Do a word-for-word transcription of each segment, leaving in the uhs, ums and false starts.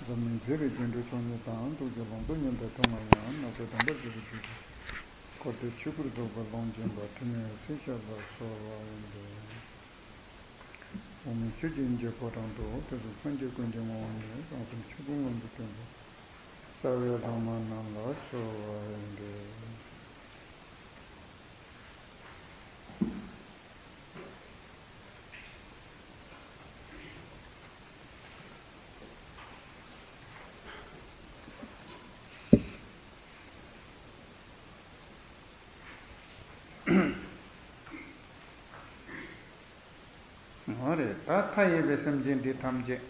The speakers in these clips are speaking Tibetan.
ཟབ་མོའི་མཛེས་པའི་རྒྱན་སྤྲས་ཚོགས་གཉིས་དང་། ཐུགས་ཀྱི་ལོངས་སྤྱོད་མཉམ་དུ་ཐོགས་མ་ཡིན་ནམ། ནགས་ཚལ་དམ་པར་བརྗོད་པའི་རྒྱུད་ཀྱི་འཁོར་འདས་ཆོས་སྐུར་རྫོགས་པའི་ཀློང་ཆེན་པ་ཐུབ་བསྟན་སྲས་ཞབས་ལ་གསོལ་བ་ཡིན་ཏེ། འོག་མིན་ཆོས་ཀྱི་དབྱིངས་ཀྱི་ཕོ་བྲང་དུ། ཐོས་བསམ་སངས་རྒྱས་ཀུན་གྱི་ངོ་བོ་ཉིད། གསང་གསུམ་ཆོས་སྐུ་མངོན་དུ་སྟོན་པ། རྩ་བའི་བླ་མ་རྣམས་ལ་གསོལ་བ་ཡིན་ཏེ། འོ་རེད། ད་མཐའ་ཡས་པའི་སེམས་ཅན་འདི་ཐམས་ཅད་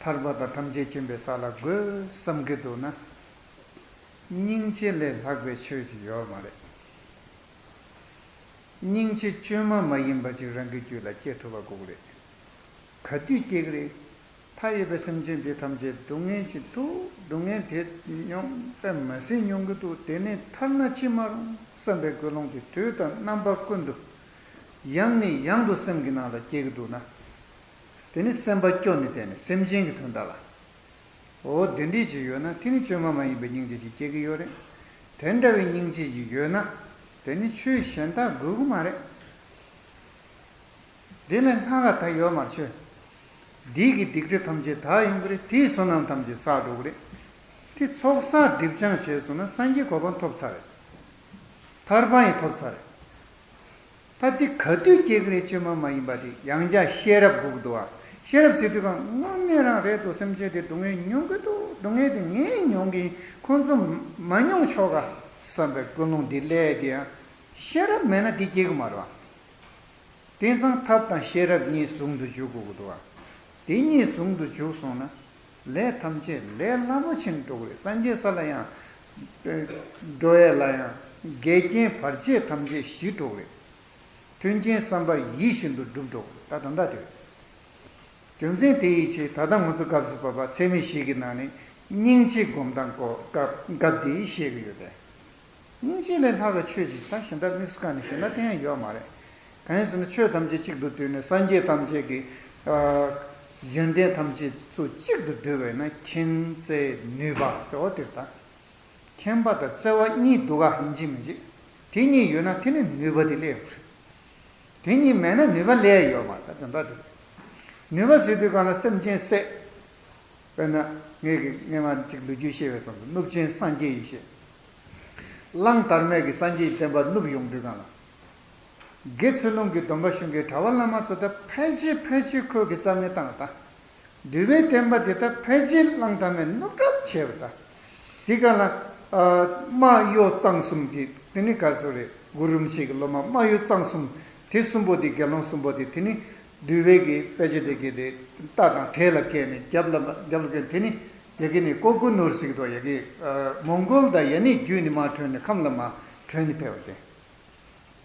ཐར་པ་དང་ཐམས་ཅད་མཁྱེན་པའི་ས་ལ་འགོད་བསམ་གྱི་འདུག་ན། སྙིང་རྗེ་ལས་ལྷག་པའི་ཆོས་ཅིག་ཡོད་མ་རེད། སྙིང་རྗེ་བཅོས་མ་མ་ཡིན་པ་ཅིག་རང་གི་རྒྱུད་ལ་སྐྱེ་ཐུབ་པ་དགོས་ཀྱི་རེད། ག་དུས་སྐྱེ་གི་རེད། མཐའ་ཡས་པའི་སེམས་ཅན་འདི་ཐམས་ཅད་སྡུག་བསྔལ་གྱིས་ཐུག་སྡུག་བསྔལ་དེ་མྱོང་དཔེ་མི་སྲིད་མྱོང་གི་འདུག་དེ་ནས་ཐར་ན་ཅི་མ་རུང་བསམ་པའི་ཀུན་སློང་དེ་དུས་དང་རྣམ་པ་ཀུན་ཏུ་ཡང་ནས་ཡང་དུ་སེམས་ཀྱི་ནང་ལ་སྐྱེ་གི་འདུག་ན། དེ་ནི་སེམས་པ་སྐྱོ་ནས་བསྡད་ནས་སེམས་ཅན་གྱི་དོན་དག་ལ། འོ་དེ་འདྲས་ཅིག་ཡོད་ན་དེ་ནི་བཅོས་མ་མ་ཡིན་པའི་སྙིང་རྗེ་ཅིག་སྐྱེ་གི་ཡོད་རེད། དེ་འདྲ་བའི་སྙིང་རྗེ་ཅིག་ཡོད་ན་དེ་ནི་ཆོས་གཞན་དག་དགོས་ཀྱི་མ་རེད། དེ་ལས་ལྷག་ག་ད་ཡོད་མ་རེད་ཆོས། འདི་གི་སྡིག་སྒྲིབ་ཐམས་ཅད་དག་ཡོང་གི་རེད། དེའི་བསོད་ནམས་ཐམས་ཅད་བསགས་འགྲོ་གི་རེད། དེ་ཚོགས་བསགས་སྒྲིབ་སྦྱང་བྱས་སོང་ན་སངས་རྒྱས་གོ་འཕང་ཐོབ་ཚར་རེད། ཐར་པ་ཡང་ཐོབ་ཚར་རེད། ད་འདི་ག་དུས་སྐྱེ་གི་རེད། བཅོས་མ་མ་ཡིན་པ་དེ་ཡང་བསྐྱར་ཤེས་རབ་དགོས་ཀྱི་འདུག་ཨ། ཤེས་རབ་ཟེར་དུས་གང་དངོས་གནས་རང་རེད་འདུག་སེམས་ཅན་དེ་སྡུག་བསྔལ་མྱོང་གི་འདུག་སྡུག་བསྔལ་དེ་ངས་མྱོང་གི་ཡིན། ཁོང་ཚོ་མ་མྱོང་ཆོག་ག་བསམ་པའི་ཀུན་སློང་འདི་སླེབས་དེ་ཡང་ཤེས་རབ་མེད་ན་འདི་སྐྱེ་གི་མ་རེད་བ། དེང་སང་ཐབས་དང་ཤེས་རབ་གཉིས་ཟུང་དུ་འཇུག་དགོས་ཀྱི་འདུག་བ། དེ་གཉིས་ཟུང་དུ་འཇུག་སོང་ན་ལས་ཐམས་ཅད་ལས་སླ་པོ་ཕྱིན་འགྲོ་གི་རེད། སངས་རྒྱས་ས་ལ་ཡང་འགྲོ་ཡས་ལ་ཡང་འགལ་རྐྱེན་བར་ཆད་ཐམས་ཅད་ཞི་འགྲོ་གི་རེད། མཐུན་རྐྱེན་བསམ་པ་ཡིད་བཞིན་དུ་འགྲུབ་འགྲོ་གི་རེད། ད་ད་ལྟ་དེ་རེད། རྒྱུ་མཚན་དེ་ཡི་ཆེད་ད་ལྟ་ང་ཚོ་སྐབས་སུ་བབ་པ་ཚད་མེད་བཞི་གི་ནང་ནས་སྙིང་རྗེ་སྒོམ་སྟངས་སྐོར་སྐབས་སྐབས་འདི་བཤད་ཀྱི་ཡོད་པས། སྙིང་རྗེ་ལས་ལྷག་གི་ཆོས་ཅིག་ད་གཞན་དག་དམིགས་སུ་བཀར་ནས་གཞན་དག་གཏན་ཡང་ཡོད་མ་རེད། གང་ཡིན་ཟེར་ན་ཆོས་ཐམས་ཅད་གཅིག་ཏུ་བསྡུས་ནས་སངས་རྒྱས་ཐམས་ཅད་ཀྱི་ཨ་ཡོན་ཏན་ཐམས་ཅད་ཚུར་གཅིག་ཏུ་བསྡུས་པས་ན་མཁྱེན་བརྩེ་ནུས་པ་ཟེར་བ་དེ་ལྟ། མཁྱེན་པ་དང་བརྩེ་བ་གཉིས་འདུག་ག་ཡིན་གཅིག་མིན་གཅིག་དེ་གཉིས་ཡོད་ན་དེ་ནི་ནུས་པ་དེ་སླེབས་དགོས་རེད། དེ་གཉིས་མེད་ན་ནུས་པ་སླེབས་ཡོད་མ་རེད། ད་དོན་དག་དེ་རེད། ནུས་པ་ཟེར་དུས་གང་ལ་སེམས་ཅན་བསད། དཔེར་ན་ངས་ཀྱི་སྔས་མ་གཅིག་ལོ་རྒྱུས་བཤད་པའི་བསམ་དུ་གནུབས་ཆེན་སངས་རྒྱས་ཡེ་ཤེས། གླང་དར་མས་ཀྱི་སངས་རྒྱས་ཀྱི་བསྟན་པ་གནུབས་ཡོང་དུས་གང་ལ། དགེ་ཚུལ་སློང་གི་སྡོམ་པ་གཞུང་གི་གྲྭ་པ་བླ་མ་ཚོ་ད་ཕལ་ཆེར་ཕལ་ཆེར་ཁོས་ཀྱི་རྩ་མེད་བཏང་ད། འདུལ་བའི་བསྟན་པ་དེ་ད་ཕལ་ཆེར་གླང་དར་མས་གནུབས་གྲབས་བྱས་པ་ད། དེ་ག་ལ་རྨ་གཡོག་གཙང་གསུམ་གྱི་དེ་ནི་ག་ཚོད་རེད། གུ་རུ་རིན་པོ་ཆེ་གི་སློབ་མ་རྨ་གཡོག་གཙང་གསུམ་དེ་གསུམ་པོ་དེ་དགེ་སློང་གསུམ་པོ་དེ་དེ་ནི་འདུལ་བའི་གི་དཔེ་ཆ་དེ་གི་དེ་རྟ་དང་བྲེ་ལ་བཀལ་ནས་རྒྱབ་ལ་རྒྱབ་ལ་བཀལ་དེ་ནི་དེ་གི་ནི་ཀོ་ཀུ་ནུར་ཟེར་གི་འདུག་ཡ་གི་མོང་གོལ་དང་ཡ་ནི་བརྒྱུད་ནས་མར་བྲོས་ནས་ཁམས་ལ་མར་བྲོས་ནས་ཕེབས་པ་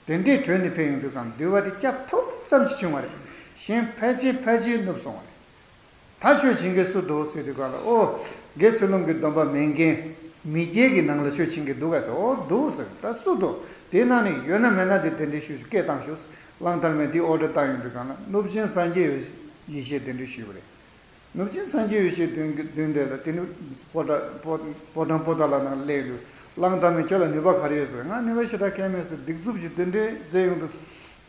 དེ། དེ་འདྲས་བྲོས་ནས་ཕེབས་ཡོང་དུས་གང་འདུལ་བ་དེ་སྐྱབས་ཐུབ་ཙམ་ཞིག་བྱུང་བ་རེད། གཞན་ཕལ་ཆེར་ཕལ་ཆེར་ནུབ་སོང་བ་རེད། ད་ཆོས་བྱེད་མཁན་སུ་འདུག་ཟེར་དུས་གང་ལ་ཨོ། དགེ་ཚུལ་སློང་གི་སྡོམ་པ་མེད་མཁན་མི་སྐྱའི་གི་ནང་ལ་ཆོས་བྱེད་མཁན་འདུག་ག་ཟེར། ཨོ་འདུག་ཟེར། ད་སུ་འདུག་དེ་ནང་ནས་ཡོད་ན་མེད་ན་དེ་དེ་འདྲས་ཞུ་ཞུ་སྐད་བཏང་ཞུ། གླང་དར་མས་དེ་ཨོ་ཌར་བཏང་ཡོང་དུས་གང་ལ་གནུབས་ཆེན་སངས་རྒྱས་ཡེ་ཤེས་དེ་འདྲས་ཞུས་པ་རེད། གནུབས་ཆེན་སངས་རྒྱས་ཡེ་ཤེས་མདུན་གྱི་མདུན་དེ་ལ་དེ་ནི་ཕོ་བྲང་ཕོ་ཕོ་བྲང་པོ་ཏ་ལ་ནང་སླེབས་དུས་གླང་དར་མས་ཁྱོད་ལ་ནུས་པ་ག་རེ་ཡོད་ཟེར། ང་ནུས་པ་ཞེ་དྲག་གང་ཡང་མེད་ཟེར། སྡིགས་མཛུབ་ཅིག་དེ་འདྲས་མཛད་ཡོང་དུས་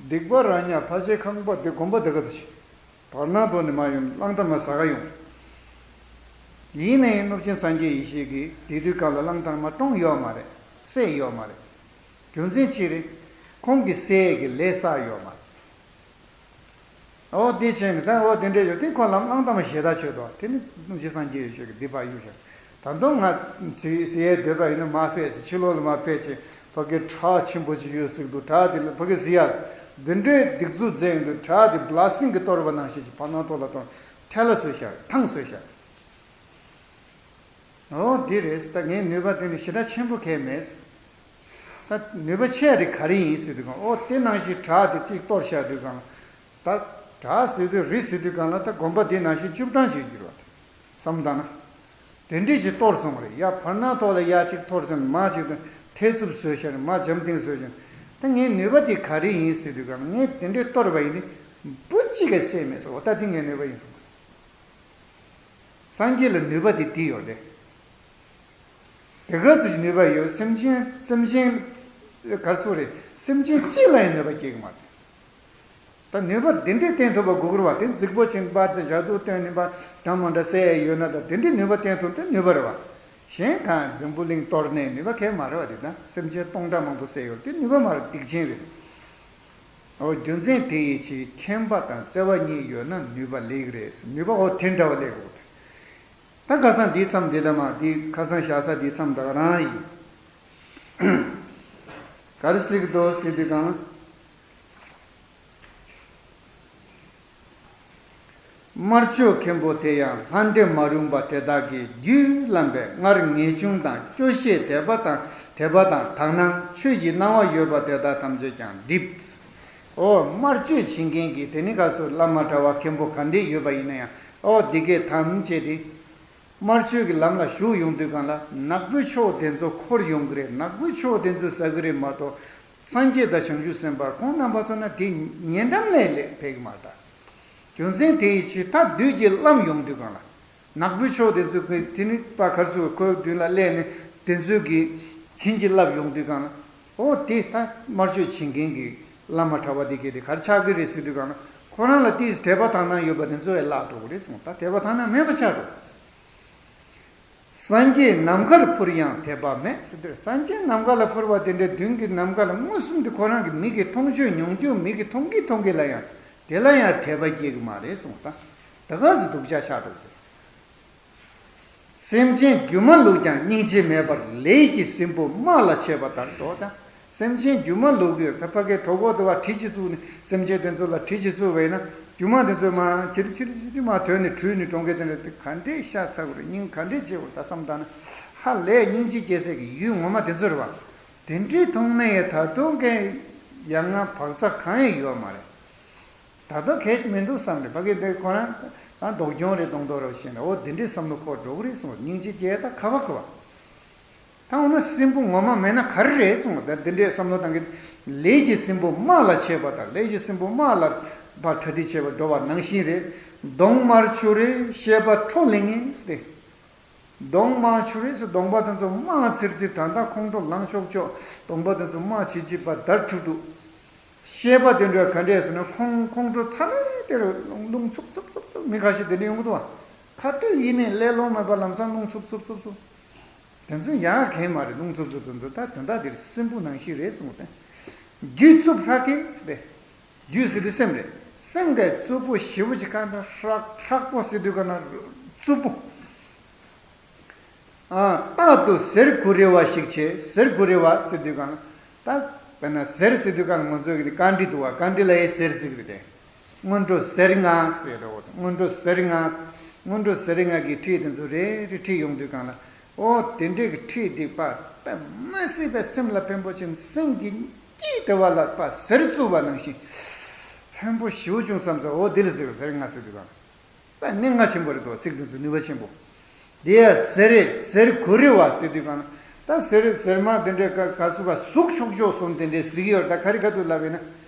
སྡིག་པ་ར་ཉག་ཕལ་ཆེར་ཁང་པ་དེ་དགོན་པ་དེ་ག་དུ་ཆེ། བར་སྣང་ཐོག་ནས་མར་ཡོང་གླང་དར་མ་ཟ་ག་ཡོང་། ཡིན་ནའི་གནུབས་ཆེན་སངས་རྒྱས་ཡེ་ཤེས་ཀྱིས་དེ་དུས་སྐབས་ལ་གླང་དར་མ་བཀྲོངས་ཡོད་མ་རེད། བསད་ཡོད་མ་རེད། རྒྱུ་མཚན་ཅི་རེད། ཁོང་གིས་བསད་ཀྱི་ལས་བསགས་ཡོད་མ་རེད། ཨོ་དེ་བྱས་ནས་ད་ཨོ་དེ་འདྲས་ཡོད་དེ་ཁོ་ལམ་གླང་དར་མ་ཞེ་དྲག་ཆོད་དོ། དེ་ནི་གནུབས་ཆེན་སངས་རྒྱས་ཡེ་ཤེས་ཀྱིས་སྡིག་པ་གཡུག་བཞག་ད་དུང་ང་ཟེར་ཟེར་ཡས་འདོད་པ་ཡིན་ན་མར་ཕེབས་ཟེར། ཕྱི་ལོགས་ལ་མར་ཕེབས་བྱས་ཕ་གི་བྲག་ཆེན་པོ་ཅིག་ཡོད་ཟེར་གི་འདུག་བྲག་དེ་ལ་ཕ་གི་གཟིགས་ཡ། འདི་འདྲའི་སྡིགས་མཛུབ་མཛད་ཡོང་དུས་བྲག་དེ་བླ་སེང་གིས་གཏོར་བ་ནང་བཞིན་གྱི་བར་སྣང་ཐོག་ལ་གཏོར་ཐལ་ལ་བཟོས་བཞག་ཐང་བཟོས་བཞག་ཨོ་འདི་རེད། ད་ངའི་ནུས་པ་དེ་ནི་ཞེ་དྲག་ཆེན་པོ་གང་ཡང་མེད། ད་ནུས་པ་ཆེ་བ་དེ་ག་རེ་ཡིན་ཟེར་དུས་གང་ཨོ་དེ་ནང་བཞིན་བྲག་དེ་གཅིག་གཏོར་བཞག་དུས་གང་ལ། ད་བྲག་ཟེར་དུས་རི་ཟེར་དུས་གང་ལ་ད་དགོན་པ་དེ་ནང་བཞིན་བཅུ་གྲངས་ཅིག་འགྱུར་བ་དེ་བསམ་བཏང་ན། དེ་འདྲས་ཅིག་གཏོར་སོང་བ་རེད་ཡ། བར་སྣང་ཐོག་ལ་ཡ་གཅིག་གཏོར་ཟིན་མ་གཅིག་དང་ཐལ་རྩུབ་བཟོས་ཤར་མ་འཇམ་ཐིང་བཟོས་ཤར། ད་ངའི་ནུས་པ་དེ་ག་རེ་ཡིན་ཟེར་དུས་གང་ལ་ངས་དེ་འདྲས་གཏོར་བ་ཡིན་ནི་བུ་གཅིག་གིས་བསད་མེད་ཟེར་བ། ད་དེ་ངའི་ནུས་པ་ཡིན་སོང་བ་རེད། སངས་རྒྱས་ལ་ནུས་པ་དེ་དེ་ཡོད་རེད། དེ་ག་ཚོད་ཀྱི་ནུས་པ་ཡོད། སེམས་ཅན་སེམས་ཅན་ག་ཚོད་རེད། སེམས་ཅན་གཅིག་ལ་ཡང་ནུས་པ་སྐྱེ་གི་མ་རེད། ད་ནུས་པ་འདི་འདྲའི་བསྟན་ཐུབ་པ་དགོས་ཀྱི་རེད་བ། དེ་རྫིག་པོ་ཆེན་པ་ཚེ་ཞག་སྡུག་བཏོན་ནས་པ་འདྲ་མ་འདྲ་བསད་ཡ་ཡོད་ན། ད་དེ་འདྲའི་ནུས་པ་བསྟན་ཐུབ་དེ་ནུས་པ་རེད་བ། གཞན་གང་འཛམ་བུ་གླིང་གཏོར་ནས་ནུས་པ་གང་ཡང་མ་རེད་བ། དེ་ད་སེམས་ཅན་སྟོང་ཕྲག་མང་པོ་བསད་ཡོད་དེ་ནུས་པ་མ་རེད། སྡིག་ཅན་རེད། འོ་རྒྱུ་མཚན་དེ་ཡི་ཕྱིར་མཁྱེན་པ་དང་བརྩེ་བ་གཉིས་ཡོད་ན་ནུས་པ་ལེགས་རེད། ནུས་པ་འོ་དེ་འདྲ་བ་ལེགས་འོ། ད་ཁ་སང་འདིའི་མཚམས་འདི་ལ་མ་འདི་ཁ་སང་བཞག་ས་འདིའི་མཚམས་ད་ག་རང་ཡིན། ག་རེ་ཟེར་གི་འདུག་ཟེར་དུས་གང་། དམར་ཕྱོགས་མཁན་པོ་དེ་ཡང་ལྷ་འདྲེ་མ་རུངས་པ་དེ་དག་གིས་རྒྱུད་བླངས་པའི་སྔར་ངེས་འབྱུང་དང་སྐྱོ་ཤས་དད་པ་དང་དད་པ་དང་དག་སྣང་ཆོས་ཀྱི་སྣང་བ་ཡོད་པ་དེ་དག་ཐམས་ཅད་ཀྱང་འགྲིབ། ཨོ་དམར་མཆོད་བྱེད་མཁན་གྱི་དེ་ནི་ག་ཚོད་བླ་མ་གྲྭ་བ་མཁན་པོ་ག་འདྲས་ཡོད་པ་ཡིན་ན་ཡང་ཨོ་འདི་གས་ཐམས་ཅད་དེ། དམར་མཆོད་ཀྱི་ལམ་ལ་ཞུགས་ཡོང་དུས་གང་ལ་ནག་པོའི་ཕྱོགས་དེ་ཚོ་འཁོར་ཡོང་གི་རེད། ནག་པོའི་ཕྱོགས་དེ་ཚོ་ཟ་གི་རེད་མ་གཏོགས། སངས་རྒྱས་དང་བྱང་ཆུབ་སེམས་དཔའ་ཁོང་རྣམ་པ་ཚོ་ན་དེ་ཉེ་འགྲམ་ལས་ལས་ཕེབས་ཀྱི་མ་རེད་ད། རྒྱུ་མཚན་དེ་ཡི་ཕྱིར་ད་བདུད་ཀྱིས་བརླམས་ཡོང་དུས་གང་ལ། ནག་པོའི་ཕྱོགས་དེ་ཚོས་ཁོས་དེ་ནི་པ་གར་ཚུར་ཁོའི་མདུན་ལ་སླེབས་ནས་དེ་ཚོས་ཀྱིས་བྱིན་གྱིས་བརླབས་ཡོང་དུས་གང་ལ། ཨོ་དེ་ད་དམར་མཆོད་བྱེད་མཁན་གྱི་བླ་མ་གྲྭ་བ་དེ་གས་དེ་གར་ཆགས་ཀྱི་རེད་ཟེར་དུས་གང་ལ་ཁོ་རང་ལ་དེའི་དད་པ་དག་སྣང་ཡོད་པ་དེ་ཚོ་ཡང་བརླག་འགྲོ་གི་རེད་གསུངས། ད་དད་པ་དག་སྣང་མེད་པ་ཆགས་འགྲོ། སངས་རྒྱས་ནམ་མཁར་འཕུར་ཡང་དད་པ་མེད་ཟེར་དུས། སངས་རྒྱས་ནམ་མཁའ་ལ་འཕུར་བ་དེ་འདྲའི་མདུན་གྱི་ནམ་མཁའ་ལ་མངོན་སུམ་དུ་ཁོ་རང་གི་མིག་གིས་མཐོང་ཆོས་མྱོང་ཆོས་མིག་གིས་མཐོང་གི་མཐོང་གི་ལ་ཡང་དེ་ལ་ཡང་དད་པ་སྐྱེ་གི་མ་རེད་གསུངས། ད་ད་ག་ཟེ་སྡུག་ཅག་ཆགས་འགྲོ་གི། སེམས་ཅན་རྒྱུ་མ་བླུགས་ཀྱང་སྙིང་རྗེ་མེད་པར་ལས་ཀྱི་སྲིན་པོ་དམག་ལ་ཆས་པ་ལྟར་སོ། ད་སེམས་ཅན་རྒྱུ་མ་བླུགས་ཀྱི་ད་ཕ་གའི་གྲོད་ཁོག་དུ་བ་གྲི་གཅིག་བཙུགས་ནས་སེམས་ཅན་དེ་ཚོ་ལ་གྲི་གཅིག་བཙུགས་པ་ཡིན་ན་རྒྱུ་མ་དེ་ཚོ་མ་ཕྱིར་ཕྱིར་ཕྱིར་མ་དོན་ནས་བྲོས་ནས་འགྲོ་མཁན་དེ་འདྲ་དེ་ག་འདྲས་ཤ་ཚ་དགོས་རེད། སྙིང་ག་འདྲས་རྗེ་བོར་ད་བསམ་བཏང་ན་ཧ་ལས་སྙིང་རྗེ་སྐྱེ་སའི་གི་ཡུལ་ངོ་མ་དེ་ཚོ་རེད་བ། དེ་འདྲས་མཐོང་ན་ཡང་ད་དུང་གའི་ཡ་ང་བག་ཚ་གང་ཡང་ཡོད་མ་རེད། ད་ལྟ་གལ་མི་འདུག་བསམ་རེད། ཕ་གི་འདི་ཁོ་རང་ཨ་མདོག་གྱོང་རེད་གདོང་མདོག་རེད་བྱས་ནས་འོ་འདི་འདྲའི་བསམ་བློ་འཁོར་འགྲོ་གི་རེད་གསུངས། སྙིང་རྗེ་སྐྱེ་ད་ཁ་བ་ཁ་བ། ད་འོ་ན་སྲིན་པོ་ངོ་མ་མེད་ན་ག་རེ་རེད་གསུངས། ད་འདི་འདྲའི་བསམ་བློ་བཏང་གི། ལས་ཀྱི་སྲིན་པོ་དམག་ལ་ཆས་པ་དང་ལས་ཀྱི་སྲིན་པོ་དམག་ལ་ཕར་གྲ་སྒྲིག་བྱས་པ་འགྲོ་བ་ནང་བཞིན་རེད། གདོང་དམར་ཆུ་རེད་ཤེས་པ་ཁྲོ་ལིང་ངེ་སྟེ། གདོང་དམར་ཆུ་རེད་ཟེར། གདོང་པ་དེ་ཚོ་དམར་ཚིར་ཚིར། ད་ལྟ་ཁོང་ཁྲོ་ལངས་ཤོག་ཤོག་གདོང་པ་དེ་ཚོ་དམར་ཆིལ་ཆིལ་པ་འདར་ཁྲུག་ཁྲུག་ཤེས་པ་དེ་འདྲ་ག་འདྲས་ཟེར་ན་ཁོང་ཁོང་ཁྲོ་ཚ་ལེ་དེ་རུ་རླུང་འཚུབ་འཚུབ་འཚུབ་འཚུབ། མི་ཁ་ཤས་དེ་འདྲ་ཡོང་གི་འདུག་བ། ཁ་ལྟོས་ཡིན་ནའི་ཀླད་ལོང་མེད་པ་ལམ་སང་རླུང་འཚུབ་འཚུབ་འཚུབ་འཚུབ། དེ་ཚོ་ཡག་གང་མ་རེད། རླུང་འཚུབ་འཚུབ་འཚུབ་འཚུབ། ད་དོན་དག་དེ་སྲིན་པོ་ནང་བཞིན་རེད་གསུངས་ཏེ། རྒྱུད་རྩུབ་ཧྲག་གེ་ཟེར་ཏེ། རྒྱུད་ཟེར་དུས་སེམས་རེད། སེམས་ཀྱི་རྩུབ་པོ་ཞེ་པོ་ཅིག་ག་འདྲ་ཧྲག་ཧྲག་པོ་ཟེར་དུས་ག་ན་རྩུབ་པོ། ཨ། རྟག་ཏུ་གཟེར་གུ་རེ་བ་ཞིག་བྱེད། གཟེར་གུ་རེ་བ་ཟེར་དུས་གང་ལ། ད་དཔེར་ན་གཟེར་ཟེར་དུས་གང་ལ་ང་ཚོས་ཀྱི་རྐང་འདྲི་འདུག་བ། རྐང་འདྲི་ལ་ཡའི་གཟེར་ཟེར་གི་རེད་དེ། སྔོན་འགྲོ་གཟེར་ལྔ་ཟེར་རོ། སྔོན་འགྲོ་གཟེར་ལྔ། སྔོན་འགྲོ་གཟེར་ལྔ་གི་འཁྲིས་དེ་ཚོ་རེ་རེ་འཁྲིས་ཡོང་དུས་གང་ལ། ཨོ་དེ་འདྲས་ཀྱི་འཁྲིས་སྡིག་པ་དཔེ་མ་སྲིད་པའི་སེམས་ལ་ཕན་པོ་ཆེན། སེམས་ཀྱི་དཀྱིལ་དེ་བ་ལ་དཔེ་གཟེར་བཙུགས་པ་ནང་བཞིན་ཕན་པོ་ཞེ་པོ་བྱུང་བསམ་ཚེ། ཨོ་དེ་ལ་ཟེར་བ་གཟེར་ལྔ་ཟེར་དུས་གང་ལ། ད་གནད་འགག་ཆེན་པོ་རེད་དོ། ཚིག་དེ་ཚོ་ནུས་པ་ཆེན་པོ། དེ་ཡ་གཟེར་རེད། གཟེར་གུ་རེ་བ་ཟེར་དུས་གང་ན། ད་གཟེར་གཟེར་མ་དེ་འདྲའི་ག་ག་ཚོད་པ་ཟུག་ཤོག་ཤོག་སོང་དེ་འདྲའི་ཟིག་ཡོད། ད་ག་རེ་ག་དུས་ལབ་ཡིན་ན།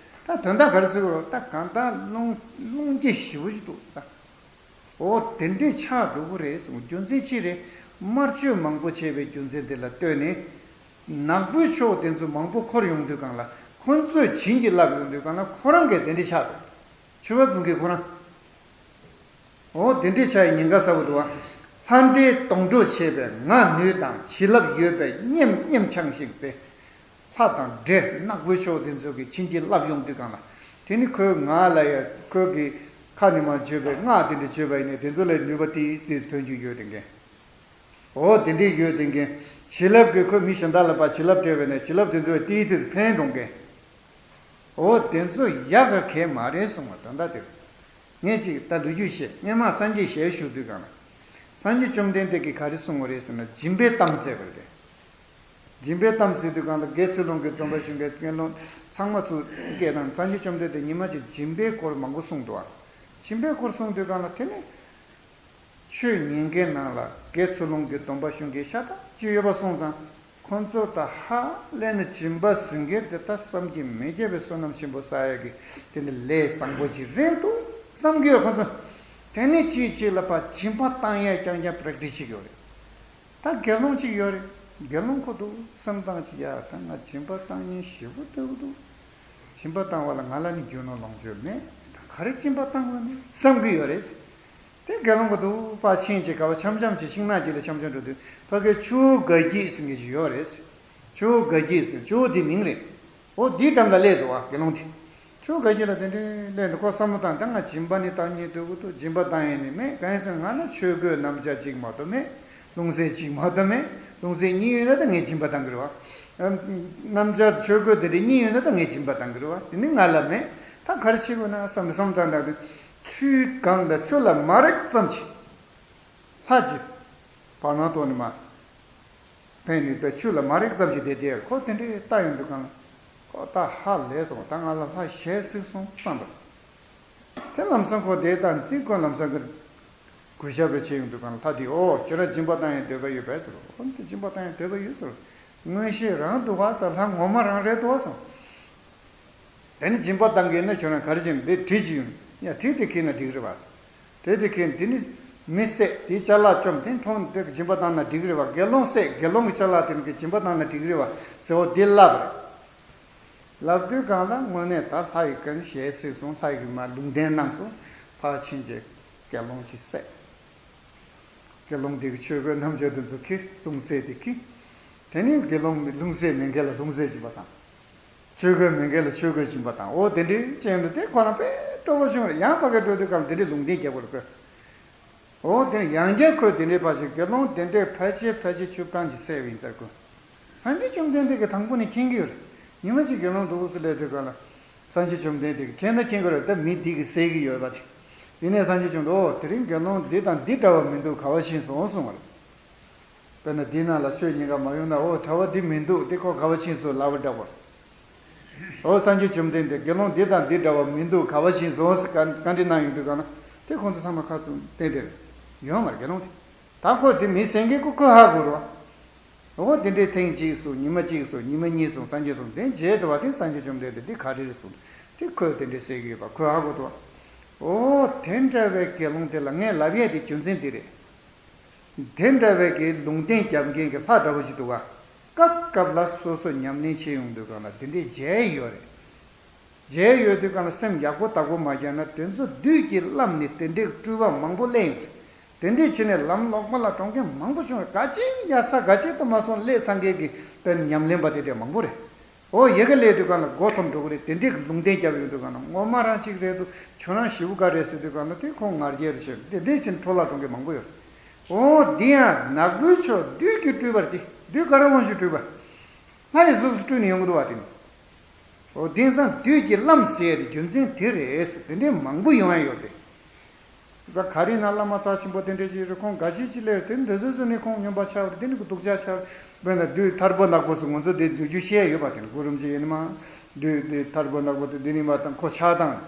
ད་དོན་དག་ག་རེ་ཟེར་རོ། ད་གང་ལྟར་རླུང་རླུང་རྒྱས་ཞེ་པོ་ཞིག་འདུག་ཟེར། ད་འོ་དེ་འདྲའི་ཆགས་འགྲོ་གི་རེད་གསུངས། རྒྱུ་མཚན་ཅི་རེད། དམར་མཆོད་མང་པོ་བྱས་པའི་རྒྱུ་མཚན་དེ་ལ་ལྟོས་ནས། ནག་པོའི་ཕྱོགས་དེ་ཚོ་མང་པོ་འཁོར་ཡོང་དུས་གང་ལ། ཁོ་ཚོས་བྱིན་གྱིས་བརླབས་ཡོང་དུས་གང་ལ་ཁོ་རང་གིས་དེ་འདྲའི་ཆགས་འགྲོ། ཆོས་པ་ཀུན་གྱིས་ཁོ་རང་། འོ་དེ་འདྲའི་ཆ་ཡི་ཉེན་ཁ་ཚ་པོ་འདུག་བ། ལྷ་འདྲེའི་སྡོང་གྲོགས་བྱས་པའི་ང་ནུས་དང་བྱིན་རླབས་ཡོད་པའི་སྙེམས་སྙེམས་ཆང་ཞིག་སྟེ། ལྷ་དང་འདྲེ་ནག་པོའི་ཕྱོགས་དེ་ཚོ་གིས་བྱིན་གྱིས་བརླབས་ཡོང་དུས་གང་ལ། དེ་ནི་ཁོའི་ངག་ལ་ཡ་ཁོའི་གི་ཁ་ནས་མ་བརྗོད་པའི་སྔགས་དེ་འདྲ་བརྗོད་པ་ཡིན་ནའི་དེ་ཚོ་ལ་ནུས་པ་ཏིག་ཏིག་ཐོན་རྒྱུ་ཡོད་དེ་འགན། འོ་དེ་འདྲའི་ཡོད་དེ་འགན། བྱིན་རླབས་ཀྱིས་ཁོ་མི་གཞན་དག་ལ་ཕར་བྱིན་རླབས་སྤྲད་པས་ན་བྱིན་རླབས་དེ་ཚོས་ཏིག་ཏིག་ཕན་འགྲོ་འགན། འོ་དེ་ཚོ་ཡག་ག་གལ་མ་རེད་གསུངས་པ་ད་ལྟ་དེར། ངས་ཅིག་ད་ལོ་རྒྱུས་བཤད། སྔོན་མ་སངས་རྒྱས་ཞལ་བཞུགས་དུས་གང་ལ། སངས་རྒྱས་བཅོམ་ལྡན་འདས་ཀྱིས་ག་རེ་གསུངས་པ་རེད་ཟེར་ན་སྦྱིན་པའི་གཏམ་བཤད་པ་རེད། སྦྱིན་པའི་གཏམ་ཟེར་དུས་གང་ལ་དགེ་ཚུལ་སློང་གི་སྡོམ་པ་གཞུང་གི་དགེ་སློང་ཚང་མ་ཚུར་སྐད་དང་། སངས་རྒྱས་བཅོམ་ལྡན་འདས་ཉི་མ་གཅིག་སྦྱིན་པའི་སྐོར་མང་པོ་གསུངས་འདུག་ཨ། སྦྱིན་པའི་སྐོར་གསུངས་དུས་གང་ལ་དེ་ནི། ཆོས་ཉན་མཁན་ནང་ལ་དགེ་ཚུལ་སློང་གི་སྡོམ་པ་གཞུང་གི་ཤ་སྟག་ཅིག་ཡོད་པ་སོང་ཙང་། ཁོང་ཚོ་ད་ཧ་ལས་ནས་སྦྱིན་པ་ཟེར་མཁན་དེ་ད་བསམ་གྱིས་མི་ཁྱབ་པའི་བསོད་ནམས་ཆེན་པོ་བསགས་ཡག་གི་དེ་ནི་ལས་བཟང་པོ་ཅིག་རེད་འདུག་བསམ་གྱི་ཡོད། ཁོང་ཚོ་ དེ་ནས་གཅིག་གཅིག་ལ་ཕར་སྦྱིན་པ་བཏང་ཡས་རྐྱང་རྐྱང་པྲེག་ཊི་སི་བྱེད་ཀྱི་ཡོད་རེད། ད་དགེ་སློང་གཅིག་ཡོད་རེད། དགེ་སློང་ཁོ་འདུག་བསམ་སྟངས་ཅིག་ཡ། ད་ང་སྦྱིན་པ་བཏང་ཉེན་ཞེ་པོ་འདུག་འདུག་སྦྱིན་པ་བཏང་བ་ལ་ང་ལ་ནི་རྒྱུ་ནོར་ལོངས་སྤྱོད་མེད། ད་ག་རེ་སྦྱིན་པ་བཏང་དགོས་ནི་བསམ་གྱི་ཡོད་རེད། དེ་དགེ་སློང་གི་འདུག་པ་ཕྱིན་ཅིག་ག་བ་འཆམ་འཆམ་ཅིག་ཤིང་ནགས་ཅིག་ལ་འཆམ་འཆམ་འགྲོ་དུས་ཕ་གིའི་ཆུ་བོ་དགའ་སྐྱིད་ཟེར་མཁན་ཅིག་ཡོད་རེད། ཆུ་བོ་དགའ་སྐྱིད་ཟེར་ཆུ་བོ་དེ་མིང་རེད། འོ་དེའི་འགྲམ་ལ་སླེབས་འདུག་བ་དགེ་སློང་དེ། ཆུ་བོ་དགའ་སྐྱིད་ལ་དེ་འདྲའི་སླེབས་འདུག་ཁོ་བསམ་བློ་བཏང་། ད་ང་སྦྱིན་པ་ནི་བཏང་ཉེན་འདུག་གི་འདུག་སྦྱིན་པ་བཏང་ཡས་ནི་མེད། གང་ཡིན་ཟེར་ན་ང་ལ་ཆོས་གོས་སྣམ་སྦྱར་གཅིག་མ་གཏོགས་མེད། ལྷུང་བཟེད་གཅིག་མ་གཏོགས་མེད། ལྷུང་བཟེད་གཉིས་ཡོད་ན་ད་ངས་སྦྱིན་པ་བཏང་གི་རེད་བ། ཨ། སྣམ་སྦྱར་ཆོས་གོས་དེ་འདྲ་གཉིས་ཡོད་ན་ད་ངས་སྦྱིན་པ་བཏང་གི་རེད་བ། དེ་ནི་ང་ལ་མེད། ད་ག་རེ་བྱེད་དགོས་ན་བསམ་བསམ་བཏང་བཏང་དུས། ཆུའི་སྒང་དང་ཆུ་ལ་མ་རེག་ཙམ་གྱིས། ལྷ་གཅིག་བར་སྣང་ཐོག་ནས་མར་འཕེན་ནས་པའི་ཆུ་ལ་མ་རེག་ཙམ་གྱིས་བསྡད་དེ། ཁོ་དེ་འདྲའི་ལྟ་ཡོང་དུས་སྒང་ལ། ཁོ་ད་ཧ་ལས་སོང་། ད་ང་ལ་ལྷ་ཞེ་གཟིགས་སོང་བསམ་པ། དེ་ལམ་སང་ཁོ་དེ་ལྟ་ནས་དེ་ཁོ་ལམ་སང་གི་གུས་ཞབས་རེ་བྱེད་ཡོང་དུས་སྒང་ལ་ལྷ་དེས། ཨོ་ཁྱོད་རང་སྦྱིན་པ་བཏང་ཡས་འདོད་པ་ཡོད་པས་ཟེར། ཨོ་དེ་སྦྱིན་པ་བཏང་ཡས་འདོད་པ་ཡོད་ཟེར། མངོན་ཤེས་རང་འདུག་ག་ཟེར། ལྷ་ངོ་མ་རང་རེད་འདུག་ག་ཟེར། དེ་ནི་སྦྱིན་པ་བཏང་གི་ན་ཁྱོད་རང་ག་རེ་བྱས་ནས་འདི་གྲི་ཅིག་ཡོང་། ཡ་གྲི་དེ་ཁྱེར་ན་འགྲིག་རེད་བ། གྲི་དེ་ཁྱེར་འདི་ནི་མི་བསད། དེའི་ཅ་ལག་བཅོམ། དེ་འཕྲོ་དེ་སྦྱིན་པ་བཏང་ན་འགྲིག་རེད་བ། དགེ་སློང་བསད། དགེ་སློང་གི་ཅ་ལག་དེ་ནི་སྦྱིན་པ་བཏང་ན་འགྲིག་རེད་བ་ཟེར། འོ་འདི་ལབ་རེད། ལབ་དུས་སྒང་ལ་དངོས་གནས་ད་ལྷ་ཡི་གན་ཞལ་གཟིགས་སོང་། ལྷ་ཡི་གི་མ་ལུང་བསྟན་གནང་སོང་། ཕར་ཕྱིན་ཅིག་དགེ་སློང་ཅིག་བསད། དགེ་སློང་དེ་གི་ཆོས་གོས་སྣམ་སྦྱར་དེ་ཚོ་ཁྱེར། ལྷུང་བཟེད་དེ་ཁྱེར། དེ་ནས་དགེ་སློང་ལྷུང་བཟེད་མེད་མཁན་ལ་ལྷུང་བཟེད་སྦྱིན་པ་བཏང་། ཆོས་གོས་མེད་མཁན་ལ་ཆོས་གོས་སྦྱིན་པ་དང་། འོ་དེ་འདྲའི་ཅན་དུ་དེ་ཁོ་རང་དཔེ་སྤྲོ་པོ་བྱུང་རེད། ཡང་ཕ་གི་འགྲོ་དུས་སྐབས་འདི་འདྲའི་ལུང་བསྟན་རྒྱག་དགོས་རེད་ཁོས། འོ་དེ་ཡང་བསྐྱར་ཁོས་དེ་འདྲའི་ཕར་ཕྱིན་དགེ་སློང་དེ་འདྲའི་ཕལ་ཆེར་ཕལ་ཆེར་བཅུ་གྲངས་ཅིག་བསད་པ་ཡིན་ཟེར་ཁོས། སངས་རྒྱས་བཅོམ་ལྡན་འདས་ཀྱིས་དང་པོ་ནས་མཁྱེན་གྱི་ཡོད་རེད། ཉི་མ་གཅིག་དགེ་སློང་འདུག་སེ་སླེབས་དུས་སྐབས་ལ། སངས་རྒྱས་བཅོམ་ལྡན་འདས་ཀྱིས་མཁྱེན་ན་མཁྱེན་གྱི་རེད། ད་མི་འདི་གིས་བསད་ཀྱི་ཡོད་པ་དེ། དེ་ནས་སངས་རྒྱས་བཅོམ་ལྡན་འདས། འོ་དེ་རིང་དགེ་སློང་འདི་དང་འདི་འདྲ་བ་མི་འདུག་ག་བ་ཕྱིན་སོང་གསུངས་པ་རེད། དཔེར་ན་འདི་ནང་ལ་ཆོས་ཉེན་ཁ་མ་ཡོང་ན། འོ་གྲྭ་པ་འདི་མི་འདུག་དེ་ཁོ་ག་བ་ཕྱིན་སོང་ལབ་པ་འདྲ་པོ། འོ་སངས་རྒྱས་བཅོམ་ལྡན་འདས་དགེ་སློང་འདི་དང་འདི་འདྲ་བ་མི་འདུག་ག་བ་ཕྱིན་སོང་ཟེར་བཀའ་བཀའ་འདྲི་གནང་ཡོང་དུས་སྒང་ལ། དེ་ཁོང་ཚོ་ཚང་མ་ཁ་ཚུམ་བསྡད་དེ་རེད། ཡོད་མ་རེད་དགེ་སློང་དེ། ད་ཁོ་དེ་མི་བསད་མཁན་ཁོ་ཁོས་ཧ་གོ་རེད་བ། འོ་དེ་འདྲའི་ཐེངས་གཅིག་སོང་། ཉི་མ་གཅིག་སོང་། ཉི་མ་གཉིས་སོང་། སངས་རྒྱས་སོང་། དེ་རྗེས་དུ་བ་དེ་སངས་རྒྱས་བཅོམ་ལྡན་འདས་འདི་ག་རེ་རེད་སོང་། དེ་ཁོས་དེ་འདྲའི་བསད་ཀྱི་ཡོད་པ་ཁོས་ཧ་གོ་འདུག་བ། འོ་དེ་འདྲ་བའི་དགེ་སློང་དེ་ལ་ངས་ལབ་ཡས་དེ་རྒྱུ་མཚན་འདི་རེད། དེ་འདྲ་བའི་གི་ལུང་བསྟན་རྒྱབ་མཁན་གྱི་ལྷ་འདྲ་པོ་ཞིག་འདུག་ག་སྐབས་སྐབས་ལ་སོ་སོ་ཉམས་ལེན་བྱེད་ཡོང་དུས་སྒང་ལ་དེ་འདྲའི་མཇལ་ཡོད་རེད། མཇལ་ཡོད་དུས་སྒང་ལ་སེམས་ཡག་པོ་བདག་པོ་མ་བརྒྱབ་ན། དེ་ཚོ་བདུད་ཀྱི་བླམ་ནས་དེ་འདྲའི་སྤྲུལ་པ་མང་པོ་སླེབས་ཡོང་། དེ་འདྲའི་བྱས་ནས་ལམ་ལོག་པ་ལ་འགྲོ་མཁན་མང་པོ་བྱུང་བས། ག་ཅི་ཡ་ས་ག་ཅི་ལྟ་མ་སོང་སླེབས་སངས་རྒྱས་ཀྱི་དཔེ་ཉམས་ལེན་པ་དེ་འདྲ་མང་པོ་རེད། འོ་ཡ་གི་སླེབས་དུས་སྒང་ལ་མགོ་འཐོམ་འགྲོ་གི་རེད། དེ་འདྲའི་ལུང་བསྟན་རྒྱབ་ཡོང་དུས་སྒང་ལ་ངོ་མ་རང་གཅིག་རེད་འདུག་ཁྱོད་རང་ཞེ་པོ་དགའ་རེད་ཟེར་དུས་སྒང་ལ་དེ་ཁོང་ང་རྒྱལ་རེ་བྱས། དེ་འདྲའི་བྱས་ནས་འཕྲོ་བརླག་འགྲོ་མཁན་མང་པོ་ཡོད་རེད། འོ་འདི་ཡང་ནག་པོའི་ཕྱོགས་བདུད་ཀྱི་སྤྲུལ་པ་རེད་དེ། བདུད་ག་རེ་དབང་ཕྱུག་སྤྲུལ་པ། ལྷ་ཡི་གཟུགས་སུ་སྤྲུལ་ནས་ཡོང་གི་འདུག་བ་དེ་ནི། འོ་དེང་སང་བདུད་ཀྱི་བླམ་ཟེར་ཡས་དེ་རྒྱུ་མཚན་དེ་རེད་ཟེར། དེ་འདྲའི་མང་པོ་ཡོང་ཡ་ཡོད་རེད། ད་ག་རེ་ན་བླ་མ་རྩ་ཆེན་པོ་དེ་འདྲ་ཞིག་རེད། ཁོང་འགའ་ཞིག་ཅིག་སླེབས་དེ་འདི་ཚོ་ཚོ་ནི་ཁོང་སྨྱོན་པ་ཆགས་པ་རེད། དེ་ནི་སྡུག་ཅག་ཆགས་པ་རེད། དཔེར་ན་བདུད་ཐར་པ་ནག་པོ་ཟེར་ང་ཚོ་དེ་མཇུག་རྒྱུ་བཤད་ཡོད་པ་དེ་ནི་གུ་རུ་རིན་པོ་ཆེ་ཡིན་ནི་མ། བདུད་དེ་ཐར་པ་ནག་པོ་དེ་འདི་ནི་མ་དང་ཁོ་ཆགས་སྟངས།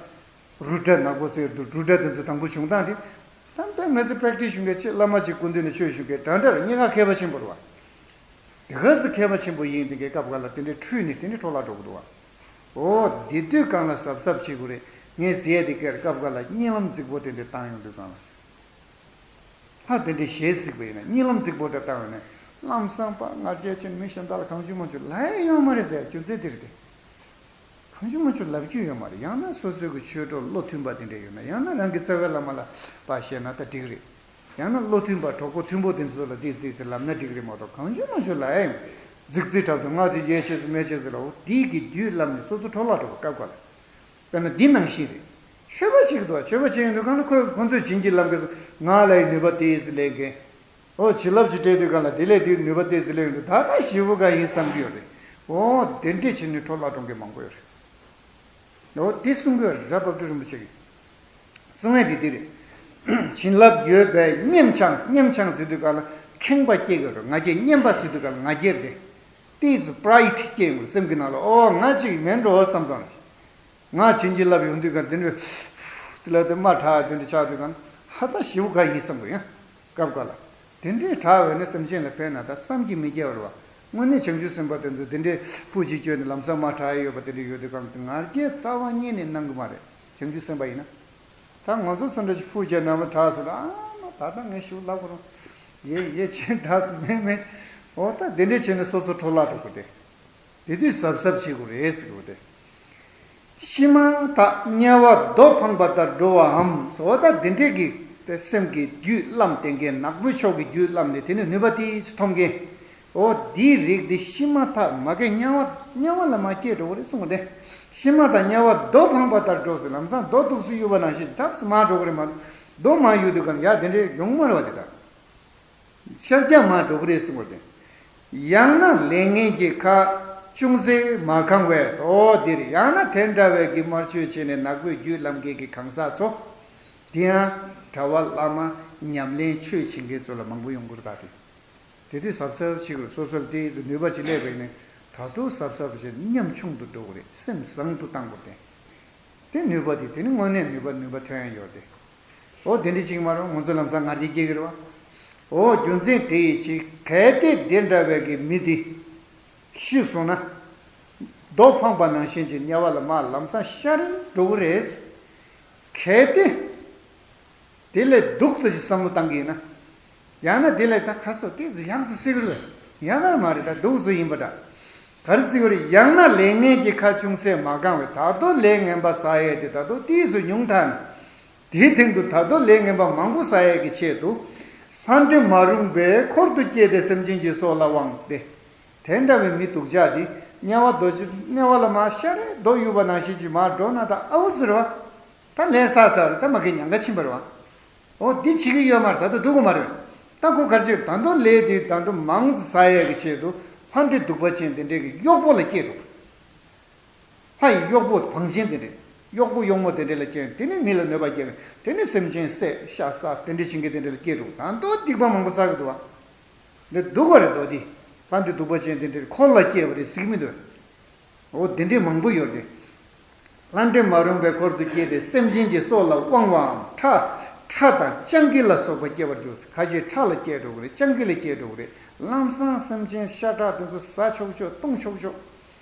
རུ་དྲ་ནག་པོ་ཟེར་འདུག་རུ་དྲ་དེ་ཚོ་དང་པོ་བྱུང་སྟངས་དེ། ད་དཔེ་མི་སྲིད་པྲེག་ཊིས་ཞུ་མཁན་ཆེ། བླ་མ་གཅིག་སྐུ་མདུན་ནས་ཆོས་ཞུ་མཁན་འདྲ་འདྲ་རེད། གཉིས་ཀ་མཁས་པ་ཆེན་པོ་རེད་བ། དེ་ག་ཚོད་མཁས་པ་ཆེན་པོ་ཡིན་དེ་གའི་སྐབས་འགའ་ལ་དེ་འདྲའི་འཁྲུལ་ནས་དེ་འདྲའི་འཕྲོ་བརླག་འགྲོ་གི་འདུག་བ། འོ་དེ་དུས་སྒང་ལ་གཟབ་གཟབ་བྱེད་དགོས་རེད། ངས་ཟེར་ཡས་དེ་གའི་སྐབས་འགའ་ལ་གཉིད་ལམ་རྫིག་པོ་དེ་འདྲ་བཏང་ཡོང་དུས་སྒང་ལ། ལྷ་དེ་འདྲའི་ཞལ་གཟིགས་པ་ཡིན་ན་གཉིད་ལམ་རྫིག་པོ་འདྲ་བཏང་བ་ཡིན་ན། ལམ་སང་ཕར་ང་རྒྱལ་ཅན་མི་གཞན་དག་ལ་གང་བྱུང་མང་བྱུང་ལབ་ཡས་ཡོད་མ་རེད་ཟེར་རྒྱུ་མཚན་དེ་རེད་དེ། གང་བྱུང་མང་བྱུང་ལབ་རྒྱུ་ཡོད་མ་རེད། ཡང་ན་སོ་སོའི་གི་ཆོས་གྲོགས་བློ་མཐུན་པ་དེ་འདྲ་ཡོད་ན། ཡང་ན་རང་གི་རྩ་བའི་བླ་མ་ལ་ཕར་བཤད་ན་ད་འགྲིག་རེད། ཡང་ན་བློ་མཐུན་པ་གྲོགས་པོ་མཐུན་པོ་དེ་ཚོ་ལ་འདི་འདི་ཟེར་ལབ་ན་འགྲིག་རེད་མ་གཏོགས། གང་བྱུང་མང་བྱུང་ལབ་ཡས་རྫིག་རྫིག་འཁྲབ་དུས་ང་དེ་རྒྱལ་ཆེ་ཟེར་མེད་ཆེ་ཟེར་ལབ། འོ་དེའི་གི་རྒྱུས་བླངས་ནས་སོ་སོ་འཕྲོ་བརླག་འགྲོ་བ་སྐབས་འགའ་ལ། དཔེར་ན་འདི་ནང་བཞིན་རེད། ཆོས་པ་ཞིག་འདུག་ཆོས་པ་ཞིག་ཡིན་དུས་སྒང་ལ་ཁོས་ཁོང་ཚོས་བྱིན་གྱིས་བརླབས་མཁན་ཚོ་ང་ལ་ཡི་ནུས་པ་དེ་ཡིས་སུ་ལེན་མཁན། ཨོ་བྱིན་རླབས་ཅིག་སྤྲད་དུས་སྒང་ལ་དེ་ལས་དེའི་ནུས་པ་དེ་ཚོ་སླེབས་ཡོང་དུས་ད་ལྟ་ཞེ་པོ་ག་ཡིན་བསམ་གྱི་ཡོད་རེད། ཨོ་དེ་འདྲས་བྱས་ནས་འཕྲོ་བརླག་འགྲོ་མཁན་མང་པོ་ཡོད་རེད། ཨོ་དེ་གསུང་གི་ཡོད་རེད། རྫ་བབས་སྒྲུབ་རིན་པོ་ཆེ་གིས་གསུང་ཡས་དེ་འདི་རེད། བྱིན་རླབས་ཡོད་པས་སྙེམས་ཆང་། སྙེམས་ཆང་ཟེར་དུས་སྒང་ལ་ཁེངས་པ་སྐྱེ་གི་རེད། ང་རྒྱལ། སྙེམས་པ་ཟེར་དུས་སྒང་ལ་ང་རྒྱལ་རེད། ཏོག་ཙམ་པྲའིཌ་སྐྱེ་ཡོང་རེད་སེམས་ཀྱི་ནང་ལ། ཨོ་ང་ཅིག་མིན་འགྲོ་བསམ་སོང་རེད། ང་བྱིན་གྱིས་བརླབས་ཡོང་དུས་སྒང་དེ་འདྲའི་ཧྥུ་ལབ་དེ་དམའ་དྲགས་དེ་འདྲ་ཆགས་དུས་སྒང་ཧ་ད་ཞེ་པོ་ག་ཡིན་བསམ་གི་ཡང་སྐབས་འགའ་ལ། དེ་འདྲའི་དྲགས་པས་ན་སེམས་ཅན་ལ་དཔེར་ན་ད་བསམ་གྱིས་མི་ཁྱབ་པ་རེད་བ། དངོས་གནས་བྱང་ཆུབ་སེམས་དཔའ་དེ་ཚོ་དེ་འདྲའི་ཧྥུ་ཅིག་བསྐྱོན་ནས་ལམ་སང་དམའ་དྲགས་ཡོད་པ་དེ་འདྲ་ཡོད་དུས་སྒང་དེ་ང་རྒྱལ་རྩ་བ་ཉིད་ནས་གནང་གི་མ་རེད། བྱང་ཆུབ་སེམས་དཔའ་ཡིན་ན། ད་ང་ཚོ་སུ་འདྲ་ཞིག་ཕུགས་རྒྱག་ན་མ་དྲག་ཟེར། ཨ་མ་ད་ལྟ་ངས་ཞུ་ལབ་དགོས་རུང་། ཡེ་ཡེ་བྱས་དྲག་སུ་མེད་མེད། འོ་ད་དེ་འདྲས་བྱས་ནས་སོ་སོ་འཕྲོ་བརླག་འགྲོ་གི་རེད། དེ་དུས་གཟབ་གཟབ་བྱེད་དགོས་རེད་ཟེར་གི་རེད། ཕྱི་མ་དག་དམྱལ་བ་རྡོ་འཕངས་པ་ལྟར་འགྲོ་བའམ། འོ་ད་དེ་འདྲས་ཀྱི་དེ་སེམས་ཀྱི་རྒྱུད་བརླམས། དེ་འགའི་ནག་པོའི་ཕྱོགས་ཀྱི་རྒྱུད་བརླམས་ནས་དེ་ནས་ནུས་པ་དེ་ཐོབ་མཁན། འོ་འདིའི་རིགས་འདི་ཕྱི་མ་ཐག་མ་གི་དམྱལ་བ་དམྱལ་བ་ལ་མར་སྐྱེས་འགྲོ་གི་རེད་གསུངས་པ་དེ། ཕྱི་མ་དག་དམྱལ་བ་རྡོ་འཕངས་པ་ལྟར་འགྲོ་ཟེར། ལམ་སང་རྡོ་གཏུགས་སུ་གཡུགས་པ་ནང་བཞིན་ཙག་ཙིག་མར་འགྲོ་གི་རེད་མ་གཏོགས། རྡོ་མར་གཡུགས་དུས་གང་ཡག་དེ་འདྲའི་ཡོང་མ་རེད་བ། དེ་དག་ཤར་རྒྱག་མར་འགྲོ་གི་རེད་གསུངས་པ་དེ། ཡང་ན་ལས་ངན་གྱི་ཁ་ཅུང་ཟད་མ་གང་བས། འོ་འདིར་ཡང་ན་དེ་འདྲ་བའི་གི་དམར་མཆོད་བྱས་ནས་ནག་པོའི་རྒྱུད་བརླམས་མཁན་གྱི་གང་ཟག་ཚོ། དེ་ཡང་གྲྭ་པ་བླ་མ་ཉམས་ལེན་ཆོས་བྱེད་མཁན་ཚོ་ལ་མང་པོ་ཡོང་གི་རེད་ད། དེ། དེ་དུས་གཟབ་གཟབ་བྱེད་དགོས། སོ་སོར་དེ་ནུས་པ་ཅིག་སླེབས་པ་ཡིན་ན། ད་དུང་གཟབ་གཟབ་བྱས་ཉམ་ཆུང་དུ་འགྲོ་དགོས་རེད། སེམས་བཟང་དུ་བཏང་དགོས་རེད། དེ་ནུས་པ་དེ། དེ་ནི་དངོས་གནས་ནུས་པ་ནུས་པ་ཐོན་ཡ་ཡོད་དེ། འོ་དེ་འདྲ་ཅིག་མ་རུང་ང་ཚོ་ལམ་སང་ང་རྒྱལ་སྐྱེ་གི་རེད་བ། འོ་རྒྱུ་མཚན་དེ་ཡི་ཕྱིར། གལ་ཏེ་དེ་འདྲ་བའི་གི་མི་དེ་ཤི་སོང་ན། རྡོ་འཕངས་པ་ནང་བཞིན་གྱི་དམྱལ་བ་ལ་མར་ལམ་སང་ཤར་རིང་འགྲོ་གི་རེད། གལ་ཏེ། དེ་ལས་སྡུག་ཙམ་ཞིག་བསམ་བློ་བཏང་གི་ཡིན་ན། ཡང་ན་དེ་ལས་ད་ཁ་སོ་ཏོག་ཙམ་ཡག་ཙམ་ཟེར་གི་རེད། ཡག་ག་མ་རེད། ད་སྡུག་ཙམ་ཡིན་པ་འདྲ། ག་རེ་ཟེར་གི་རེད། ཡང་ན་ལས་ངན་གྱི་ཁ་ཅུང་ཟད་མ་གང་བས། ད་དུང་ལས་ངན་པ་བསགས་ཡས་དེ་ད་དུང་ཏོག་ཙམ་ཉུང་དྲགས་ནས། དེའི་སྟེང་དུ་ད་དུང་ལས་ངན་པ་མང་པོ་བསགས་ཡས་ཀྱི་ཆེད་དུ། ལྷ་འདྲེ་མ་རུངས་པའི་འཁོར་དུ་སྐྱེས་ཏེ་སེམས་ཅན་གྱི་སྲོག་ལ་དབང་སྟེ། དེ་འདྲ་བའི་མི་སྡུག་ཅག་དེ་དམྱལ་བ་རྡོ་རྗེ། དམྱལ་བ་ལ་མར་ཤར་རིང་རྡོ་གཡུགས་པ་ནང་བཞིན་གྱི་མར་འགྲོ་ན་ད་ཨ་འུ་ཟེར་བ། ད་ལས་བསགས་ཚར་རེད། ད་མ་གི་ཉེན་ཁ་ཕྱིན་པ་རེད་བ། འོ་འདི་བྱེད་ཀྱི་ཡོད་མ་རེད། ད་དུང་སྡུག་གི་མ་རེད། ད་ཁོ་ག་རེ་བྱེད། ད་དུང་ལས་དེ་ད་དུང་མང་ཙམ་བསགས་ཡས་ཀྱི་ཆེད་དུ་ལྷ་འདྲེ་གདུག་པ་ཅན་དེ་འདྲས་ཀྱི་གཡོག་པོ་ལ་སྐྱེས་འགྲོ། ལྷ་ཡི་གཡོག་པོ་བང་ཆེན་དེ་འདྲས། གཡོག་པོ་གཡོག་མོ་དེ་འདྲས་ལ་སྐྱེས། དེ་ནས་མི་ལ་གནོད་པ་སྐྱེལ་བས། དེ་ནས་སེམས་ཅན་བསད་ཤ་བསད་དེ་འདྲས་བྱེད་མཁན་དེ་འདྲས་ལ་སྐྱེས་འགྲོ། ད་དུང་སྡིག་པ་མང་པོ་བསགས་ཀྱི་འདུག་བ། འདི་སྡུག་པ་རེད་དོ། འདི་ལྷ་འདྲེ་གདུག་པ་ཅན་དེ་འདྲས་འཁོར་ལ་སྐྱེས་པ་རེད་ཟེར་གྱི་མི་འདུག། འོ་དེ་འདྲས་མང་པོ་ཡོད་རེད། ལྷ་འདྲེ་མ་རུངས་པའི་འཁོར་དུ་སྐྱེས་ཏེ་སེམས་ཅན་གྱི་སྲོག་ལ་དབང་བའམ། ཁྲ། ཁྲ་དང་སྤྱང་ཀི་ལ་སོགས་པ་སྐྱེ་བར་འགྱུར། ཁ་ཤས་ཁྲ་ལ་སྐྱེས་འགྲོ་གི་རེད། སྤྱང་ཀི་ལ་སྐྱེས་འགྲོ་གི་རེད། ལམ་སང་སེམས་ཅན་ཤ་ཁྲག་དེ་ཚོ་ཟ་ཆོག་ཆོག་བཏུང་ཆོག་ཆོག།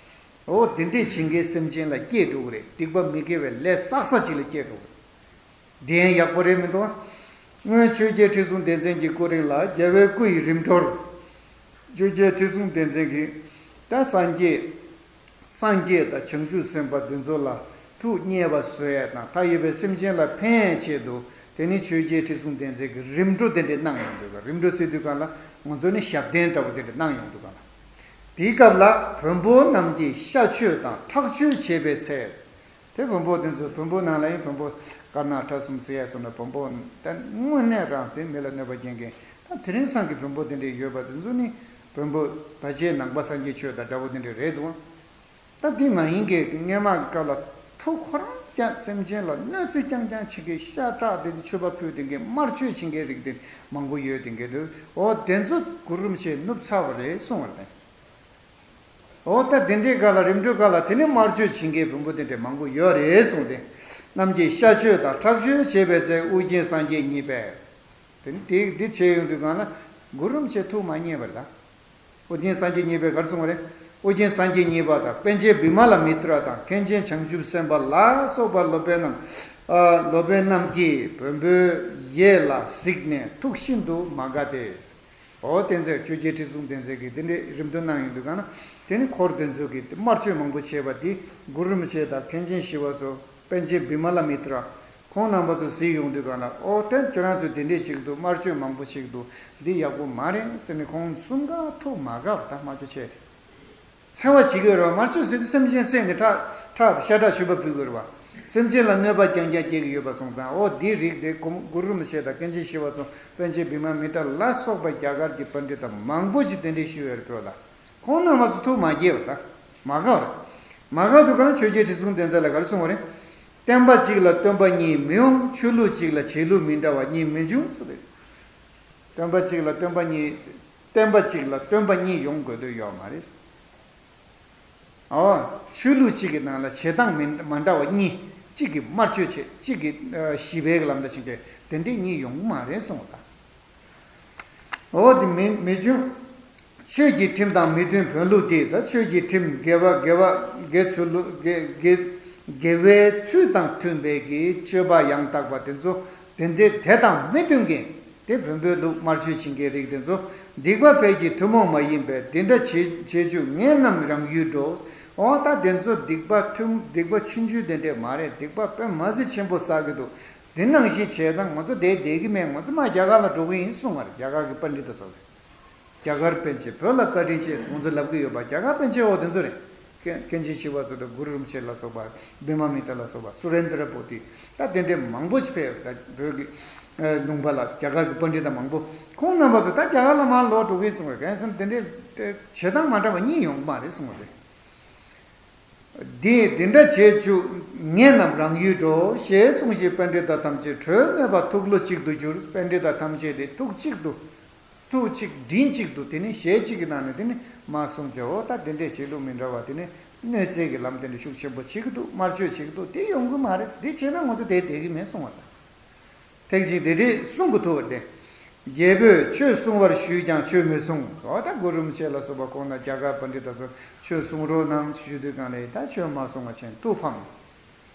འོ་དེ་འདྲས་བྱེད་མཁན་སེམས་ཅན་ལ་སྐྱེས་འགྲོ་གི་རེད། སྡིག་པ་མི་དགེ་བའི་ལས་བསགས་ས་ཅིག་ལ་སྐྱེས་འགྲོ་གི་རེད། འདི་ཡང་ཡག་པོ་རེད་མི་འདུག་ཨ། སྔོན་ཆོས་རྒྱལ་ཁྲི་སྲོང་ལྡེ་བཙན་གྱི་སྐུ་རིང་ལ་རྒྱལ་བའི་སྐུ་ཡི་རིམ་གྲོར། ཆོས་རྒྱལ་ཁྲི་སྲོང་ལྡེ་བཙན་གྱིས་ད་སངས་རྒྱས། སངས་རྒྱས་དང་བྱང་ཆུབ་སེམས་དཔའ་འདི་ཚོ་ལ་ཐུགས་མཉེས་པ་བཟོ་ཡས་དང་། མཐའ་ཡས་པའི་སེམས་ཅན་ལ་ཕན་ཡས་ཆེད་དུ། དེ་ནི་ཆོས་རྒྱལ་ཁྲི་སྲོང་ལྡེ་བཙན་གྱིས་རིམ་གྲོ་དེ་འདྲས་གནང་ཡོང་དུས་ག། རིམ་གྲོ་ཟེར་དུས་གང་ལ་ང་ཚོ་ནི་ཞབས་བརྟན་འདྲ་བོ་དེ་འདྲས་གནང་ཡོང་དུས་གང་ལ། དེའི་སྐབས་ལ་བོན་པོ་རྣམས་ཀྱིས་ཤ་མཆོད་དང་ཁྲག་མཆོད་བྱེད་པའི་ཚེ། དེ་བོན་པོ་དེ་ཚོ། བོན་པོ་ནང་ལ་ཡང་བོན་པོ་དཀར་ནག་ཁྲ་གསུམ་ཟེར་ཡ་སོང་ན། བོན་པོ་ད་དངོས་གནས་རང་དེ་མི་ལ་གནོད་པ་སྐྱེལ་མཁན། ད་དེ་རིང་སང་གི་བོན་པོ་དེ་འདྲས་ཡོད་པ་དེ་ཚོ་ནི་བོན་པོ་ད་ཆའི་ནང་པ་སངས་རྒྱས་ཆོས་དང་འདྲ་བོ་དེ་འདྲས་རེད་འདུག། ད་དེ་མ་ཡིན་མཁན་སྔོན་མ་གི་སྐབས་ལ་ཐུགས་ཁོ་རང་རྐྱང་། སེམས་ཅན་ལ་གནོད་འཚེ་རྐྱང་རྐྱང་བྱེད་མཁན། ཤ་ཁྲག་དེ་མཆོད་པ་ཕུལ་བསྡད་མཁན། དམར་མཆོད་བྱེད་མཁན་རིགས་དེ་མང་པོ་ཡོད་བསྡད་མཁན་འདུག། འོ་དེ་ཚོ་གུ་རུ་རིན་པོ་ཆེས་ནུབ་ཚར་བ་རེད་གསུངས་པ་རེད། འོ་ད་དེ་འདྲའི་སྐབས་ལ། རིམ་གྲོའི་སྐབས་ལ་དེ་ནི་དམར་མཆོད་བྱེད་མཁན་བོན་པོ་དེ་འདྲས་མང་པོ་ཡོད་རེད་གསུངས་ཏེ། རྣམས་ཀྱིས་ཤ་མཆོད་དང་ཁྲག་མཆོད་བྱེད་པའི་ཚེ། ཨོ་རྒྱན་སངས་རྒྱས་གཉིས་པས། དེ་ནི་དེ་འདི་བྱས་ཡོང་དུས་གང་ལ་གུ་རུ་རིན་པོ་ཆེ་ཐུགས་མ་མཉེས་པ་རེད་ད། ཨོ་རྒྱན་སངས་རྒྱས་གཉིས་པས་ག་རེ་གསུངས་པ་རེད། ཨོ་རྒྱན་སངས་རྒྱས་གཉིས་པ་དང་། པཎ་ཆེན་བི་མ་ལ་མི་ཏྲ་དང་། མཁན་ཆེན་བྱང་ཆུབ་སེམས་དཔའ་ལ་སོགས་པ་སློབ་དཔོན་རྣམས། ཨ། སློབ་དཔོན་རྣམས་ཀྱིས་བོན་པོའི་ཡས་ལ་གཟིགས་ནས་ཐུགས་ཤིན་ཏུ་མ་དགའ་སྟེ། འོ་དེ་ཚོས། ཆོས་རྒྱལ་ཁྲི་སྲོང་ལྡེ་བཙན་གྱིས་དེ་འདྲའི་རིམ་གྲོ་གནང་ཡོང་དུས་གང་ན། དེ་ནི་འཁོར་དེ་ཚོ་གིས་དམར་མཆོད་མང་པོ་བྱས་པ་དེ་གུ་རུ་རིན་པོ་ཆེ་དང་མཁན་ཆེན་ཞི་བ་འཚོ། པཎ་ཆེན་བི་མ་ལ་མི་ཏྲ། ཁོང་རྣམ་པ་ཚོ་གཟིགས་ཡོང་དུས་གང་ལ། ཨོ་དེ་ཁྱེད་རང་ཚོས་དེ་འདྲས་བྱེད་ཀྱི་འདུག། དམར་མཆོད་མང་པོ་བྱེད་ཀྱི་འདུག། འདི་ཡག་པོ་མ་རེད་ཟེར་ནས་ཁོང་གསུམ་ཀ་ཐུགས་མ་དགའ་བ་དང་། དམར་མཆོད་བྱས་ཏེ། འཚེ་བ་བྱེད་ཀྱི་ཡོད་རེད་བ། དམར་མཆོད་ཟེར་དུས་སེམས་ཅན་ནི་ཁྲག་ཁྲག་དང་ཤ་ཁྲག་མཆོད་པ་ཕུལ་གྱི་ཡོད་རེད་བ། སེམས་ཅན་ལ་གནོད་པ་རྐྱང་རྐྱང་སྐྱེལ་གྱི་ཡོད་པ་སོང་ཙང་། ཨོ་འདིའི་རིགས་དེ་གུ་གུ་རུ་རིན་པོ་ཆེ་དང་། མཁན་ཆེན་ཞི་བ་འཚོ། པཎ་ཆེན་བི་མ་མི་ཏྲ་ལ་སོགས་པ་རྒྱ་གར་གྱི་པཎྜི་ཏ་མང་པོ་ཞིག་དེ་འདྲས་ཞུས་ཡོད་རེད་བོད་ལ། ཁོང་རྣམ་པ་ཚོ་ཐུགས་མ་དགྱེས་པ་དང་མ་དགའ་བ་རེད། མ་དགའ་དུས་གང་ཆོས་རྒྱལ་ཁྲི་སྲོང་ལྡེ་བཙན་ལ་ག་རེ་གསུངས་པ་རེད། བསྟན་པ་གཅིག་ལ་སྟོན་པ་གཉིས་མི་འོང་། ཆོས་ལུགས་གཅིག་ལ་བྱེད་ལུགས་མི་འདྲ་བ་གཉིས་མི་འབྱུང་ཟེར་རེད། སྟོན་པ་གཅིག་ལ་སྟོན་པ་གཉིས། བསྟན་པ་གཅིག་ལ་སྟོན་པ་གཉིས་ཡོང་དགོས་དོན་ཡོད་མ་རེད། འོ། ཆོས་ལུགས་གཅིག་གི་ནང་ལ་བྱེད་སྟངས་མི་མ་འདྲ་བ་གཉིས། གཅིག་གིས་དམར་མཆོད་བྱེད། གཅིག་གིས་ཨ་ཞི་བའི་ལམ་དུ་ཕྱིན་མཁན་དེ་འདྲས་གཉིས་ཡོང་གི་མ་རེད་གསུངས་པ་དང་། འོ་དེ་མི་མི་འབྱུང་། ཆོས་ཀྱི་ཁྲིམས་དང་མི་མཐུན་བོན་ལུགས་འདི། ད་ཆོས་ཀྱི་ཁྲིམས་དགེ་བ་དགེ་བ་དགེ་ཚུལ་ལུགས་དགེ་དགེ་ དགེ་བའི་ཚུལ་དང་མཐུན་པའི་གི་སྤྱོད་པ་ཡང་དག་པ་དེ་ཚོ། དེ་འདྲའི་དེ་དང་མི་མཐུན་མཁན། དེ་བོན་པོའི་ལུགས་དམར་མཆོད་བྱེད་མཁན་རིགས་དེ་ཚོ། སྡིག་པ་འཕེལ་གྱི་ཐུན་མོང་མ་ཡིན་པའི་དེ་འདྲ་བྱེད་བྱེད་བཅུག་ངན་རྣམས་རང་ཡུལ་འགྲོ། འོ་ད་དེ་ཚོ་སྡིག་པ་ཐུན་སྡིག་པ་ཆུང་ཆུང་དེ་འདྲས་མ་རེད། སྡིག་པ་དཔེ་མ་སྲིད་ཆེན་པོ་བསགས་ཀྱི་འདུག་དེ་ནང་བཞིན་བྱས་ཙང་ང་ཚོ་བསྡད་བསྡད་ཀྱི་མེད། ང་ཚོ་མར་རྒྱ་གར་ལ་འགྲོ་གི་ཡིན་གསུངས་པ་རེད། རྒྱ་གར་གྱི་པཎྜི་ཏ་ཚོ་རེད། རྒྱ་གར་པཎ་ཆེན། བོད་ལ་བཀའ་དྲིན་ཆེ་ཟེར་ཁོང་ཚོས་ལབ་ཀྱི་ཡོད་པ། རྒྱ་གར་པཎ་ཆེན་འོ་དེ་ཚོ་རེད། མཁན་མཁན་ཆེན་ཞི་བ་འཚོ་དང་གུ་རུ་རིན་པོ་ཆེ་ལ་སོགས་པ། བི་མ་མི་ཏྲ་ལ་སོགས་པ། སུ་རེན་དྲ་བོ་དྷི། ད་དེ་འདྲའི་མང་པོ་ཞིག་ཕེབས། ད་བོད་ཀྱི་ཨ་ལུང་པ་ལ་རྒྱ་གར་གྱི་པཎྜི་ཏ་མང་པོ། ཁོང་རྣམ་པ་ཚོ་ད་རྒྱ་གར་ལ་མར་ལོག་འགྲོ་གི་གསུངས་རེད། གང་ཡིན་ཟེར་ན་དེ་འདྲའི་བྱེད་སྟངས་མ་འདྲ་བ་གཉིས་ཡོང་གི་མ་རེད་གསུངས་རེད། འདི་འདི་འདྲ་བྱེད་བཅུག་ངན་རྣམས་རང་ཡུལ་འགྲོ། ཞེས་གསུངས་ཤིང་པཎྜི་ཏ་ཐམས་ཅད་གྲོས་མེད་པར་ཐུགས་བློ་གཅིག་ཏུ་གྱུར། པཎྜི་ཏ་ཐམས་ཅད་དེ་ཐུགས་གཅིག་ཏུ། ཐུགས་གཅིག་མགྲིན་གཅིག་ཏུ་དེ་ནི་ཞལ་གཅིག་གི་ནང་ནས་དེ་ནི་མར་གསུངས་བྱས། འོ་ད་དེ་འདྲས་བྱེད་ལུགས་མི་འདྲ་བ་དེ་ནི་གནོད་འཚེ་གི་ལམ་དེ་འདྲ་ཤུགས་ཆེན་པོ་བྱེད་ཀྱི་འདུག་དམར་མཆོད་བྱེད་ཀྱི་འདུག་དེ་ཡོང་གི་མ་རེད། དེ་བྱས་ན་ང་ཚོ་དེ་བསྡད་ཀྱི་མེད་གསུངས་པ་དང་། ཐེག་ཆེན་དེ་འདྲས་གསུང་གི་ཐུག་པ་སྟེ། རྒྱལ་པོས་ཆོས་གསུང་བར་ཞུས་ཀྱང་ཆོས་མི་གསུང་། འོ་ད་གུ་རུ་རིན་པོ་ཆེ་ལ་སོགས་པ་ཁོང་ན་རྒྱ་གར་པཎྜི་ཏ་ཚོ་ཆོས་གསུང་རོགས་གནང་ཞུ་དུས་གང་ལས་ད་ཆོས་མ་གསུང་བ་ཆེན་ཐུགས་ཕམ།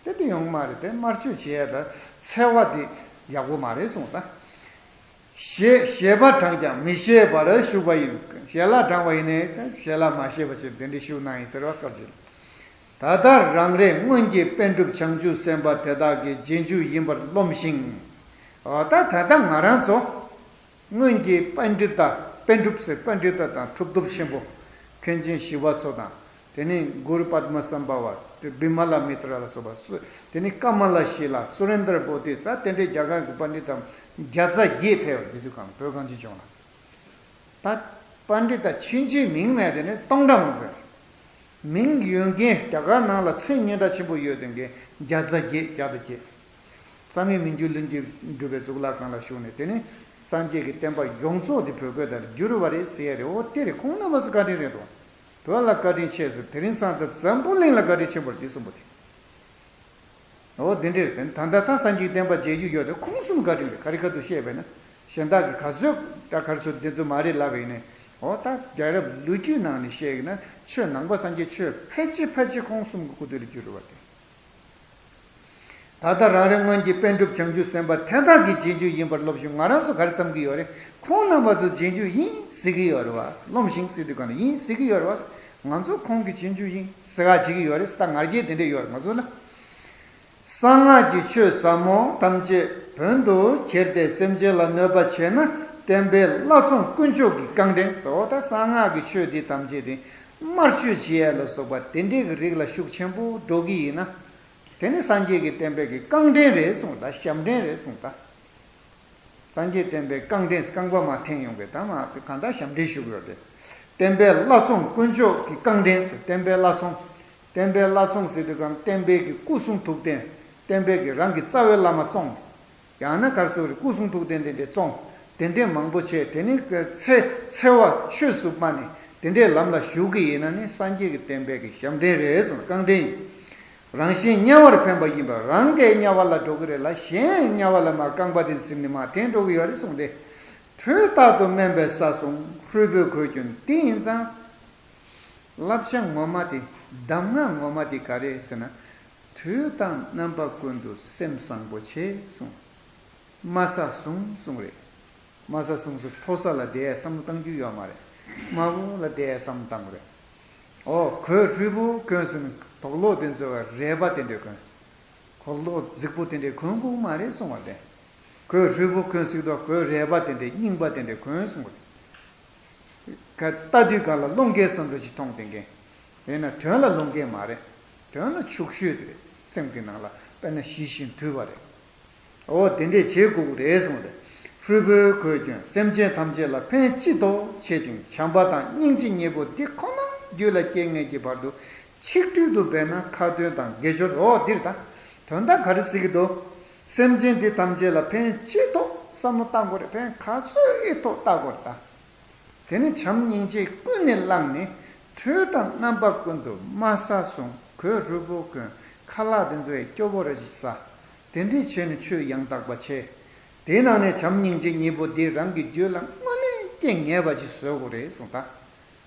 དེ་དེ་ཡོང་མ་རེད། དེ་དམར་མཆོད་བྱེད་ཡ་ད་འཚེ་བ་དེ་ཡག་པོ་མ་རེད་གསུངས་ད། ཞེས་ཞེས་པ་དྲངས་ཀྱང་མི་ཤེས་པར་བཞུགས་པ་ཡིན། ཞལ་ལག་དྲངས་པ་ཡིན་ནའི་ཞལ་ལག་མ་ཤེས་པ་ཞིག་དེ་འདྲ་བཞུགས་གནང་ཡིན་ཟེར་བ་སྐབས་ཤིག་ད་ལྟ་རང་རེ་སྔོན་གྱི་པཎ་གྲུབ་བྱང་ཆུབ་སེམས་དཔའ་དེ་དག་གི་རྗེས་འཇུག་ཡིན་པར་རློམ་ཞིང་། འོ་ད་ད་ལྟ་ང་རང་ཚོ་སྔོན་གྱི་པཎྜི་ཏ། པཎ་གྲུབ་ཟེར་པཎྜི་ཏ་དང་གྲུབ་ཐོབ་ཆེན་པོ་མཁན་ཆེན་ཞི་བ་འཚོ་དང་། དེ་ནས་གུ་རུ་པདྨ་སམ་བྷ་བ། བི་མ་ལ་མི་ཏྲ་ལ་སོགས་པ་སུ། དེ་ནས་ཀ་མ་ལ་ཤི་ལ། སུ་རེན་དྲ་བོ་དྷི། ད་དེ་འདྲའི་རྒྱ་གར་གྱི་པཎྜི་ཏ་བརྒྱ་རྩ་བརྒྱད་ཕེབས་པ་དེ་དུས་གང་བོད་གངས་ཅན་ལྗོངས་ལ། ད་པཎྜི་ཏ་ཕྱིན་ཆད་མིང་མེད་དེ་ནི་སྟོང་ཕྲག་མང་པོ་ཡོད། མིང་ཡོད་མཁན་རྒྱ་གར་ནང་ལ་མཚན་སྙན་གྲགས་ཆེན་པོ་ཡོད་དེ་མཁན་བརྒྱ་རྩ་བརྒྱད། བརྒྱ་དང་བརྒྱད། རྩ་མེད་མི་འགྱུར་ལྷུན་གྱིས་གྲུབ་པའི་གཙུག་ལག་ཁང་ལ་བཞུགས་ནས། དེ་ནི་སངས་རྒྱས་ཀྱི་བསྟན་པ་ཡོངས་རྫོགས་དེ་བོད་སྐད་དུ་བསྒྱུར་བ་རེད་ཟེར་ཡ་རེད། འོ་དེ་རེད། ཁོང་རྣམ་པ་ཚོ་བཀའ་དྲིན་རེད་དོ། བོད་ལ་བཀའ་དྲིན་ཆེ་ཟེར། དེ་རིང་སང་ད་འཛམ་བུ་གླིང་ལ་བཀའ་དྲིན་ཆེན་པོ་རེད་དེ་གསུངས་པ་དེ། འོ་དེ་འདྲས་རེད། ད་ལྟ་ད་སངས་རྒྱས་བསྟན་པ་མཇལ་རྒྱུ་ཡོད་རེད། ཁོང་གསུམ་བཀའ་དྲིན་རེད། ག་རེ་ག་དུས་བཤད་པས་ན། གཞན་དག་གི་ག་ཚོད་ད་ག་རེ་ཚོད་འདི་ཚོ་མ་རེད་ལབ་པ་ཡིན་ནའི། འོ་ད་རྒྱལ་རབས་ལོ་རྒྱུས་ནང་ནས་བཤད་ཀྱི་ན་ཆོས་ནང་པ་སངས་རྒྱས་ཆོས་ཕལ་ཆེར་ཕལ་ཆེར་ཁོང་གསུམ་གྱི་སྐུ་དུས་ལ་བསྒྱུར་བ་དེ། ད་ལྟ་རང་རེ་སྔོན་གྱི་པཎ་གྲུབ་བྱང་ཆུབ་སེམས་དཔའ་དེ་དག་གི་རྗེས་འཇུག་ཡིན་པར་རློམ་ཞིང་། ང་རང་ཚོ་ག་རེ་བསམ་གྱི་ཡོད་རེད། ཁོང་རྣམ་པ་ཚོ་རྗེས་འཇུག་ཡིན་ཟེར་གྱི་ཡོད་རེད་བ། རློམ་ཞིང་ཟེར་དུས་ག་ནས་ཡིན་ཟེར་གྱི་ཡོད་རེད་བ། ང་ཚོ་ཁོང་གི་རྗེས་འཇུག་ཡིན་ཟེར་ག་བྱེད་ཀྱི་ཡོད་རེད། ད་ང་རྒྱལ་དེ་འདྲས་ཡོད་རེད་ང་ཚོ་ལ། གསང་སྔགས་ཀྱི་ཆོས་ཟབ་མོ་ཐམས་ཅད་བོན་དུ་གྱེར་ཏེ་སེམས་ཅན་ལ་གནོད་པ་བྱས་ན། བསྟན་པའི་བླ་བཙོང་དཀོན་མཆོག་གི་རྐང་འདྲེན་ཟེར། འོ་ད་གསང་སྔགས་ཀྱི་ཆོས་འདི་ཐམས་ཅད་དེ་དམར་མཆོད་བྱེད་ཡ་ལ་སོགས་པ་དེ་འདྲའི་གི་རིགས་ལ་ཤུགས་ཆེན་པོ་འགྲོ་གི་ཡིན་ན། དེ་ནི་སངས་རྒྱས་ཀྱི་བསྟན་པའི་གི་རྐང་འདྲེན་རེད་གསུངས། ད་ཞབས་འདྲེན་རེད་གསུངས་ད། སངས་རྒྱས་བསྟན་པའི་རྐང་འདྲེན། རྐང་པ་མར་འཐེན་ཡོང་གི་ད་མར་གང་ལྟར་ཞབས་འདྲེན་ཞུ་གི་ཡོད་རེད། བསྟན་པའི་བླ་བཙོང་དཀོན་མཆོག་གི་རྐང་འདྲེན་ཟེར། བསྟན་པའི་བླ་བཙོང་། བསྟན་པའི་བླ་བཙོང་ཟེར་དུས་གང་བསྟན་པའི་གི་སྐུ་གསུང་ཐུགས་རྟེན། བསྟན་པའི་གི་རང་གི་རྩ་བའི་བླ་མ་བཙོང་། ཡང་ན་ག་རེ་ཟེར་དགོས་རེད། སྐུ་གསུང་ཐུགས་རྟེན་དེ་འདྲས་བཙོང་། དེ་འདྲས་མང་པོ་བྱས། དེ་ནི་འཚེ་འཚེ་བ་ཆོས་སུ་སྨྲ་ནས་དེ་འདྲས་ལམ་ལ་ཞུགས་ཀྱི་ཡིན་ན་ནི་སངས་རྒྱས་ཀྱི་བསྟན་པའི་གི་ཞབས་འདྲེན་རེད་གསུངས། རྐང་འདྲེན་ཡིན། རང་གཞན་དམྱལ་བར་འཕེན་པ་ཡིན་པས། རང་གི་དམྱལ་བ་ལ་འགྲོ་གི་རེད་ལ། གཞན་དམྱལ་བ་ལ་མར་རྐང་པ་དེ་ཟིན་ནས་མར་འཐེན་འགྲོ་གི་ཡོད་རེད་གསུངས་ཏེ། དུས་རྟག་ཏུ་དམན་པའི་ས་བཟུང་། ཧྲུལ་པོའི་གོས་གྱོན་དེ་ཡིན་ཙང་། བསླབ་བྱ་ངོ་མ་དེ། གདམས་ངག་ངོ་མ་དེ་ག་རེ་ཟེར་ན། དུས་དང་རྣམ་པ་ཀུན་ཏུ་སེམས་བཟང་པོ་བྱེད་གསུངས། དམའ་ས་བཟུང་གསུངས་རེད། དམའ་ས་བཟུང་ཟེར་མཐོ་ས་ལ་བསྡད་བསམ་བློ་གཏང་རྒྱུ་ཡོད་མ་རེད། དམའ་བོ་ལ་བསྡད་བསམ་བློ་གཏང་དགོས་རེད། ཨོ་གོས་ཧྲུལ་པོ་གོན་ཟེར་ནས་དོག་ལོག་དེ་ཚོ་རལ་པ་དེ་འདྲས་གོན། གོས་ལོག་རྫིག་པོ་དེ་འདྲས་གོན་དགོས་མ་རེད་གསུངས་པ་རེད། གོས་ཧྲུལ་པོ་གོན་ཟེར་དུས་གོས་རལ་པ་དེ་འདྲས་རྙིང་པ་དེ་འདྲས་གོན་གསུངས་པ་རེད། ཁ་ལྟ་དུས་གང་ལ་བློ་འགེལ་བསམ་འགྲོ་ཞིག་མཐོང་དེ་འགན། དེས་ན་དོན་ལ་བློ་འགེལ་མ་རེད། དོན་ལ་ཕྱུག་ཤོས་དེ་རེད། སེམས་ཀྱི་ནང་ལ་དཔེར་ན་ཞི་ཞིང་དུལ་བ་རེད། འོ་དེ་འདྲས་བྱེད་དགོས་ཀྱི་རེད་གསུངས་རེད། ཧྲུལ་པོའི་གོས་གྱོན་སེམས་ཅན་ཐམས་ཅད་ལ་ཕན་ཅི་ཐོགས་བྱེད་ཅིང་། བྱམས་པ་དང་སྙིང་རྗེ་གཉིས་པོ་འདི་ཁོ་ན་རྒྱུད་ལ་སྐྱེ་ངེས་ཀྱི་བར་དུ་ཆིག་སྒྲིལ་དུ་འབད་ན་ཁ་ཏོན་དང་དགེ་སྦྱོར། འོ་འདིར་ད་དོན་དག་ག་རེ་ཟེར་གྱི་འདུག་སེམས་ཅན་འདི་ཐམས་ཅད་ལ་ཕན་ཅི་ཐོགས་བསམ་བློ་བཏང་དགོས་རེད། ཕན་ག་ཚོད་ཨེ་ཐོགས་བལྟ་དགོས་རེད་ད། དེ་ནི་བྱམས་སྙིང་རྗེ་ཀུན་ནས་བསླངས་ནས། དུས་དང་རྣམ་པ་ཀུན་ཏུ་དམའ་ས་བཟུང་། གོས་ཧྲུལ་པོ་གོན། ཁ་ལག་དེ་ཚོ་ཡང་སྐྱོ་པོ་ར་ཅིག་ཟ། དེ་འདྲས་བྱས་ནས་ཆོས་ཡང་དག་པ་བྱས། དེའི་ནང་ནས་བྱམས་སྙིང་རྗེ་གཉིས་པོ་འདི་རང་གི་རྒྱུད་ལ་དངོས་གནས་སྐྱེ་ངེས་པ་ཅིག་བཟོ་དགོས་རེད་གསུངས་ད།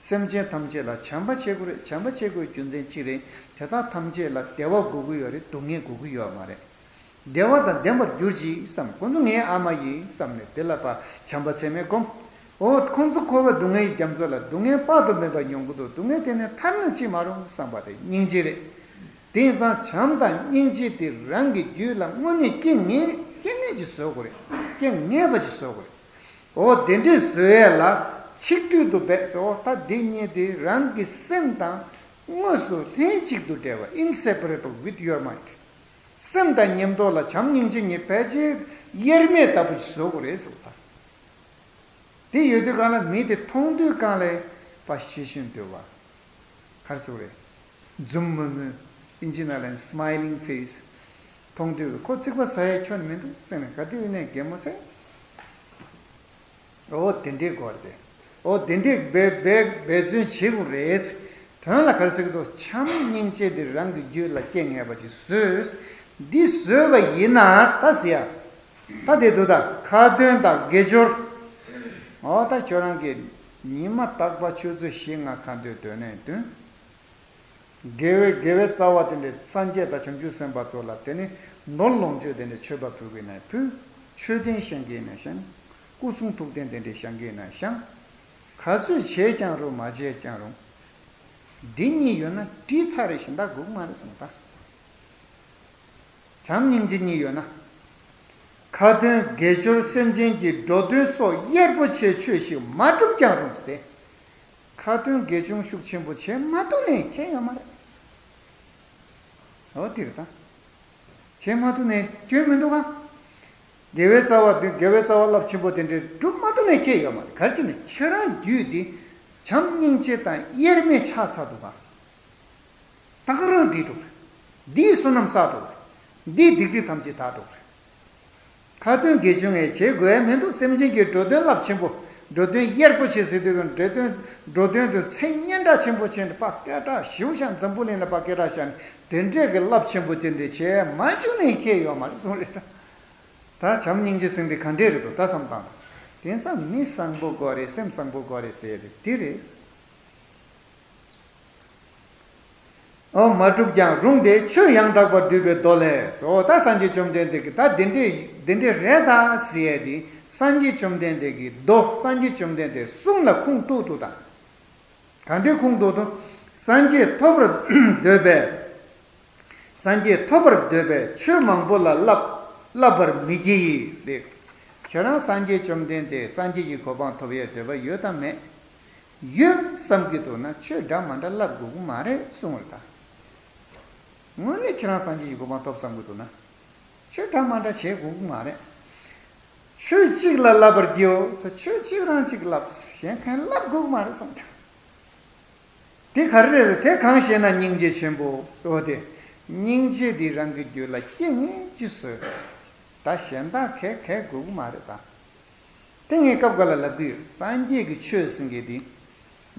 སེམས་ཅན་ཐམས་ཅད་ལ་བྱམས་པ་བྱེད་དགོས་རེད། བྱམས་པ་བྱེད་དགོས་རྒྱུ་མཚན་གཅིག་རེད། དེ་དག་ཐམས་ཅད་ལ་བདེ་བ་དགོས་ཀྱི་ཡོད་རེད། སྡུག་བསྔལ་དགོས་ཀྱི་ཡོད་མ་རེད། བདེ་བ་དང་ལྡན་པར་གྱུར་ཅིག་བསམ། ཁོ་ཚོ་ངའི་ཨ་མ་ཡིན་བསམ་ནས་དེ་ལ་ཕར་བྱམས་པ་ཚད་མེད་སྒོམ། འོ་ཁོ་ཚོ་འཁོར་བའི་སྡུག་བསྔལ་གྱི་རྒྱ་མཚོ་ལ་སྡུག་བསྔལ་དཔག་ཏུ་མེད་པ་མྱོང་གི་འདུག་སྡུག་བསྔལ་དེ་ནས་ཐར་ན་ཅི་མ་རུང་བསམ་པ་དེ་སྙིང་རྗེ་རེད། དེ་ཡིན་ཙང་བྱམས་དང་སྙིང་རྗེ་དེ་རང་གི་རྒྱུད་ལ་དངོས་གནས་སྐྱེ་ངེས་སྐྱེ་ངེས་ཀྱི་བཟོ་དགོས་རེད། སྐྱེ་ངེས་པ་ཅིག་བཟོ་དགོས་རེད། འོ་དེ་འདྲའི་བཟོ་ཡས་ལ་ཆིག་སྒྲིལ་དུ་འབད་ཟེར། འོ་ད་འདི་གཉིས་དེ་རང་གི་སེམས་དང་དངོས་སུ་ལྷན་ཅིག་ཏུ་འབྲེལ་བ། Inseparable with your mind། སེམས་དང་མཉམ་དུ་ལ་བྱམས་སྙིང་རྗེ་གཉིས་ཕལ་ཆེར་དབྱེར་མེད་ལྟ་བུ་ཞིག་བཟོ་དགོས་རེད་ཟེར་བ། དེ་ཡོད་དུས་གང་ལ་མི་དེ་མཐོང་དུས་གང་ལ་ཕར་ཤེས་བཞིན་དུ་བ། ག་རེ་ཟེར་དགོས་རེད། འཛུམ་དམུལ་དམུལ། ཨིན་ཇི་ནང་ལ་smiling face། མཐོང་དུས་ཁོ་ཚིག་པ་ཟ་ཡས་ཁྱོན་མི་འདུག་ཟེར་ནས་ག་དུས་ནས་གད་མོ་ཚད། འོ་དེ་འདྲའི་སྐོར་དེ། འོ་དེ་འདྲའི་འབད་འབད་འབད་བརྩོན་བྱེད་དགོས་རེད། དོན་ལ་ག་རེ་ཟེར་གི་འདུག་བྱམས་སྙིང་རྗེ་དེ་རང་གི་རྒྱུད་ལ་སྐྱེ་ངེས་པ་ཅིག་བཟོས། འདི་བཟོས་པ་ཡིན་ན་ད་ཟེར་ཡ། ད་དེ་འདུག་ད་ཁ་ཏོན་དང་དགེ་སྦྱོར། འོ་ད་ཁྱོད་རང་གིས་ཉི་མ་རྟག་པར་ཆུ་ཚོད་བཞི་ལྔ་ཁ་ཏོན་འདོན་ནས་འདོན། དགེ་བའི་དགེ་བའི་རྩ་བ་དེ་འདྲའི་སངས་རྒྱས་དང་བྱང་ཆུབ་སེམས་དཔའ་ཚོ་ལ་དེ་ནི་ནོར་ལོངས་སྤྱོད་དེ་འདྲའི་མཆོད་པ་ཕུལ་གྱི་ན་ཕུལ། མཆོད་རྟེན་བཞེངས་ཀྱི་ན་བཞེངས། སྐུ་གསུང་ཐུགས་རྟེན་དེ་འདྲའི་བཞེངས་ཀྱི་ན་བཞེངས། ག་ཚོད་བྱས་ཀྱང་རུང་མ་བྱས་ཀྱང་རུང་། འདི་གཉིས་ཡོད་ན་འགྲིག་ཚར་རེད། གཞན་དག་དགོས་ཀྱི་མ་རེད་བསམ་ད། བྱམས་སྙིང་རྗེ་གཉིས་ཡོད་ན། ཁ་ཏོན་དགེ་སྦྱོར་སེམས་ཅན་གྱི་འགྲོ་དོན་སོགས་གཡེར་པོ་ཆེ་ཆོས་ཤིག་མ་བསྒྲུབས་ཀྱང་རུང་སྟེ། ཁ་ཏོན་དགེ་སྦྱོར་ཤུགས་ཆེན་པོ་བྱས་མ་ཐུབ་ནས་ཁྱད་ཡོད་མ་རེད། འོ་དེ་རེད་ད། བྱས་མ་ཐུབ་ནས་སྐྱོན་མི་འདུག་ག་དགེ་བའི་རྩ་བ་འདི་དགེ་བའི་རྩ་བ་རླབས་ཆེན་པོ་དེ་འདྲའི་སྒྲུབ་མ་ཐུབ་ནས་ཁྱད་ཡོད་མ་རེད། ག་རེ་བྱས་ནས་ཁྱེད་རང་རྒྱུད་འདི་བྱམས་སྙིང་རྗེ་དང་དབྱེར་མེད་ཆགས་ཚར་འདུག་ག་ད་ག་རང་འགྲིག་འགྲོ་གི་རེད། འདིས་བསོད་ནམས་བསགས་འགྲོ་གི་རེད། འདིས་སྡིག་སྒྲིབ་ཐམས་ཅད་དག་འགྲོ་གི་རེད། ཁ་ཏོན་དགེ་སྦྱོར་ངས་བྱེད་དགོས་ཡ་མི་འདུག་སེམས་ཅན་གྱི་འགྲོ་དོན་རླབས་ཆེན་པོ། འགྲོ་དོན་གཡེར་པོ་ཆེ་ཟེར་དུས་ཀྱང་འགྲོ་དོན་འགྲོ་དོན་དུ་མཚན་སྙན་གྲགས་ཆེན་པོ་བྱས་ནས་ཕར་སྐད་གྲགས་ཞེ་པོ་བཞག་འཛམ་བུ་གླིང་ལ་ཕར་སྐད་གྲགས་བཞག་ནས་དེ་འདྲས་ཀྱི་རླབས་ཆེན་པོ་དེ་འདྲས་བྱས་མ་བྱུང་ནས་ཁྱད་ཡོད་མ་རེད་གསུངས་རེད། ད་བྱམས་སྙིང་རྗེ་ཟེར་འདི་ག་འདྲས་རེད་འདུག་ད་བསམ་བཏང་། དེང་སང་མི་བཟང་པོ་དགོས་རེད། སེམས་བཟང་པོ་དགོས་རེད་ཟེར་རེད། འདི་རེད། ཨོ་མ་བསྒྲུབས་ཀྱང་རུང་སྟེ་ཆོས་ཡང་དག་པར་སྡུད་པའི་མདོ་ལས། ཨོ་ད་སངས་རྒྱས་བཅོམ་ལྡན་འདས་ཀྱིས་ད་འདི་འདྲས་འདི་འདྲས་རེད་ད་ཟེར་ཡས་དེ་སངས་རྒྱས་བཅོམ་ལྡན་འདས་ཀྱི་མདོ། སངས་རྒྱས་བཅོམ་ལྡན་འདས་གསུང་ལ་ཁུངས་གཏུགས་འདུག་ད་ག་འདྲས་ཁུངས་གཏུགས་འདུག་སངས་རྒྱས་ཐོབ་པར་འདོད་པས། སངས་རྒྱས་ཐོབ་པར་འདོད་པས་ཆོས་མང་པོ་ལ་བསླབ་བསླབ་པར་མི་བགྱི་ཡི་ཟེར། ཁྱེད་རང་སངས་རྒྱས་བཅོམ་ལྡན་འདས་སངས་རྒྱས་ཀྱི་གོ་འཕང་ཐོབ་ཡས་འདོད་པ་ཡོད་དམ་མེད། ཡོད་བསམ་གྱི་འདུག་ན་ཆོས་འདྲ་མ་འདྲ་བསླབ་དགོས་ཀྱི་མ་རེད་གསུངས་པ་རེད་ད། དངོས་གནས་ཁྱེད་རང་སངས་རྒྱས་ཀྱི་གོ་འཕང་ཐོབ་བསམ་གྱི་འདུག་ན། ཆོས་འདྲ་མ་འདྲ་བྱེད་དགོས་ཀྱི་མ་རེད། ཆོས་གཅིག་ལ་བསླབ་པར་བགྱིའོ། ཆོས་གཅིག་རང་གཅིག་བསླབ། གཞན་གང་བསླབ་དགོས་ཀྱི་མ་རེད་གསུངས་ད། དེ་ག་རེ་རེད། དེ་གང་ཞེ་ན་སྙིང་རྗེ་ཆེན་པོ་གཙོ་བོ་དེ། སྙིང་རྗེ་འདི་རང་གི་རྒྱུད་ལ་སྐྱེ་ངེས་ཀྱི་བཟོས། ད་གཞན་དག་གས་གས་དགོས་ཀྱི་མ་རེད་ད། དེ་ངས་སྐབས་འགའ་ལ་ལབ་ཀྱི་ཡོད། སངས་རྒྱས་ཀྱི་ཆོས་ཟེར་མཁན་འདི།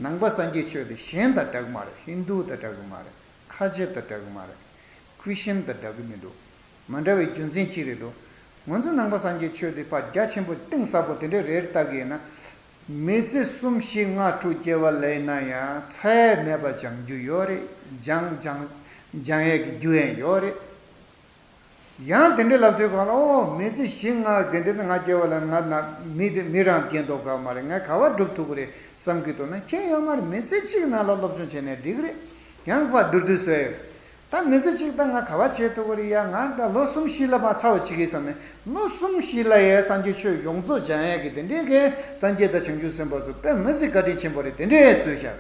ནང་པ་སངས་རྒྱས་ཆོས་དེ་གཞན་དང་འདྲ་གི་མ་རེད། ཧིན་རྡུ་དང་འདྲ་གི་མ་རེད། ཁ་ཆེ་དང་འདྲ་གི་མ་རེད། ཁྲི་ཤན་དང་འདྲ་གི་མི་འདུག་མ་འདྲ་བའི་རྒྱུ་མཚན་ཅི་རེད་འདུག་ང་ཚོ་ནང་པ་སངས་རྒྱས་ཆོས་དེ་ཕར་རྒྱ་ཆེན་པོ་གཏིང་ཟབ་པོ་དེ་འདྲ་རེད་ལྟ་གི་ཡིན་ན། མི་ཚེ་གསུམ་བཞི་ལྔ་དྲུག་སྐྱེ་བ་ལེན་ན་ཡང་ཚར་ཡས་མེད་པ་སྦྱང་རྒྱུ་ཡོད་རེད། སྦྱང་སྦྱང་སྦྱང་ཡས་ཀྱི་རྒྱུ་ཡང་ཡོད་རེད། ཡང་དེ་འདྲའི་ལབ་དུས་གང་ལ་ཨོ་མི་ཚེ་བཞི་ལྔ་དེ་འདྲའི་ང་སྐྱེ་བ་ལ་ང་ན་མི་དེ་མི་རང་སྐྱེ་མདོག་ཁ་མ་རེད། ང་ག་བ་སྒྲུབ་ཐུབ་ཀྱི་རེད་བསམ་གྱི་འདུག་ན་ཁྱད་ཡོད་མ་རེད། མི་ཚེ་གཅིག་ནང་ལ་སློབ་སྦྱོང་བྱས་ནས་འགྲིག་གི་རེད། ཡང་ཕར་བསྡུར་དུས་བཟོས་ཡོད། ད་མི་ཚེ་གཅིག་ད་ང་ག་བ་བྱེད་ཐུབ་ཀྱི་རེད་ཡ། ང་ད་ལོ་གསུམ་བཞི་ལ་མ་ཚར་བ་བྱེད་ཀྱི་བསམ་ནས་ལོ་གསུམ་བཞི་ལ་ཡ་སངས་རྒྱས་ཆོས་ཡོངས་རྫོགས་སྦྱང་ཡས་ཀྱི་དེ་འདྲའི་གི་སངས་རྒྱས་དང་བྱང་ཆུབ་སེམས་དཔའ་ཚོ་དཔེ་མི་སྲིད་བཀའ་དྲིན་ཆེན་པོ་རེད། དེ་འདྲའི་བཟོས་བཞག་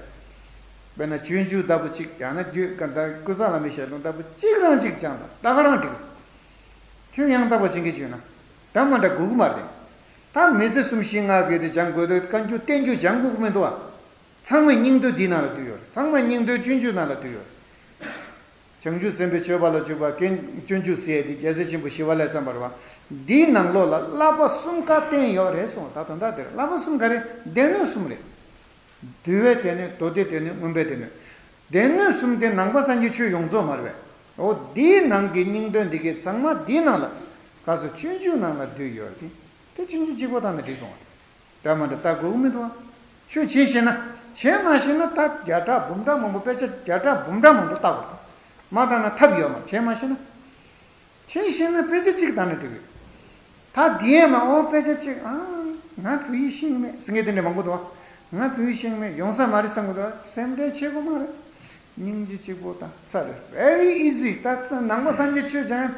དཔེར་ན་སྤྱོད་འཇུག་ལྟ་བུ་གཅིག་ཡང་ན་རྒྱུད་ཀ་ད་ཀུན་བཟང་བླ་མའི་ཞལ་ལུང་ལྟ་བུ་གཅིག་རང་གཅིག་སྦྱང་དང་ད་ག་རང་འགྲིག་ཁྱོད་ཡང་དག་པ་བྱེད་མཁན་ཅིག་ཡོད་ན་འདྲ་མ་འདྲ་དགོས་ཀྱི་མ་རེད། ད་མི་ཚེ་གསུམ་བཞི་ལྔ་གི་དེ་སྦྱང་དགོས་དུས་བཀའ་འགྱུར་བསྟན་འགྱུར་སྦྱང་དགོས་ཀྱི་མི་འདུག་ཨ། ཚང་མའི་སྙིང་དོན་འདི་ནང་ལ་འདུས་ཡོད་རེད། ཚང་མའི་སྙིང་དོན་སྤྱོད་འཇུག་ནང་ལ་འདུས་ཡོད་རེད། བྱང་ཆུབ་སེམས་དཔའི་སྤྱོད་པ་ལ་འཇུག་པ་ཀུན་སྤྱོད་འཇུག་ཟེར་ཡས་འདི་རྒྱལ་སྲས་ཆེན་པོ་ཞི་བ་ལྷས་བརྩམས་པ་རེད་བ། འདིའི་ནང་ལོགས་ལ་བསླབ་པ་གསུམ་ཀ་བསྟན་ཡོད་རེད་གསུངས། ད་དོན་དག་དེ་རེད། བསླབ་པ་གསུམ་ག་རེ། སྡེ་སྣོད་གསུམ་རེད། འདུལ་བའི་སྡེ་སྣོད། མདོ་སྡེའི་སྡེ་སྣོད། མངོན་པའི་སྡེ་སྣོད། སྡེ་སྣོད་གསུམ་དེ་ནང་པ་སངས་རྒྱས་ཆོས་ཡོངས་རྫོགས་མ་རེད་པས། འོ་འདིའི་ནང་གི་སྙིང་དོན་འདི་གའི་ཚང་མ་འདིའི་ནང་ལ་ག་ཚོད་སྤྱོད་འཇུག་ནང་ལ་འདུས་ཡོད་རེད། དེ་སྤྱོད་འཇུག་གཅིག་པོ་བཏང་ན་འགྲིག་སོང་བ་རེད། འདྲ་མ་འདྲ་ལྟ་དགོས་ཀྱི་མི་འདུག་ཨ། ཆོས་བྱེད་ཤེས་ན། བྱེད་མ་ཤེས་ན་ད་བརྒྱ་ཕྲག་འབུམ་ཕྲག་མང་པོ། དཔེ་ཆ་བརྒྱ་ཕྲག་འབུམ་ཕྲག་མང་པོ་བལྟ་དགོས། མ་བལྟ་ན་ཐབས་ཡོད་མ། བྱེད་མ་ཤེས་ན། བྱེད་ཤེས་ན་དཔེ་ཆ་གཅིག་བལྟ་ན་འགྲིག་གི། ད་དེ་ཡས་མ་འོ་དཔེ་ཆ་གཅིག་ཨ། ང་བོད་ཡིག་ཤེས་ཀྱི་མེད་ཟེར་མཁན་དེ་འདྲ་མང་པོ་འདུག་ང་བོད་ཡིག་ཤེས་ཀྱི་མེད། ཡོང་ས་མ་རེད་བསམ་གྱི་འདུག་སེམས་ཁྲལ་བྱེད་དགོས་མ་རེད། སྙིང་རྗེ་གཅིག་པོ་དང་ཚར་རེད། Very easy། ད་ཚ་ནང་པ་སངས་རྒྱས་ཆོས་སྦྱང་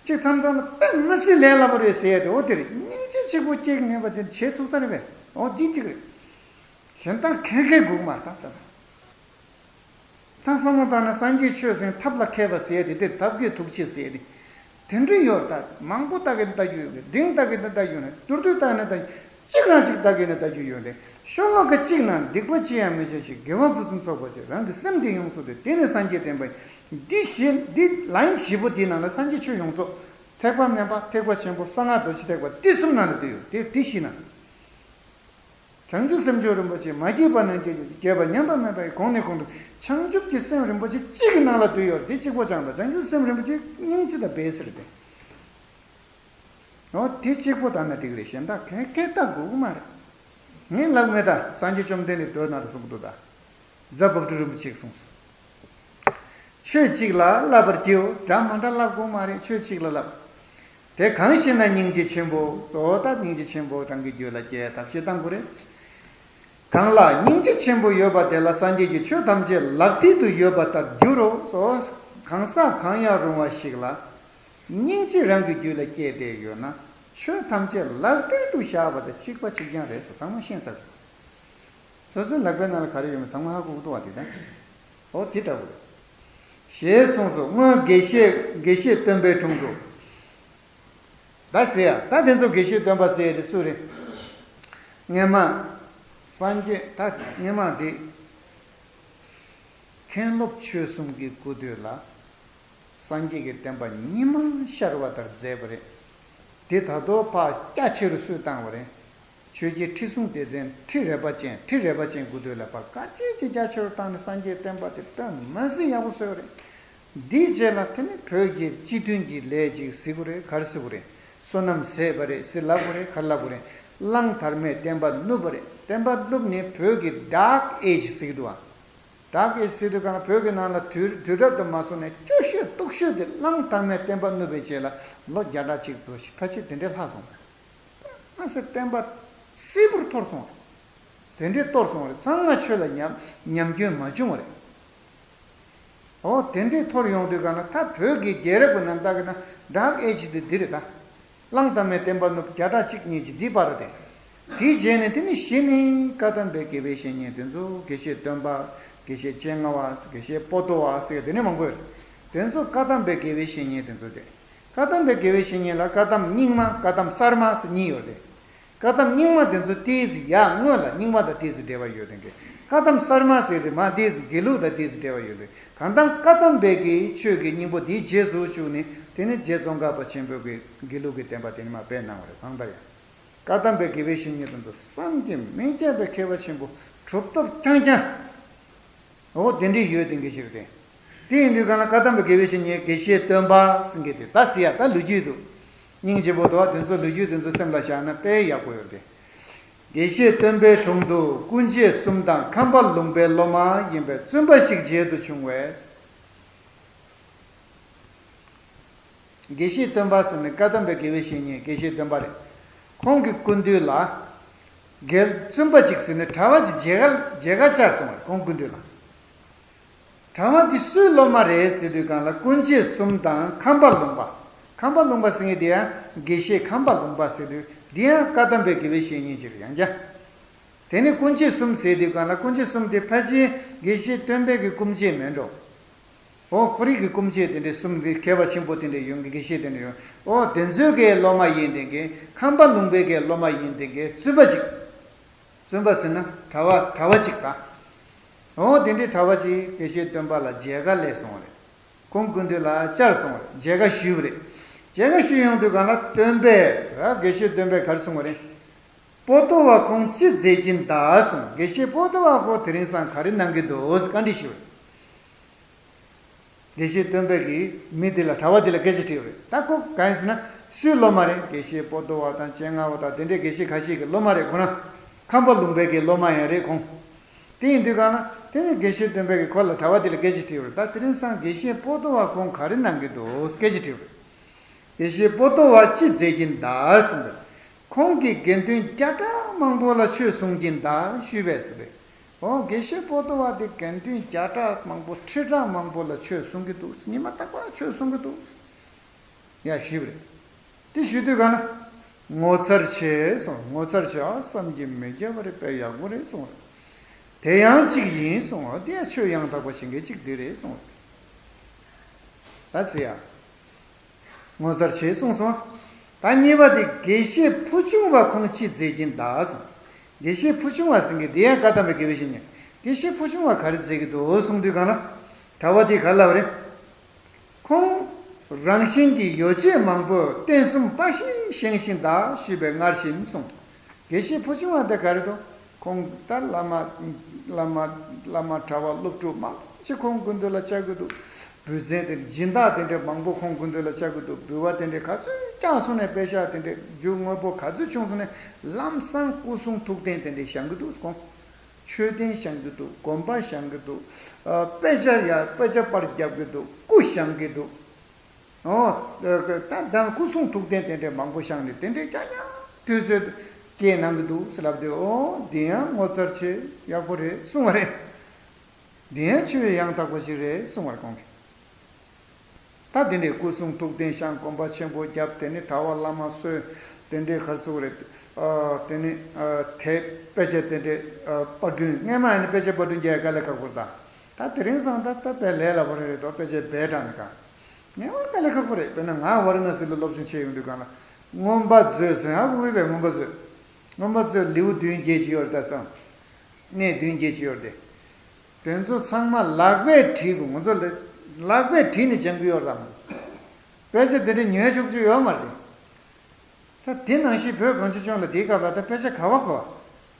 གཅིག་མཚམས་མཚམས་ལ་དཔེ་མི་སྲིད་ལས་སླ་པོ་རེད་ཟེར་ཡ་དེ་འོ་དེ་རེད། སྙིང་རྗེ་གཅིག་པོ་སྐྱེ་གི་མེད་པ་ཅན་བྱེད་ཐུབ་ས་རེད་པས། འོ་འདི་གཅིག་རེད། གཞན་དག་གང་གང་དགོས་མ་རེད། ད་ད་ད་བསམ་བློ་བཏང་ན་སངས་རྒྱས་ཆོས་ཟེར་ཐབས་ལ་མཁས་པ་ཟེར་ཡ་དེ་དེར་ཐབས་མཁས་ཐུགས་རྗེ་ཟེར་ཡ་དེ། དེ་འདྲ་ཡོད་ད། མང་པོ་ལྟ་གི་ནི་ལྟ་རྒྱུ་ཡོད་རེད། འབྲིང་ལྟ་གི་ནི་ལྟ་རྒྱུ་ཡོད་རེད། མདོར་བསྡུས་ལྟ་ནི་ལྟ་རྒྱུ། གཅིག་རང་གཅིག་ལྟ་གི་ནི་ལྟ་རྒྱུ་ཡོད་རེད། ཤོ་ལོ་ཀ་གཅིག་ནང་སྡིག་པ་ཅི་ཡང་མི་བྱ་ཞིང་། དགེ་བ་ཕུན་སུམ་ཚོགས་པར་སྤྱད། རང་གི་སེམས་དེ་ཡོངས་སུ་དེ། དེ་ནི་སངས་རྒྱས་བསྟན་པ་ཡིན། འདི་བཞི་འདི་ལའིན་བཞི་པོ་འདི་ནང་ལ་སངས་རྒྱས་ཆོས་ཡོངས་རྫོགས། ཐེག་པ་དམན་པ། ཐེག་པ་ཆེན་པོ། གསང་སྔགས་རྡོ་རྗེ་ཐེག་པ། འདི་གསུམ་ནང་ལ་འདུས་ཡོད་དེ། འདི་བཞི་ནང་། བྱང་ཆུབ་སེམས་མཆོག་རིན་པོ་ཆེ། མ་སྐྱེས་པ་རྣམས་སྐྱེ་གྱུར་ཅིག་སྐྱེས་པ་ཉམས་པ་མེད་པ་ཡི། གོང་ནས་གོང་དུ་བྱང་ཆུབ་ཀྱི་སེམས་རིན་པོ་ཆེ་གཅིག་གི་ནང་ལ་འདུས་ཡོད་དེ། གཅིག་པོ་ཅང་ལ། བྱང་ཆུབ་སེམས་རིན་པོ་ཆེ་སྙིང་རྗེ་དང་བེ་སེར་ཏེ། འོ་དེ་གཅིག་པོ་དང་ན་འགྲིག་རེད། གཞན་དག་གང་གང་ལྟ་དགོས་ཀྱི་མ་རེད། ངས་ལབ་མེད་ད། སངས་རྒྱས་བཅོམ་ལྡན་འདས་དོན་ནང་ལ་གསུངས་འདུག་ད། རྫ་བབ་ཀྲི་རིན་པོ་ཆེས་གསུངས་སོང་། ཆོས་གཅིག་ལ་བསླབ་པར་བགྱིའོ། འདྲ་མ་འདྲ་བསླབ་དགོས་མ་རེད། ཆོས་གཅིག་ལ་བསླབ། དེ་གང་ཞེ་ན་སྙིང་རྗེ་ཆེན་པོ། སོ་ད་སྙིང་རྗེ་ཆེན་པོ་རང་གི་རྒྱུད་ལ་སྐྱེ་ཐབས་ཤེས་བཏང་དགོས་རེད། གང་ལ་སྙིང་རྗེ་ཆེན་པོ་ཡོད་པ་དེ་ལ་སངས་རྒྱས་ཀྱི་ཆོས་ཐམས་ཅད་ལག་མཐིལ་དུ་ཡོད་པ་ལྟར་འགྱུར་རོ། སོ་གང་ཟག་གང་ཡང་རུང་བ་ཞིག་ལ་སྙིང་རྗེ་རང་གི་རྒྱུད་ལ་སྐྱེས་ཏེ་ཡོད་ན་ཆོས་ཐམས་ཅད་ལག་མཐིལ་དུ་བཞག་པ་དང་གཅིག་པ་གཅིག་རྐྱང་རེད་ཟེར། ཚང་མ་ཤེས་ཚར། སོ་སོའི་ལག་པའི་ནང་ལ་ག་རེ་ཡོད་མེད་ཚང་མ་ཧ་གོ་གི་འདུག་བ། དེ་དང་། འོ་དེ་འདྲ་བོ་རེད། ཞེས་གསུངས་སོ། སྔོན་དགེ་བཤེས་དགེ་བཤེས་སྟོན་པའི་དྲུང་དུ། ད་ཟེར་ཡ། ད་དེ་ཚོ་དགེ་བཤེས་སྟོན་པ་ཟེར་ཡ་དེ་སུ་རེད། སྔོན་མ་སངས་རྒྱས་ད་སྔོན་མ་དེ་མཁན་སློབ་ཆོས་གསུམ་གྱི་སྐུ་དུས་ལ། སངས་རྒྱས་ཀྱི་བསྟན་པ་ཉི་མ་ཤར་བ་ལྟར་མཛད་པ་རེད། དེ་ད་དུང་ཕར་རྒྱ་ཆེ་རུ་སུས་བཏང་བ་རེད། ཆོས་རྗེ་ཁྲི་སྲོང་ལྡེ་བཙན། ཁྲི་རལ་པ་ཅན། ཁྲི་རལ་པ་ཅན་སྐུ་དུས་ལ་ཕར་དཀའ་སྤྱད་ཀྱིས་རྒྱ་ཆེ་རུ་བཏང་ནས་སངས་རྒྱས་བསྟན་པ་དེ་དཔེ་མི་སྲིད་ཡག་པོ་བཟོས་པ་རེད། འདིའི་རྗེས་ལ་དེ་ནི་བོད་ཀྱི་སྤྱི་མཐུན་གྱི་ལས་ཅིག་ཟེར་དགོས་རེད། ག་རེ་ཟེར་དགོས་རེད། བསོད་ནམས་ཟད་པ་རེད་ཟེར་ལབ་དགོས་རེད། ག་རེ་ལབ་དགོས་རེད། གླང་དར་མས་བསྟན་པ་བསྣུབས་པ་རེད། བསྟན་པ་བསྣུབས་ནས་བོད་ཀྱི་ཌརཀ་ཨེ་ཇི་ཟེར་གྱི་འདུག་ཨ། ཌརཀ་ཨེ་ཇི་ཟེར་དུས་གང་ལ་བོད་ཀྱི་ནང་ལ་དུས་དུས་རབས་དུ་མ་སོང་ནས་སྐྱོ་ཤོས་སྡུག་ཤོས་དེ་གླང་དར་མས་བསྟན་པ་བསྣུབས་པའི་རྗེས་ལ་ལོ་བརྒྱ་ཕྲག་གཅིག་ཙམ་ཞིག་ཕལ་ཆེར་དེ་འདྲའི་ལྷག་སོང་བ་རེད། ང་ཚོའི་བསྟན་པ་སིལ་བུར་འཐོར་སོང་བ་རེད། དེ་འདྲའི་གཏོར་སོང་བ་རེད། གསང་སྔགས་ཆོས་ལ་ཉམས་ཉམས་སྐྱོན་མ་བྱུང་བ་རེད། འོ་དེ་འདྲའི་འཐོར་ཡོང་དུས་གང་ལ་ད་བོད་ཀྱི་རྒྱལ་རབས་ཀྱི་ནང་ལྟ་གི་ན་ཌརཀ་ཨེ་ཇི་དེ་འདི་རེད་ད། གླང་དར་མས་བསྟན་པ་བསྣུབས། བརྒྱ་ཕྲག་གཅིག་གཉིས་ཀྱི་འདི་བར་དེ། དེའི་རྗེས་ནས་དེ་ནི་གཞི་ནས་བཀའ་གདམས་པའི་དགེ་བའི་བཤེས་གཉེན་དེ་ཚོ་དགེ་བཤེས་སྟོན་པ། དགེ་བཤེས་སྤྱན་སྔ་བ། དགེ་བཤེས་པོ་ཏོ་བ་ཟེར་དེ་ནས་མང་པོ་ཡོད་རེད། དེ་ཚོ་བཀའ་གདམས་པའི་དགེ་བའི་བཤེས་གཉེན་དེ་ཚོ་རེད། བཀའ་གདམས་པའི་དགེ་བའི་བཤེས་གཉེན་ལ་བཀའ་གདམས་རྙིང་མ་བཀའ་གདམས་གསར་མ་ཟེར་གཉིས་ཡོད་རེད། བཀའ་གདམས་རྙིང་མ་དེ་ཚོ་ཏོག་ཙམ་ཡར་སྔོན་ལ་རྙིང་མ་དང་ཏོག་ཙམ་འབྲེལ་བ་ཡོད་དེ་འདྲ། བཀའ་གདམས་གསར་མ་ཟེར་དེ་མར་ཏོག་ཙམ་དགེ་ལུགས་དང་ཏོག་ཙམ་འབྲེལ་བ་ཡོད་དེ། གང་ལྟར་བཀའ་གདམས་པའི་གི་ཆོས་ཀྱི་སྙིང་པོ་དེའི་རྗེས་སུ་བཅུག་ནས་དེ་ནི་རྗེ་ཙོང་ཁ་པ་ཆེན་པོའི་གི་དགེ་ལུགས་ཀྱི་བསྟན་པ་དེ་ནི་མར་སྤེལ་གནང་བ་རེད། གང་ལྟར་ཡང་བཀའ་གདམས་པའི་དགེ་བའི་བཤེས་གཉེན་དེ་ཚོ་བསམ་གྱིས་མི་ཁྱབ་པའི་མཁས་པ་ཆེན་པོ་གྲུབ་ཐོབ་རྐྱང་རྐྱང་། འོ་དེ་འདྲའི་ཡོད་དེ་འགའ་ཞིག་རེད། དེ་ཡིན་དུས་གང་ལ་བཀའ་གདམས་པའི་དགེ་བའི་བཤེས་གཉེན་དགེ་བཤེས་སྟོན་པ་ཟེར་མཁན་དེ་ད་ཟེར་ཡ་ད་ལོ་རྒྱུས་འདུག་སྙིང་རྗེ་པོ་དོ་དེ་ཚོ་ལོ་རྒྱུས་དེ་ཚོ་སེམས་ལ་བཞག་ན་དཔེ་ཡག་པོ་ཡོད་རེད། དགེ་བཤེས་སྟོན་པའི་དྲུང་དུ་སྐུ་མཆེད་གསུམ་དང་ཁམས་པ་ལུང་པའི་སློབ་མ་ཡིན་པའི་བཙུན་པ་ཞིག་མཇལ་དུ་བྱུང་བས། དགེ་བཤེས་སྟོན་པ་ཟེར་ནི་བཀའ་གདམས་པའི་དགེ་བའི་བཤེས་གཉེན་དགེ་བཤེས་སྟོན་པ་རེད། ཁོང་གི་སྐུ་མདུན་ལ། རྒན་བཙུན་པ་ཅིག་ཟེར་ནི་གྲྭ་བ་ཅིག་མཇལ་ཁ་མཇལ་ཁ་བཅར་སོང་བ་རེད། ཁོང་སྐུ་མདུན་ལ། གྲྭ་བ་འདི་སུའི་སློབ་མ་རེད་ཟེར་དུས་གང་ལ་སྐུ་མཆེད་གསུམ་དང་ཁམས་པ་ལུང་པ། ཁམས་པ་ལུང་པ་ཟེར་མཁན་དེ་ཡང་དགེ་བཤེས་ཁམས་པ་ལུང་པ་ཟེར་དུས་འདི་ཡང་བཀའ་གདམས་པའི་དགེ་བའི་བཤེས་གཉེན་ཅིག་རེད་ཡང་བསྐྱར། དེ་ནི་སྐུ་མཆེད་གསུམ་ཟེར་དུས་གང་ལ་སྐུ་མཆེད་གསུམ་དེ་ཕལ་ཆེར་དགེ་བཤེས་སྟོན་པའི་གི་སྐུ་མཆེད་མིན་འགྲོ། འོ་ཁོ་རའི་གི་སྐུ་མཆེད་དེ་འདྲའི་གསུམ་གི་མཁས་པ་ཆེན་པོ་དེ་འདྲའི་ཡོང་གི་དགེ་བཤེས་དེ་འདྲ་ཡོང་། འོ་དེ་ཚོའི་གི་སློབ་མ་ཡིན་དེ་གི་ཁམས་པ་ལུང་པའི་གི་སློབ་མ་ཡིན་དེ་གི་བཙུན་པ་ཅིག་བཙུན་པ་ཟེར་ན་གྲྭ་བ་གྲྭ་བ་ཅིག་དང་། འོ་དེ་འདྲའི་གྲྭ་བ་ཅིག་དགེ་བཤེས་སྟོན་པ་ལ་མཇལ་ཁ་སླེབས་སོང་བ་རེད། ཁོང་སྐུ་མདུན་ལ་བཅར་སོང་བ་རེད། མཇལ་ཁ་ཞུས་པ་རེད། མཇལ་ཁ་ཞུས་ཡོང་དུས་གང་ལ་སྟོན་པས་ཟེར་དགེ་བཤེས་སྟོན་པས་ག་རེ་གསུངས་པ་རེད། པོ་ཏོ་བ་ཁོང་ཅི་མཛད་ཀྱིན་གདའ་གསུངས། དགེ་བཤེས་པོ་ཏོ་བ་ཁོ་དེ་རིང་སང་ག་རེ་གནང་གི་འདུག་ཟེར་བཀའ་འདྲི་ཞུས་པ་རེད། དགེ་བཤེས་སྟོན་པས་ཀྱིས་མི་འདི་ལ་གྲྭ་བ་འདི་ལ་སྐད་ཆ་དྲིས་པ་རེད། ད་ཁོ་གང་ཡིན་ཟེར་ན་སུའི་སློབ་མ་རེད། དགེ་བཤེས་པོ་ཏོ་བ་དང་སྤྱན་སྔ་བ་དང་དེ་འདྲའི་དགེ་བཤེས་ཁ་ཤས་ཀྱི་སློབ་མ་རེད། ཁོ་རང་ ཁམས་པ་ལུང་པའི་གི་སློབ་མ་ཡང་རེད་ཁོང་། དེ་ཡིན་དུས་གང་ན་དེ་ནི་དགེ་བཤེས་སྟོན་པས་གི་ཁོ་ལ་གྲྭ་པ་དེ་ལ་སྐད་ཆ་དྲིས་པ་རེད། ད་དེ་རིང་སང་དགེ་བཤེས་པོ་ཏོ་བ་ཁོང་ག་རེ་གནང་གི་འདུག་སྐད་ཆ་དྲིས་པ་རེད། དགེ་བཤེས་པོ་ཏོ་བ་ཅི་མཛད་ཀྱིན་གདའ་གསུངས་པས། ཁོང་གིས་དགེ་འདུན་བརྒྱ་ཕྲག་མང་པོ་ལ་ཆོས་གསུང་གིན་གདའ་ཞུས་པས་ཟེར་པས། འོ་དགེ་བཤེས་པོ་ཏོ་བ་དེ་དགེ་འདུན་བརྒྱ་ཕྲག་མང་པོ་ཁྲི་ཕྲག་མང་པོ་ལ་ཆོས་གསུང་གི་འདུག་ཉི་མ་རྟག་པར་ཆོས་གསུང་གི་འདུག་ཡ་ཞུས་པ་རེད། དེ་ཞུས་དུས་གང་ན། ངོ་མཚར་ཆེ་གསུངས། ངོ་མཚར་ཆེ་ཨ་བསམ་གྱིས་མི་ཁྱབ་པ་རེད། དཔེ་ཡག་པོ་རེད་གསུངས་རེད། དེ་ཡང་གཅིག་ཡིན་གསུངས། འོ་དེ་ཡང་ཆོས་ཡང་དག་པ་བྱེད་མཁན་གཅིག་དེ་རེད་གསུངས་རེད། ད་ཟེར་ཡ། ངོ་མཚར་ཆེ་གསུངས་སོང་། ད་གཉིས་པ་དེ་དགེ་བཤེས་ཕུ་ཆུང་བ་ཁོང་ཅི་མཛད་ཀྱིན་གདའ་གསུངས། དགེ་བཤེས་ཕུ་ཆུང་བ་ཟེར་མཁན་དེ་ཡང་བཀའ་གདམས་པའི་དགེ་བའི་བཤེས་གཉེན། དགེ་བཤེས་ཕུ་ཆུང་བ་ག་རེ་མཛད་ཀྱི་འདུག་གསུངས་དུས་གང་ལ། གྲྭ་པ་དེས་ག་ལབ་རེད། ཁོང་རང་བཞིན་གྱི་ཡོ་བྱད་མང་པོས་རྟེན་གསུམ་དཔའ་ཞིང་བཞེངས་ཤིང་གདའ་ཞུས་པས་སྔར་བཞིན་གསུངས། དགེ་བཤེས་ཕུ་ཆུང་བ་དེ་ག་རེ་འདུག་ཁོང་ད་བླ་མ་བླ་མ་བླ་མ་གྲྭ་པ་སློབ་ཕྲུག་མང་ཆེ་ཁོང་སྐུ་མདུན་ལ་བཅར་གྱི་འདུག་འབུལ་ཚན་དེ་སྦྱིན་བདག་དེ་འདྲས་མང་པོ་ཁོང་སྐུ་མདུན་ལ་བཅར་གྱི་འདུག་འབུལ་བ་དེ་འདྲས་ག་ཚོད་བསྐྱངས་སོང་ནས་དཔེ་ཆ་དེ་འདྲས་རྒྱུ་དངོས་པོ་ག་ཚོད་བྱུང་སོང་ནས་ལམ་སང་སྐུ་གསུང་ཐུགས་རྟེན་དེ་འདྲས་བཞེངས་ཀྱི་འདུག་ཁོང་། མཆོད་རྟེན་བཞེངས་ཀྱི་འདུག་དགོན་པ་བཞེངས་ཀྱི་འདུག་ཨ། དཔེ་ཆ་ཡ་དཔེ་ཆ་པར་རྒྱབ་ཀྱི་འདུག་སྐུ་བཞེངས་ཀྱི་འདུག་ཨོ། ད་ད་སྐུ་གསུང་ཐུགས་རྟེན་དེ་འདྲས་མང་པོ་བཞེངས་ནས་དེ་འདྲས་རྐྱང་རྐྱང་དུས་ཚོད་སྐྱེལ་གནང་གི་འདུག་ཟེར་ལབ་དུས། ཨོ་འདི་ཡང་ངོ་མཚར་ཆེ་ཡག་པོ་རེད་གསུངས་པ་རེད། འདི་ཡང་ཆོས་ཡང་དག་པ་ཞིག་རེད་གསུངས་པར་ཁོང་གིས། ད་དེ་ནས་སྐུ་གསུང་ཐུགས་རྟེན་བཞེངས། དགོན་པ་ཆེན་པོ་བརྒྱབ། དེ་ནས་གྲྭ་པ་བླ་མ་གསོལ། དེ་འདྲའི་གར་སོགས་རེད། ཨ། དེ་ནས་ཨ། དེབ་དཔེ་ཆ་དེ་འདྲའི་ཨ། པར་སྐྲུན། སྔས་མ་ཡིན་ན་དཔེ་ཆ་པར་སྐྲུན་རྒྱག་ཡ་དཀའ་ལས་ཁག་པོ་རེད་ད། ད་དེ་རིང་སང་ད་ད་དཔེ་ལས་སླ་པོ་རེད་དོ། དཔེ་ཆ་སྦས་དྲགས་ནས་གང་། སྔས་མ་དཀའ་ལས་ཁག་པོ་རེད། དཔེར་ན་ང་ཝཱ་ར་ཎ་སི་ལ་སློབ་སྦྱོང་བྱས་ཡོང་དུས་གང་ལ། མངོན་པ་མཛོད་ཟེར་ཧ་གོ་གི་པས། མངོན་པ་མཛོད། མངོན་པ་མཛོད་ལེའུ་བདུན་བརྒྱད་ཅིག་ཡོད་རེད་ད་ཙམ། གནས་བདུན་བརྒྱད་ཅིག་ཡོད་རེད་དེ། དེ་ཚོ་ཚང་མ་ལག་པས་བྲིས་དགོས། ང་ཚོ་ལ་ལག་པས་བྲིས་ནས་སྦྱང་གི་ཡོད་རེད་དམ། དཔེ་ཆ་དེ་འདྲ་ཉོས་ཆོག་རྒྱུ་ཡོད་མ་རེད། ད་དེ་ནང་བཞིན་བོད་གངས་ཅན་ལྗོངས་ལ་དེའི་སྐབས་ལ་ད་དཔེ་ཆ་ག་བ་གོ།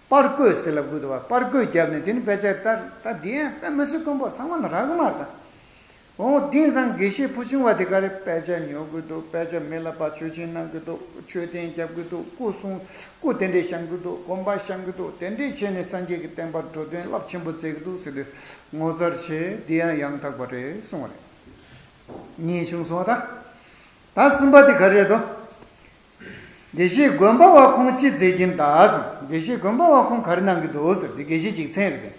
པར་བརྐོས་ཟེར་ལབ་དགོས་འདུག་བ། པར་བརྐོས་བརྒྱབ་ནས་དེ་ནི་དཔེ་ཆ་ད་ད་དེ་ཡང་དཔེ་མི་སྲིད་དཀོན་པོ་ཚང་མ་ལ་རག་གི་མ་རེད་ད། འོ་དེང་སང་དགེ་བཤེས་ཕུ་ཆུང་བ་དེ་ག་རེ་དཔེ་ཆ་ཉོ་གི་འདུག་དཔེ་ཆ་མི་ལ་ཕར་མཆོད་སྦྱིན་གནང་གི་འདུག་མཆོད་རྟེན་རྒྱབ་གི་འདུག་སྐུ་གསུང་སྐུ་དེ་འདྲས་བཞེངས་གི་འདུག་དགོན་པ་བཞེངས་གི་འདུག་དེ་འདྲས་བྱས་ནས་སངས་རྒྱས་ཀྱི་བསྟན་པ་འགྲོ་དོན་རླབས་ཆེན་པོ་མཛད་གི་འདུག་ཟེར་དུས་ངོ་མཚར་ཆེ། འདི་ཡང་ཡང་དག་པ་རེད་གསུངས་པ་རེད། གཉིས་བྱུང་སོང་བ་ད། ད་གསུམ་པ་དེ་ག་རེ་རེད་དོ། དགེ་བཤེས་དགོན་པ་བ་ཁོང་ཅི་མཛད་ཀྱིན་གདའ་གསུངས། དགེ་བཤེས་དགོན་པ་བ་ཁོང་ག་རེ་གནང་གི་འདུག་ཟེར་དེ་དགེ་བཤེས་ཅིག་མཚན་རེད་དེ།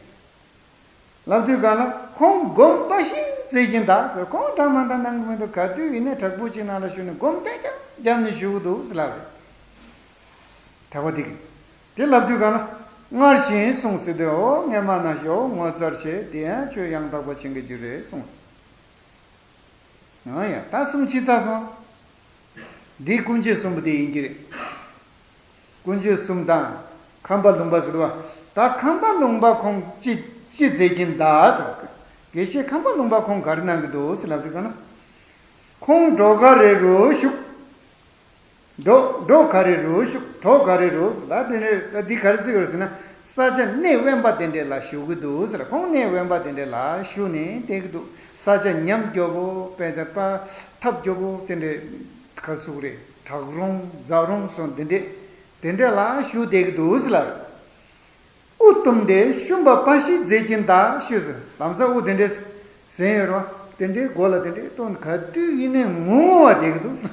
ལབ་དུས་གང་ལ་ཁོང་སྒོམ་དཔའ་ཞིང་མཛད་ཀྱིན་གདའ་ཟེར། ཁོང་འདྲ་མ་འདྲ་གནང་གི་མི་འདུག་ག་དུས་ཡིན་ནའི་བྲག་ཕུག་ཅིག་ནང་ལ་བཞུགས་ནས་སྒོམ་ཐེངས་རྐྱང་བརྒྱབ་ནས་བཞུགས་འདུག་ཟེར་ལབ་རེད། གྲྭ་པ་དེ་གིས། དེ་ལབ་དུས་གང་ལ་སྔར་བཞིན་གསུངས་ཟེར་དུས། འོ་སྔས་མ་ནང་བཞིན། འོ་ངོ་མཚར་ཆེ། དེ་ཡང་ཆོས་ཡང་དག་པ་བྱེད་མཁན་ཅིག་རེད་གསུངས། ཡང་ཡང་ད་གསུམ་ཕྱིན་ཚར་སོང་། འདི་ཀུན་སྤྱོད་གསུམ་པོ་དེ་ཡིན་གྱི་རེད། ཀུན་སྤྱོད་གསུམ་དང་། ཁམས་པ་ལུང་པ་ཟེར་བ། ད་ཁམས་པ་ལུང་པ་ཁོང་ཅི་ཅི་མཛད་ཀྱིན་གདའ་ཟེར། དགེ་བཤེས་ཁམས་པ་ལུང་པ་ཁོང་ག་རེ་གནང་གི་འདུག་ཟེར་ལབ་དུས་གང་ན། ཁོང་གྲོ་ག་རེ་རུ་བཞུགས། གྲོ་གྲོ་ག་རེ་རུ་བཞུགས། གྲོ་ག་རེ་རུ་ཟེར། ད་དེ་ནས་ད་འདི་ག་རེ་ཟེར་གྱི་ཡོད་ཟེར་ན། ས་ཆ་གནས་དབེན་པ་དེ་འདྲས་ལ་བཞུགས་ཀྱི་འདུག་ཟེར། ཁོང་གནས་དབེན་པ་དེ་འདྲས་ལ་བཞུགས་ནས་བསྡད་ཀྱི་འདུག་ས་ཆ་ཉམས་རྒྱུ་བོ་དཔེ་ད་པ་ཐབས་རྒྱུ་བོ་དེ་འདྲས་ག་རེ་ཟེར་དགོས་རེད། བྲག་རོང་རྫ་རོང་སོགས་འདི་འདྲས་དེ་འདྲས་ལ་བཞུགས་བསྡད་ཀྱི་འདུག་ཟེར་ལབ། དབུ་བཏུམས་ཏེ་ཤུམ་པ་དཔའ་ཞིག་མཛད་ཀྱིན་གདའ་ཞུས་ཟེར། ལམ་སང་དབུ་དེ་འདྲས་ཟེར་ཡོད་རེད་བ། དེ་འདྲའི་མགོ་ལ་དེ་འདྲས་བཏོན། ག་དུས་ཡིན་ནའི་ངུ་ངུ་བ་བསྡད་ཀྱི་འདུག་ཟེར།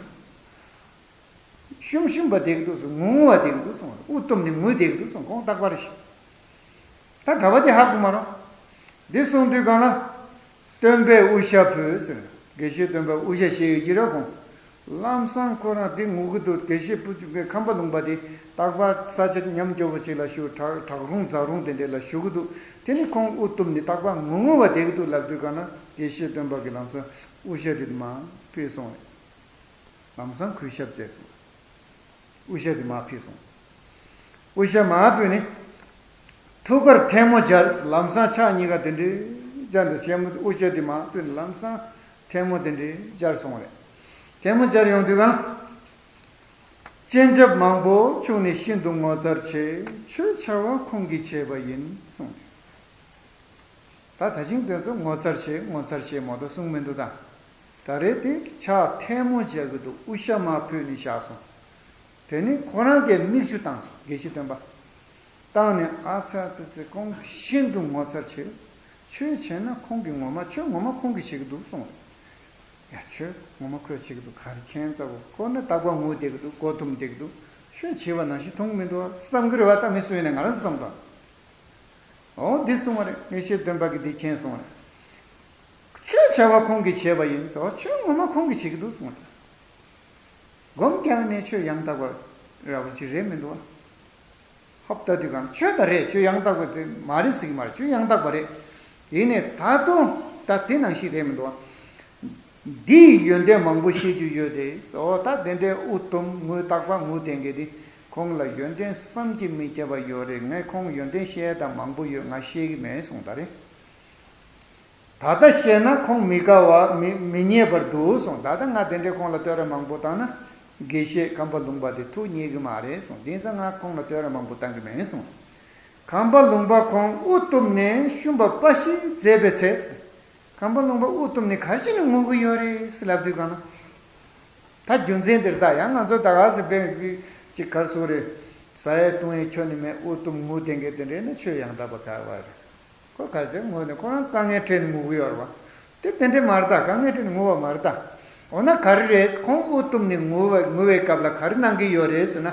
ཤུམ་ཤུམ་པ་བསྡད་ཀྱི་འདུག་ཟེར། ངུ་ངུ་བ་བསྡད་ཀྱི་འདུག་གསུངས། དབུ་བཏུམས་ནས་ངུས་བསྡད་ཀྱི་འདུག་གསུངས། ཁོང་རྟག་པར་ཞིག་ད་གྲྭ་པ་དེ་ཧ་གོ་མ་རེད། འདི་གསུངས་དུས་གང་ལ། སྟོན་པས་དབུ་ཞྭ་ཕུད་ཟེར། དགེ་བཤེས་སྟོན་པས་དབུ་ཞྭ་བཞེས་ཡོད་ཀྱི་རེད་ཁོང་། ལམ་སང་ཁོ་རང་འདི་ངུ་གི་འདུག་དགེ་བཤེས་ཕུ་ཆུང་གི་ཁམས་པ་ལུང་པ་དེ་རྟག་པར་ས་ཆ་ཉམས་སྐྱོ་བོ་ཞིག་ལ་བཞུགས། བྲག་བྲག་རོང་རྫ་རོང་དེ་འདྲས་ལ་བཞུགས་ཀྱི་འདུག་དེ་ནི་ཁོང་དབུ་བཏུམས་ནས་རྟག་པར་ངུ་ངུ་བ་བསྡད་ཀྱི་འདུག་ལབ་དུས་གང་ན་དགེ་བཤེས་སྟོན་པ་གིས་ལམ་སང་དབུ་ཞྭ་དེ་མར་ཕུད་སོང་རེད། ལམ་སང་གུས་ཞབས་མཛད་སོང་། དབུ་ཞྭ་དེ་མར་ཕུད་སོང་། དབུ་ཞྭ་མར་ཕུད་ནས། ཐུགས་ཀར་ཐལ་མོ་སྦྱར། ལམ་སང་ཕྱག་གཉིས་ཀ་དེ་འདྲས་སྦྱར་འདུག་ཞལ་མོ་དབུ་ཞྭ་དེ་མར་ཕུད་ནས་ལམ་སང་ཐལ་མོ་དེ་འདྲས་སྦྱར་སོང་བ་རེད། ཐལ་མོ་སྦྱར་ཡོང་དུས་གང་། སྤྱན་ཆབ་མང་པོ་བྱུགས་ནས་ཤིན་ཏུ་ངོ་མཚར་ཆེ། ཆོས་བྱ་བ་ཁོང་གིས་བྱས་པ་ཡིན་གསུངས། ད་ད་ཅིང་དེ་ཚོ་ངོ་མཚར་ཆེ་ངོ་མཚར་ཆེ་མོ་ད་གསུངས་མི་འདུག་ད། ད་རེས་དེ་ཕྱག་ཐལ་མོ་སྦྱར་གི་འདུག་དབུ་ཞྭ་མར་ཕུད་ནས་བཞག་སོང་། དེ་ནི་ཁོ་རང་གིས་མིག་ཆུ་བཏང་སོང་། དགེ་བཤེས་སྟོན་པ། བཏང་ནས། ཨ་ཚ་ཨ་ཚ་ཚ། ཁོང་ཤིན་ཏུ་ངོ་མཚར་ཆེ། ཆོས་བྱས་ན་ཁོང་གིས་ངོ་མ། ཆོས་ངོ་མ་ཁོང་གིས་བྱེད་ཀྱི་འདུག་གསུངས། ཡ། ཆོས་ངོ་མ་ཁོས་བྱེད་ཀྱི་འདུག་ག་རེ་ཁྱད་མཚར་པོ། ཁོ་ནི་རྟག་པར་ངུ་བསྡད་ཀྱི་འདུག་མགོ་འཐོམས་བསྡད་ཀྱི་འདུག་ཆོས་བྱས་པ་ནང་བཞིན་མཐོང་གི་མི་འདུག་བསམ་གྱི་རེད་བ། ད་མི་སུ་ཡིན་ནའི་ང་རང་བསམ་དང་། འོ་འདི་གསུངས་པ་རེད། ངེས་ཤེས་སྟོན་པ་གིས་འདི་མཁྱེན་གསུངས་པ་རེད། ཆོས་བྱ་བ་ཁོང་གིས་བྱས་པ་ཡིན་ཟེར་བ། ཆོས་ངོ་མ་ཁོང་གིས་བྱེད་ཀྱི་འདུག་གསུངས་པ་རེད། སྒོམ་རྒྱག་ནས་ཆོས་ཡང་དག་པ་ར་བ་ཅིག་རེད་མི་འདུག་བ། ཧོབ་ལྟ་དུས་གང་ཆོས་ད་རེད། ཆོས་ཡང་དག་པ་ཟེར་མ་རེད་ཟེར་གྱི་མ་རེད། ཆོས་ཡང་དག་པ་རེད། ཡིན་ནའི་ད་དུང་ད་དེ་ནང་བཞིན་རེད་མི་འདུག་བ། འདིའི་ཡོན་ཏན་མང་པོ་བཤད་རྒྱུ་ཡོད་དེ། འོ་ད་དེ་འདྲའི་དབུ་སྟོན་ངུ་རྟག་པར་ངུ་བསྡད་མཁན་དེ། ཁོང་ལ་ཡོན་ཏན་བསམ་གྱིས་མི་ཁྱབ་པ་ཡོད་རེད། ངས་ཁོང་ཡོན་ཏན་བཤད་ཡ་ད་མང་པོ་ཡོད། ང་བཤད་ཀྱི་མེད་གསུངས་ད་རེད། ད་ལྟ་བཤད་ན་ཁོང་མི་དགའ་བ་མི་མི་མཉེས་པར་འདུག་གསུངས། ད་ལྟ་ང་དེ་འདྲའི་ཁོང་ལ་བསྟོད་ར་མང་པོ་བཏང་ན་དགེ་བཤེས་ཁམས་པ་ལུང་པ་དེ་ཐུགས་མཉེས་ཀྱི་མ་རེད་གསུངས། དེང་སང་ང་ཁོང་ལ་བསྟོད་ར་མང་པོ་བཏང་གི་མེད་གསུངས། ཁམས་པ་ལུང་པ་ཁོང་དབུ་གཏུབས་ནས་བཤུམས་པ་པ་ཞིག་མཛད་པའི་ཚེ། ཁམས་པ་ལུང་པ་དབུ་གཏུབས་ནས་ག་རེ་བྱས་ནས་ངུ་གི་ཡོད་རེད་ཟེར་ལབ་དུས་གང་ན། ད་རྒྱུ་མཚན་འདིར་ད་ཡང་ང་ཚོ་ད་ག་ཟེ་བེང་གི་ཅིག་གར་སོང་རེད། ཟ་ཡས་བཏུང་ཡས་ཁྱོན་ནས་མེད། དབུ་གཏུབས་ངུ་བསྡད་མཁན་དེ་འདྲས་ནི་ཆོས་ཡང་དག་པ་ག་བ་རེད། ཁོ་ག་རེ་ངུ་ནས་ཁོ་རང་དཀའ་ངལ་འཕྲད་ནས་ངུ་གི་ཡོད་རེད་བ། དེ་དེ་འདྲས་མ་རེད་ད། དཀའ་ངལ་འཕྲད་ནས་ངུ་བ་མ་རེད་ད། འོ་ན་ག་རེ་རེད། ཁོང་དབུ་གཏུབས་ནས་ངུ་བ་ངུ་བའི་སྐབས་ལ་ག་རེ་གནང་གི་ཡོད་རེད་ཟེར་ན།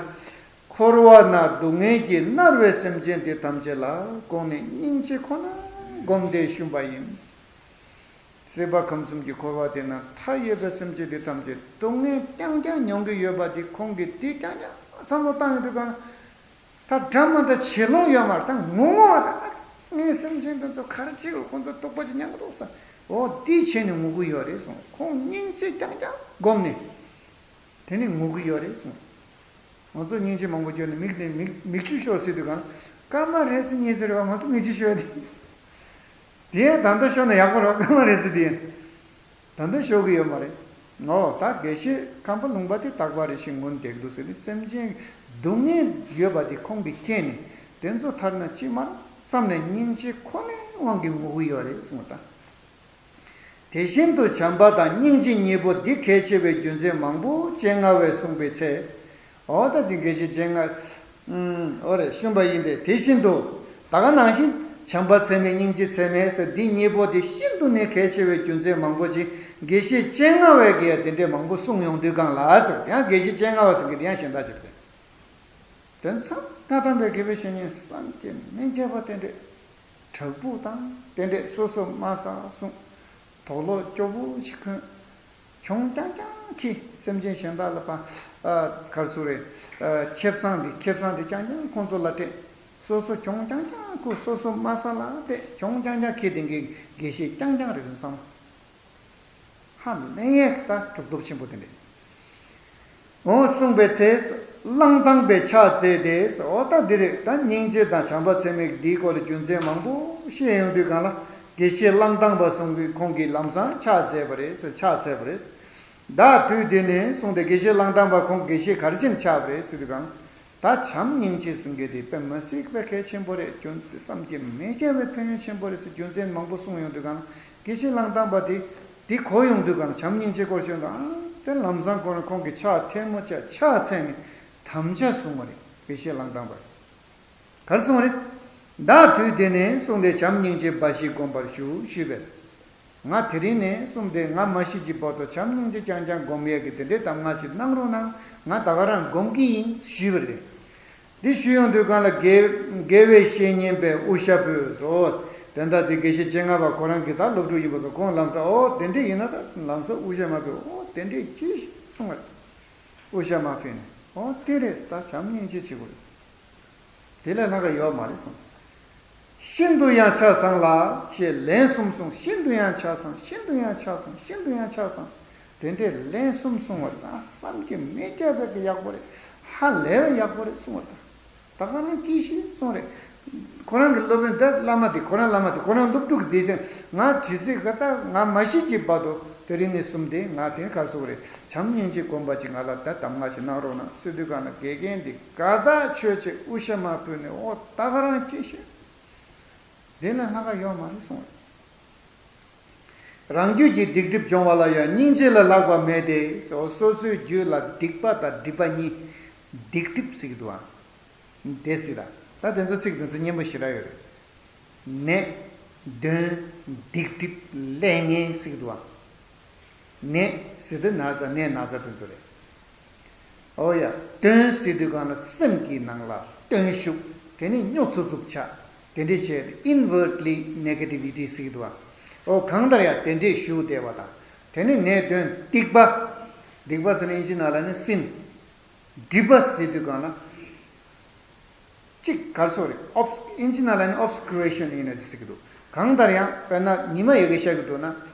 འཁོར་བ་ན་སྡུག་བསྔལ་གྱིས་མནར་བའི་སེམས་ཅན་དེ་ཐམས་ཅད་ལ་དགོངས་ནས་སྙིང་རྗེ་ཁོ་ན་བསྒོམས་ཏེ་བཤུམས་པ་ཡིན། སྲིད་པ་ཁམས་གསུམ་གྱི་འཁོར་བ་དེ་ན་མཐའ་ཡས་པའི་སེམས་ཅན་དེ་ཐམས་ཅད་སྡུག་བསྔལ་རྐྱང་རྐྱང་མྱོང་གི་ཡོད་པ་དེ། ཁོང་གིས་དེ་རྐྱང་རྐྱང་བསམ་བློ་བཏང་ཡོང་དུས་གང་ན། ད་འདྲ་མ་འདྲ་བྱེད་ལོང་ཡོད་མ་རེད། ད་ངོ་ངོ་བ་ད་ངའི་སེམས་ཅན་དེ་ཚོ་ག་རེ་བྱེད་དགོས། ཁོང་ཚོ་སྡུག་པ་ཅིག་མྱོང་གི་འདུག་ས། འོ་འདི་བྱས་ནས་ངུ་གི་ཡོད་རེད་གསུངས། ཁོང་སྙིང་རྗེ་རྐྱང་རྐྱང་བསྒོམས་ནས། དེ་ནས་ངུ་གི་ཡོད་རེད་གསུངས། ང་ཚོ་སྙིང་རྗེ་མང་པོ་སྐྱོར་ནས་མིག་ནས་མིག་མིག་ཆུ་ཤོར་སྲིད་དུས་གང་། སྐར་མ་རེ་ཟིན་གཉིས་ཟེར་བ་ང་ཚོ་མིག་ཆུ་ཤོར་དེ། དེ་ཡང་ད་ལྟ་ཤོར་ན་ཡག་པོ་རེད། སྐར་མ་རེ་ཟིན་དེ་ཡང་ད་ལྟ་ཤོར་གི་ཡོད་མ་རེད། ངོ་ད་དགེ་བཤེས་ཁམས་པ་ལུང་པ་དེ་རྟག་པ་རེ་ཞིག་ངུ་འདེགས་འདུག་ཟེར་ནས། སེམས་ཅན་སྡུག་བསྔལ་ཡོད་པ་དེ་ཁོང་གིས་མཁྱེན་ནས། དེ་ཚོ་ཐར་ན་ཅི་མ་རེད་བསམ་ནས་སྙིང་རྗེ་ཁོ་ནའི་དབང་གིས་ངུ་གི་ཡོད་རེད་གསུངས་པ་དང་། དེ་བཞིན་དུ་བྱམས་པ་དང་སྙིང་རྗེ་གཉིས་པོ་འདི་གལ་ཆེ་བའི་རྒྱུ་མཚན་མང་པོ་སྤྱན་སྔ་བས་གསུངས་པའི་ཚེ། འོ་ད་ཅིག་དགེ་བཤེས་སྤྱན་སྔ། ཨུམ། འོ་རེད། བཤུམས་པ་ཡིན་ཏེ། དེ་བཞིན་དུ། ད་ག་ནང་བཞིན་བྱམས་པ་ཚད་མེད་སྙིང་རྗེ་ཚད་མེད་ཟེར་འདི་གཉིས་པོ་དེ་ཤིན་ཏུ་ནས་གལ་ཆེ་བའི་རྒྱུ་མཚན་མང་པོ་ཅིག་དགེ་བཤེས་སྤྱན་སྔ་བས་ཀྱིས་དེ་འདྲས་མང་པོ་གསུངས་ཡོང་དུས་གང་ལ་ཟེར། ཡང་དགེ་བཤེས་སྤྱན་སྔ་བ་ཟེར་མཁན་དེ་ཡང་གཞན་དག་ཅིག་རེད། དེ་ཚོ་སྔ་དམ་པའི་དགེ་བའི་བཤེས་གཉེན་བསམ་གྱིས་མི་ཁྱབ་པ་དེ་འདྲས། བྲག་ཕུག་དང་དེ་འདྲས་སོ་སོ་མ་ཟ་བསྲུང་། དུག་ལོག་སྐྱོ་པོ་ཞིག་གོན། གྱོང་རྐྱང་རྐྱང་ཁྱེར། སེམས་ཅན་གཞན་དག་ལ་ཕར། ཨ། ག་རེ་ཟེར་དགོས་རེད། ཨ། ཁེ་བཟང་དེ་ཁེ་བཟང་དེ་རྐྱང་རྐྱང་ཁོང་ཚོ་ལ་སྤྲད། སོ་སོ་གྱོང་རྐྱང་རྐྱང་ཁུར། སོ་སོ་མ་ཟ་ལ་བལྟས། གྱོང་རྐྱང་རྐྱང་ཁྱེར། དེ་འདྲའི་དགེ་བཤེས་རྐྱང་རྐྱང་རེད་བསམ། ཧ་ལས་ཡས་ད་གྲུབ་ཐོབ་ཆེན་པོ་དེ་འདྲས། འོ་གསུངས་པའི་ཚེ། གླང་དར་བས་ཕྱག་བཙལ་ཏེ། འོ་ད་འདི་རེད། ད་སྙིང་རྗེ་དང་བྱམས་པ་ཚད་མེད་འདིའི་སྐོར་ལ་རྒྱུ་མཚན་མང་པོ་བཤད་ཡོང་དུས་གང་ལ། དགེ་བཤེས་གླང་དར་བ་གསུང་གི་ཁོང་གིས་ལམ་སང་ཕྱག་བཙལ་བ་རེད་ཟེར། ཕྱག་འཚལ་བ་རེད། བདག་དུས་འདི་ནས་གསུངས་ཏེ། དགེ་བཤེས་གླང་དར་བ་ཁོང་དགེ་བཤེས་ག་རེ་བྱས་ནས་ཆགས་པ་རེད་ཟེར་དུས་གང་། ད་བྱམས་སྙིང་རྗེ་ཟེར་མཁན་དེ་དཔེ་མི་སྲིད་པའི་གལ་ཆེན་པོ་རེད། རྒྱུ་བསམ་གྱིས་མི་ཁྱབ་པའི་ཕན་ཡོན་ཆེན་པོ་རེད་ཟེར་རྒྱུ་མཚན་མང་པོ་གསུངས་ཡོང་དུས་གང་ལ། དགེ་བཤེས་གླང་དར་བ་དེ། དེ་གོ་ཡོང་དུས་གང་ལ་བྱམས་སྙིང་རྗེ་སྐོར་ཤོད་དང་། ཨ། དེ་ལམ་སང་ཁོ་རང་ཁོང་གིས་ཕྱག་ཐལ་མོ་སྦྱར། ཕྱག་འཚལ་ནས་དམ་བཅའ་བཟུང་བ་རེད། དགེ་བཤེས་གླང་དར་བ། ག་རེ་གསུངས་རེད། བདག་དུས་འདི་ནས་གསུངས་ཏེ། བྱམས་སྙིང་རྗེ་འབའ་ཞིག་བསྒོམ་པར་ཞུ་ཞུས་པས། ང་དེ་རིང་ནས་གསུངས་ཏེ་ང་མ་ཤི་གྱི་བར་དུ་བྱམས་སྙིང་རྗེ་རྐྱང་རྐྱང་སྒོམ་ཡས་ཀྱི་དེ་འདྲའི་གདམས་ངག་ཅིག་གནང་རོགས་གནང་། ང་ད་ག་རང་སྒོམ་གྱི་ཡིན་ཞུས་པ་རེད། འདི་ཞུས་ཡོང་དུས་གང་ལ་དགེ། དགེ་བའི་བཤེས་གཉེན་པས་དབུ་ཞྭ་ཕུད་སོ། དེ་འདྲ་དེ་དགེ་བཤེས་སྤྱན་སྔ་བ་ཁོ་རང་གི་ད་སློབ་ཕྲུག་ཡིན་པ་སོ། ཁོང་ལམ་སང་འོ་དེ་འདྲས་ཡིན་ན་ད་ལམ་སང་དབུ་ཞྭ་མ་ཕུད། འོ་དེ་འདྲས་ཅི་ཞིག་གསུང་བ་རེད། དབུ་ཞྭ་མ་ཕུད་ནས་འོ་དེ་རེད། ད་བྱམས་སྙིང་རྗེ་བྱེད་དགོས་རེད། དེ་ལས་ལྷག་ག་ཡོད་མ་རེད་གསུངས། ཤིན་ཏུ་ཡང་ཆ་ཚང་ལ་ཞེས་ལན་གསུམ་གསུངས། ཤིན་ཏུ་ཡང་ཆ་ཚང་། ཤིན་ཏུ་ཡང་ཆ་ཚང་། ཤིན་ཏུ་ཡང་ཆ་ཚང་། དེ་འདྲས་ལན་གསུམ་གསུངས་པ་ཙང་བསམ་གྱིས་མི་ཁྱབ་པའི་གི་ཡག་པོ་རེད། ཧ་ལས་པའི་ཡག་པོ་རེད་གསུངས་པ་དང་། ད་ག་རང་ཅི་ཞིག་གསུངས་རེད། ཁོ་རང་གི་སློབ་དཔོན་དེ་བླ་མ་དེ་ཁོ་རང་བླ་མ་དེ་ཁོ་རང་སློབ་ཕྲུག་དེ་ཚེ་ང་ཇི་སྲིད་ག་ད་ང་མ་ཤི་གྱི་བར་དུ་དེ་རིང་ནས་བཟུང་སྟེ་ང་དེ་གར་སོང་རེད། བྱམས་སྙིང་རྗེ་སྒོམ་པ་ཅིག་ང་ལ་ད་གདམས་ངག་ཅིག་གནང་རོགས་གནང་ཟེར་དུས་གང་ལ་དགེ་རྒན་དེ་དགའ་ཐག་ཆོད་ཅིག་དབུ་ཞྭ་མར་ཕུད་ནས་འོ་ད་ག་རང་ཅི་ཞིག་དེ་ལས་ལྷག་ག་ཡོད་མ་རེད་གསུངས་རེད། རང་རྒྱུད་ཀྱི་སྡིག་སྒྲིབ་སྦྱོང་བ་ལ་ཡང་སྙིང་རྗེ་ལས་ལྷག་པ་མེད་དེ། སོ་སོའི་རྒྱུད་ལ་སྡིག་པ་དང་སྒྲིབ་པ་གཉིས། སྡིག་སྒྲིབ་ཟེར་གྱི་འདུག་ཨ། དེ་ཟེར་ད། ད་དེ་ཚོ་ཚིག་དེ་ཚོ་སྙན་པོ་ཞེ་དྲག་ཡོད་རེད། ནད། གདོན། སྡིག་སྒྲིབ། ཀླད་ངན་ཟེར་གི་འདུག་བ། ནད་ཟེར་དུས་ན་ཚ་ནད་ན་ཚ་དེ་ཚོ་རེད། ཨོ་ཡ། གདོན་ཟེར་དུས་གང་ལ་སེམས་ཀྱི་ནང་ལ་གདོན་ཞུགས། དེ་ནི་སྨྱོ་ཚུབ་ཚུབ་ཆགས། དེ་འདྲས་བྱས་inwardly negativity ཟེར་གི་འདུག་བ། ཨོ་གང་ལྟར་ཡང་དེ་འདྲས་ཞུགས་བསྡད་པ་དང་། དེ་ནི་ནད་གདོན་སྡིག་པ། སྡིག་པ་ཟེར་ན་ཨིན་ཇི་ནང་ལ་ནི་སིན། སྒྲིབ་པ་ཟེར་དུས་གང་ལ། གཅིག་གར་སོགས་རེད། ཨོབས་ཨིན་ཇི་ནང་ལ་ནི་obscuration ཡིན་ན་ཟེར་གི་འདུག་གང་ལྟར་ཡང་དཔེར་ན་ཉི་མ་ཡ་གི་ཤར་གི་འདུག་ན་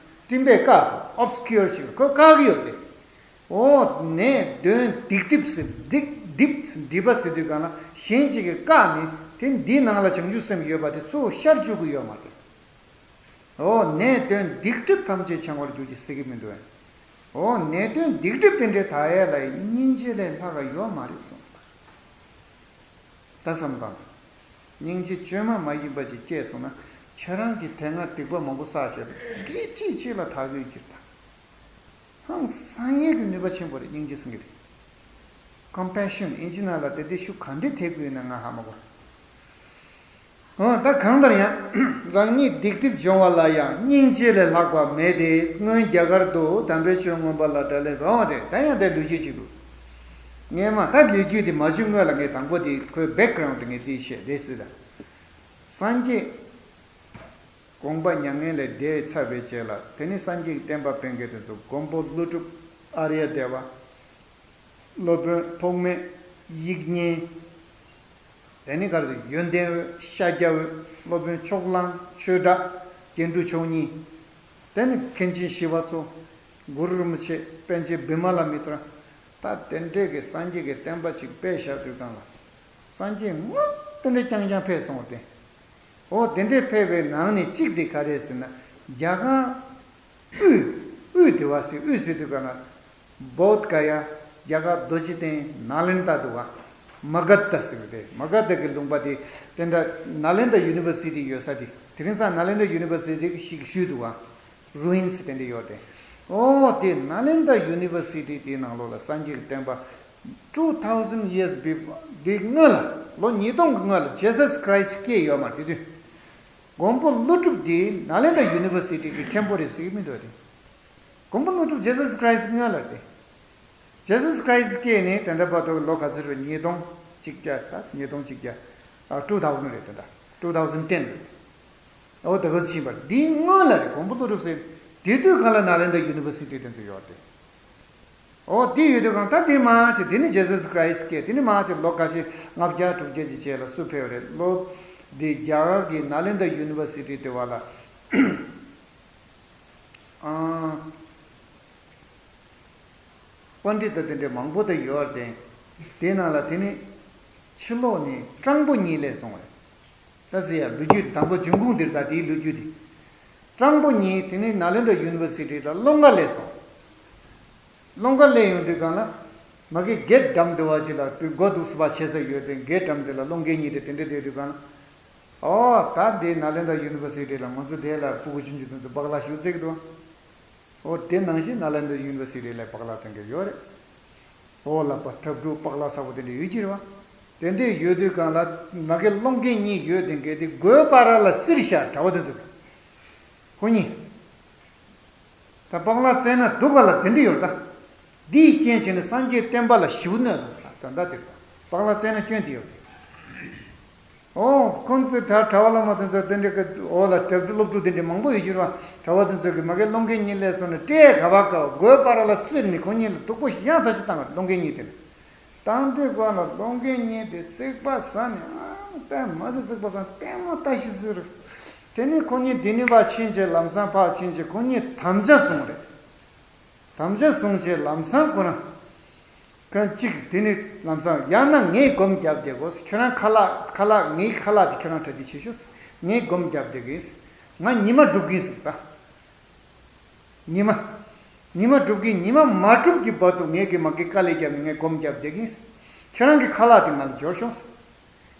སྤྲིན་པས་བཀག་སོང་། obscure ཞིག་ཁོ་བཀག་གི་ཡོད་དེ། ཨོ་ནད་གདོན་སྡིག་སྒྲིབ་ཟེར། སྡིག་སྒྲིབ་སྒྲིབ་པ་ཟེར་དུས་གང་ལ་གཞན་གཅིག་གིས་བཀག་ནས་དེ་འདིའི་ནང་ལ་བྱང་ཆུབ་སེམས་ཡོད་པ་དེ་ཚུར་ཤར་བཅུག་གི་ཡོད་མ་རེད། ཨོ་ནད་གདོན་སྡིག་སྒྲིབ་ཐམས་ཅད་བྱང་བར་གྱུར་ཅིག་ཟེར་གི་མི་འདུག་ཨེ། ཨོ་ནད་གདོན་སྡིག་སྒྲིབ་དེ་འདྲའི་དག་ཡས་ལ་སྙིང་རྗེ་ལས་ལྷག་ག་ཡོད་མ་རེད་གསུངས། ད་བསམ་དང་། སྙིང་རྗེ་བཅོས་མ་མ་ཡིན་པ་ཅིག་སྐྱེས་སོང་ན་ཁྱེད་རང་གིས་དེ་སྔ་སྡིག་པ་མང་པོ་བསགས་བཞག་པའི་སྐད་ཅིག་གཅིག་ལ་དག་གི་ཡོད་ཀྱི་རེད་ད། ཧང་སང་ཡས་ཀྱི་ནུས་པ་ཆེན་པོ་རེད། སྙིང་རྗེ་ཟེར་མཁན་དེ། Compassion ཨིན་ཇི་ནང་ལ་དེ་འདྲའི་ཤུགས་ག་འདྲས་ཐེབས་ཀྱི་ཡོད་ན་ང་ཧ་མ་གོ། འོ་ད་གང་ལྟར་ཡང་རང་ཉིད་སྡིག་སྒྲིབ་སྦྱོང་བ་ལ་ཡང་སྙིང་རྗེ་ལས་ལྷག་པ་མེད་དེ། སྔོན་རྒྱ་གར་དུ་དམ་པའི་ཆོས་མངོན་པ་ལ་གྲགས་ལས་བཟང་བ་དེ་ད་ཡང་དེ་ལོ་རྒྱུས་ཅིག་འདུག་སྔས་མ་ད་ལོ་རྒྱུས་དེ་མ་བྱུང་སྔོན་ལ་ངས་དང་པོ་དེ་ཁོའི་background དེ་ངས་དེ་བཤད་དེ་སྲིད་ད། སངས་རྒྱས། དགོངས་པ་མྱ་ངན་ལས་འདས་ཚར་བའི་རྗེས་ལ་དེ་ནི་སངས་རྒྱས་ཀྱི་བསྟན་པ་སྤེལ་མཁན་དེ་ཚོ་མགོན་པོ་ཀླུ་སྒྲུབ། ཨཱརྱ་དེ་བ། སློབ་དཔོན་ཐོགས་མེད། དབྱིག་གཉེན། དེ་ནི་ག་རེ་ཟེར། ཡོན་ཏན་འོད། ཤཱཀྱ་འོད། སློབ་དཔོན་ཕྱོགས་གླང་། ཆོས་གྲགས། རྒྱན་དྲུག་མཆོག་གཉིས། དེ་ནི་མཁན་ཆེན་ཞི་བ་འཚོ། གུ་རུ་རིན་པོ་ཆེ། པཎ་ཆེན་བི་མ་ལ་མི་ཏྲ། ད་དེ་འདྲས་ཀྱི་སངས་རྒྱས་ཀྱི་བསྟན་པ་ཅིག་སྤེལ་བཞག་དུས་གང་ལ། སངས་རྒྱས་སྔོན་དེ་འདྲས་རྐྱང་རྐྱང་ཕེབས་སོང་བ་དེ། འོ་དེ་འདྲས་ཕེབས་པའི་ནང་ནས་གཅིག་དེ་ག་རེ་ཟེར་ན། རྒྱ་གར་དབུས། དབུས་དེ་བ་ཟེར། དབུས་ཟེར་དུས་ག་ན། བོད་ག་ཡ། རྒྱ་གར་རྡོ་རྗེ་གདན་ནཱ་ལེནྡྲ་འདུག་བ། མ་ག་དྷ་ཟེར་བ་དེ། མ་ག་དྷ་གི་ལུང་པ་དེ། དེ་འདྲ་ནཱ་ལེནྡྲ་ཡུ་ནི་ཝར་སི་ཊི་ཡོད་ས་དེ། དེ་རིང་སང་ནཱ་ལེནྡྲ་ཡུ་ནི་ཝར་སི་ཊི་ཞིག་ཞུས་འདུག་བ། རུ་ཨིན་སི་དེ་འདྲ་ཡོད་དེ། ཨོ་དེ་ནཱ་ལེནྡྲ་ཡུ་ནི་ཝར་སི་ཊི་དེའི་ནང་ལོགས་ལ་སངས་རྒྱས་ཀྱི་བསྟན་པ། Two thousand years before དེ་སྔོན་ལ། ལོ་ཉིས་སྟོང་གི་སྔོན་ལ་ཇི་སཱས་ཁི་རཱའི་སི་སྐྱེས་ཡོད་མ་རེད་དེ་དུས། མགོན་པོ་ཀླུ་སྒྲུབ་དེ་ནཱ་ལེནྡྲ་ཡུ་ནི་ཝར་སི་ཊི་གི་མཁན་པོ་རེད་ཟེར་གི་མི་འདུག་དེ། མགོན་པོ་ཀླུ་སྒྲུབ་ཇི་སཱས་ཁི་རཱའི་སི་སྔོན་ལ་རེད་དེ། ཇི་སཱས་ཁི་རཱའི་སི་སྐྱེས་ནས་དེ་འདྲ་བར་དུ་ལོ་ག་ཚོད་རེད། ཉིས་སྟོང་གཅིག་བརྒྱ། ད་ཉིས་སྟོང་གཅིག་བརྒྱ། ཨ། two thousand རེད་དེ་འདྲ། two thousand ten རེད། ཨོ་དེ་ག་ཚོད་ཕྱིན་པ་རེད། དེའི་སྔོན་ལ་རེད། མགོན་པོ་ཀླུ་སྒྲུབ་ཟེར། དེ་དུས་གང་ལ་ནཱ་ལེནྡྲ་ཡུ་ནི་ཝར་སི་ཊི་དེ་ཚོ་ཡོད་རེད། ཨོ་དེ་ཡོད་དུས་གང་ད་དེ་མ་ཅིག་དེ་ནི་ཇི་སཱས་ཁི་རཱའི་སི་སྐྱེས། དེ་ནི་མ་ཅིག་ལོ་ཁ་ཤས་ལྔ་བརྒྱ་དྲུག་བརྒྱ་ཅིག་རྗེས་ལ་སུ་ཕེབས་རེད། ལོ་དེ་རྒྱ་གར་གྱི་ནཱ་ལེནྡྲ་ཡུ་ནི་ཝར་སི་ཊི་དེ་བ་ལ། ཨང་། པཎྜི་ཏ་དེ་འདྲ་མང་པོ་དེ་ཡོད་རེད། དེའི་ནང་ལ་དེ་ནི་ཕྱི་ལོགས་ནས་སྤྲང་པོ་གཉིས་སླེབས་སོང་བ་རེད། ད་ཟེར་ཡ་ལོ་རྒྱུས་དེ་དང་པོ་འབྱུང་ཁུངས་འདིར་ད་དེའི་ལོ་རྒྱུས་དེ། སྤྲང་པོ་གཉིས་དེ་ནི་ནཱ་ལེནྡྲ་ཡུ་ནི་ཝར་སི་ཊི་ལ་སློབ་གར་སླེབས་སོང་། སློབ་གར་སླེབས་ཡོང་དུས་གང་ལ། མ་གི་གེ་ཊི་འགྲམ་དེ་བ་ཅིག་ལ་དུས་སྒོ་འདུག་སེ་བ་བྱེད་ས་ཡོད་དེ། གེ་ཊི་འགྲམ་དེ་ལ་སློབ་དགེ་གཉིས་དེ་དེ་འདྲ་བསྡད་དུས་གང་ལ། ཨོ་ད་འདི་ནཱ་ལེནྡྲ་ཡུ་ནི་ཝར་སི་ཊི་ལ་ང་ཚོ་དེ་ལ་ཕྲུ་གུ་ཆུང་ཆུང་དེ་ཚོ་སྦག་ལག་ཞིག་རྩེ་གི་འདུག་ཨོ་དེ་ནང་བཞིན་ནཱ་ལེནྡྲ་ཡུ་ནི་ཝར་སི་ཊི་ལ་སྦག་ལག་རྩེ་མཁན་ཡོད་རེད། ཨོ་ལག་པ་ཁྲབ་ཕྲུག་སྦག་ལག་ཚ་པོ་དེ་འདྲ་ཡོད་ཀྱི་རེད་བ། དེ་འདྲས་ཡོད་དུས་གང་ལ་མ་གི་སློབ་དགེ་གཉིས་ཡོད་དེ་འགས་དེ་སྒོའི་བར་ལ་བཙིར་བཞག་གྲྭ་པ་དེ་ཚོ་གི། ཁོ་གཉིས། ད་སྦག་ལག་རྩེ་ན་སྡུག་ག་ལ་དེ་འདྲ་ཡོད་ད། འདིའི་རྐྱེན་བྱས་ནས་སངས་རྒྱས་བསྟན་པ་ལ་ཞེ་པོ་གནོད་སོང་ད་ད་ལྟ་དེར་ད་སྦག་ལག་རྩེ་ན་སྐྱོན་དེ་ཡོད་དེ། ཨོ། ཁོང་ཚོས་ད་གྲྭ་པ་བླ་མ་དེ་ཚོ་དེ་འདྲའི་གི་འོག་ལ་གྲྭ་སློབ་ཕྲུག་དེ་འདྲའི་མང་པོ་ཡོད་ཀྱི་རེད་བ། གྲྭ་པ་དེ་ཚོས་གི་མ་གི་སློབ་དགེ་གཉིས་སླེབས་སོང་ནས་སྐྲའི་ག་བ་ག་བ་སྒོའི་བར་ལ་བཙིར་ནས་ཁོ་གཉིས་ལ་སྡུག་པོ་ཞེ་དྲག་བཏང་བ་སློབ་དགེ་གཉིས་དེ་ལ། བཏང་དུས་སྒང་ལ་སློབ་དགེ་གཉིས་དེ་ཚིག་པ་ཟ་ནས་ཨང་ལྟ་མ་ཟེར་ཚིག་པ་ཟ་ནས་ལྟད་མོ་ལྟ་ཤི་ཟེར། དེ་ནས་ཁོ་གཉིས་འདི་ནས་ཕར་ཕྱིན་བྱས་ལམ་སང་ཕར་ཕྱིན་བྱས་ཁོ་གཉིས་དམ་བཅའ་བཟུང་རེད། དམ་བཅའ་བཟུང་བྱས་ལམ་སང་ཁོ་རང་། ཁོང་གཅིག་དེ་ནི་ལམ་སང་ཡང་ན་ངས་སྒོམ་བརྒྱབ་བསྡད་དགོས། ཁྱོད་རང་ཁ་ལག་ཁ་ལག་ངའི་ཁ་ལག་དེ་ཁྱོད་རང་གྲ་སྒྲིག་བྱེད་ཤོག་ངས་སྒོམ་བརྒྱབ་བསྡད་གིན། ང་ཉི་མ་སྒྲུབ་གིན་ཟེར་ད། ཉི་མ། ཉི་མ་སྒྲུབ་གིན། ཉི་མ་མ་གྲུབ་ཀྱི་བར་དུ་ངས་ཀྱི་མ་གི་དཀའ་ལས་བརྒྱབ་ནས་ངས་སྒོམ་བརྒྱབ་བསྡད་གིན། ཁྱོད་རང་གི་ཁ་ལག་དེ་ང་ལ་འབྱོར་ཤོག་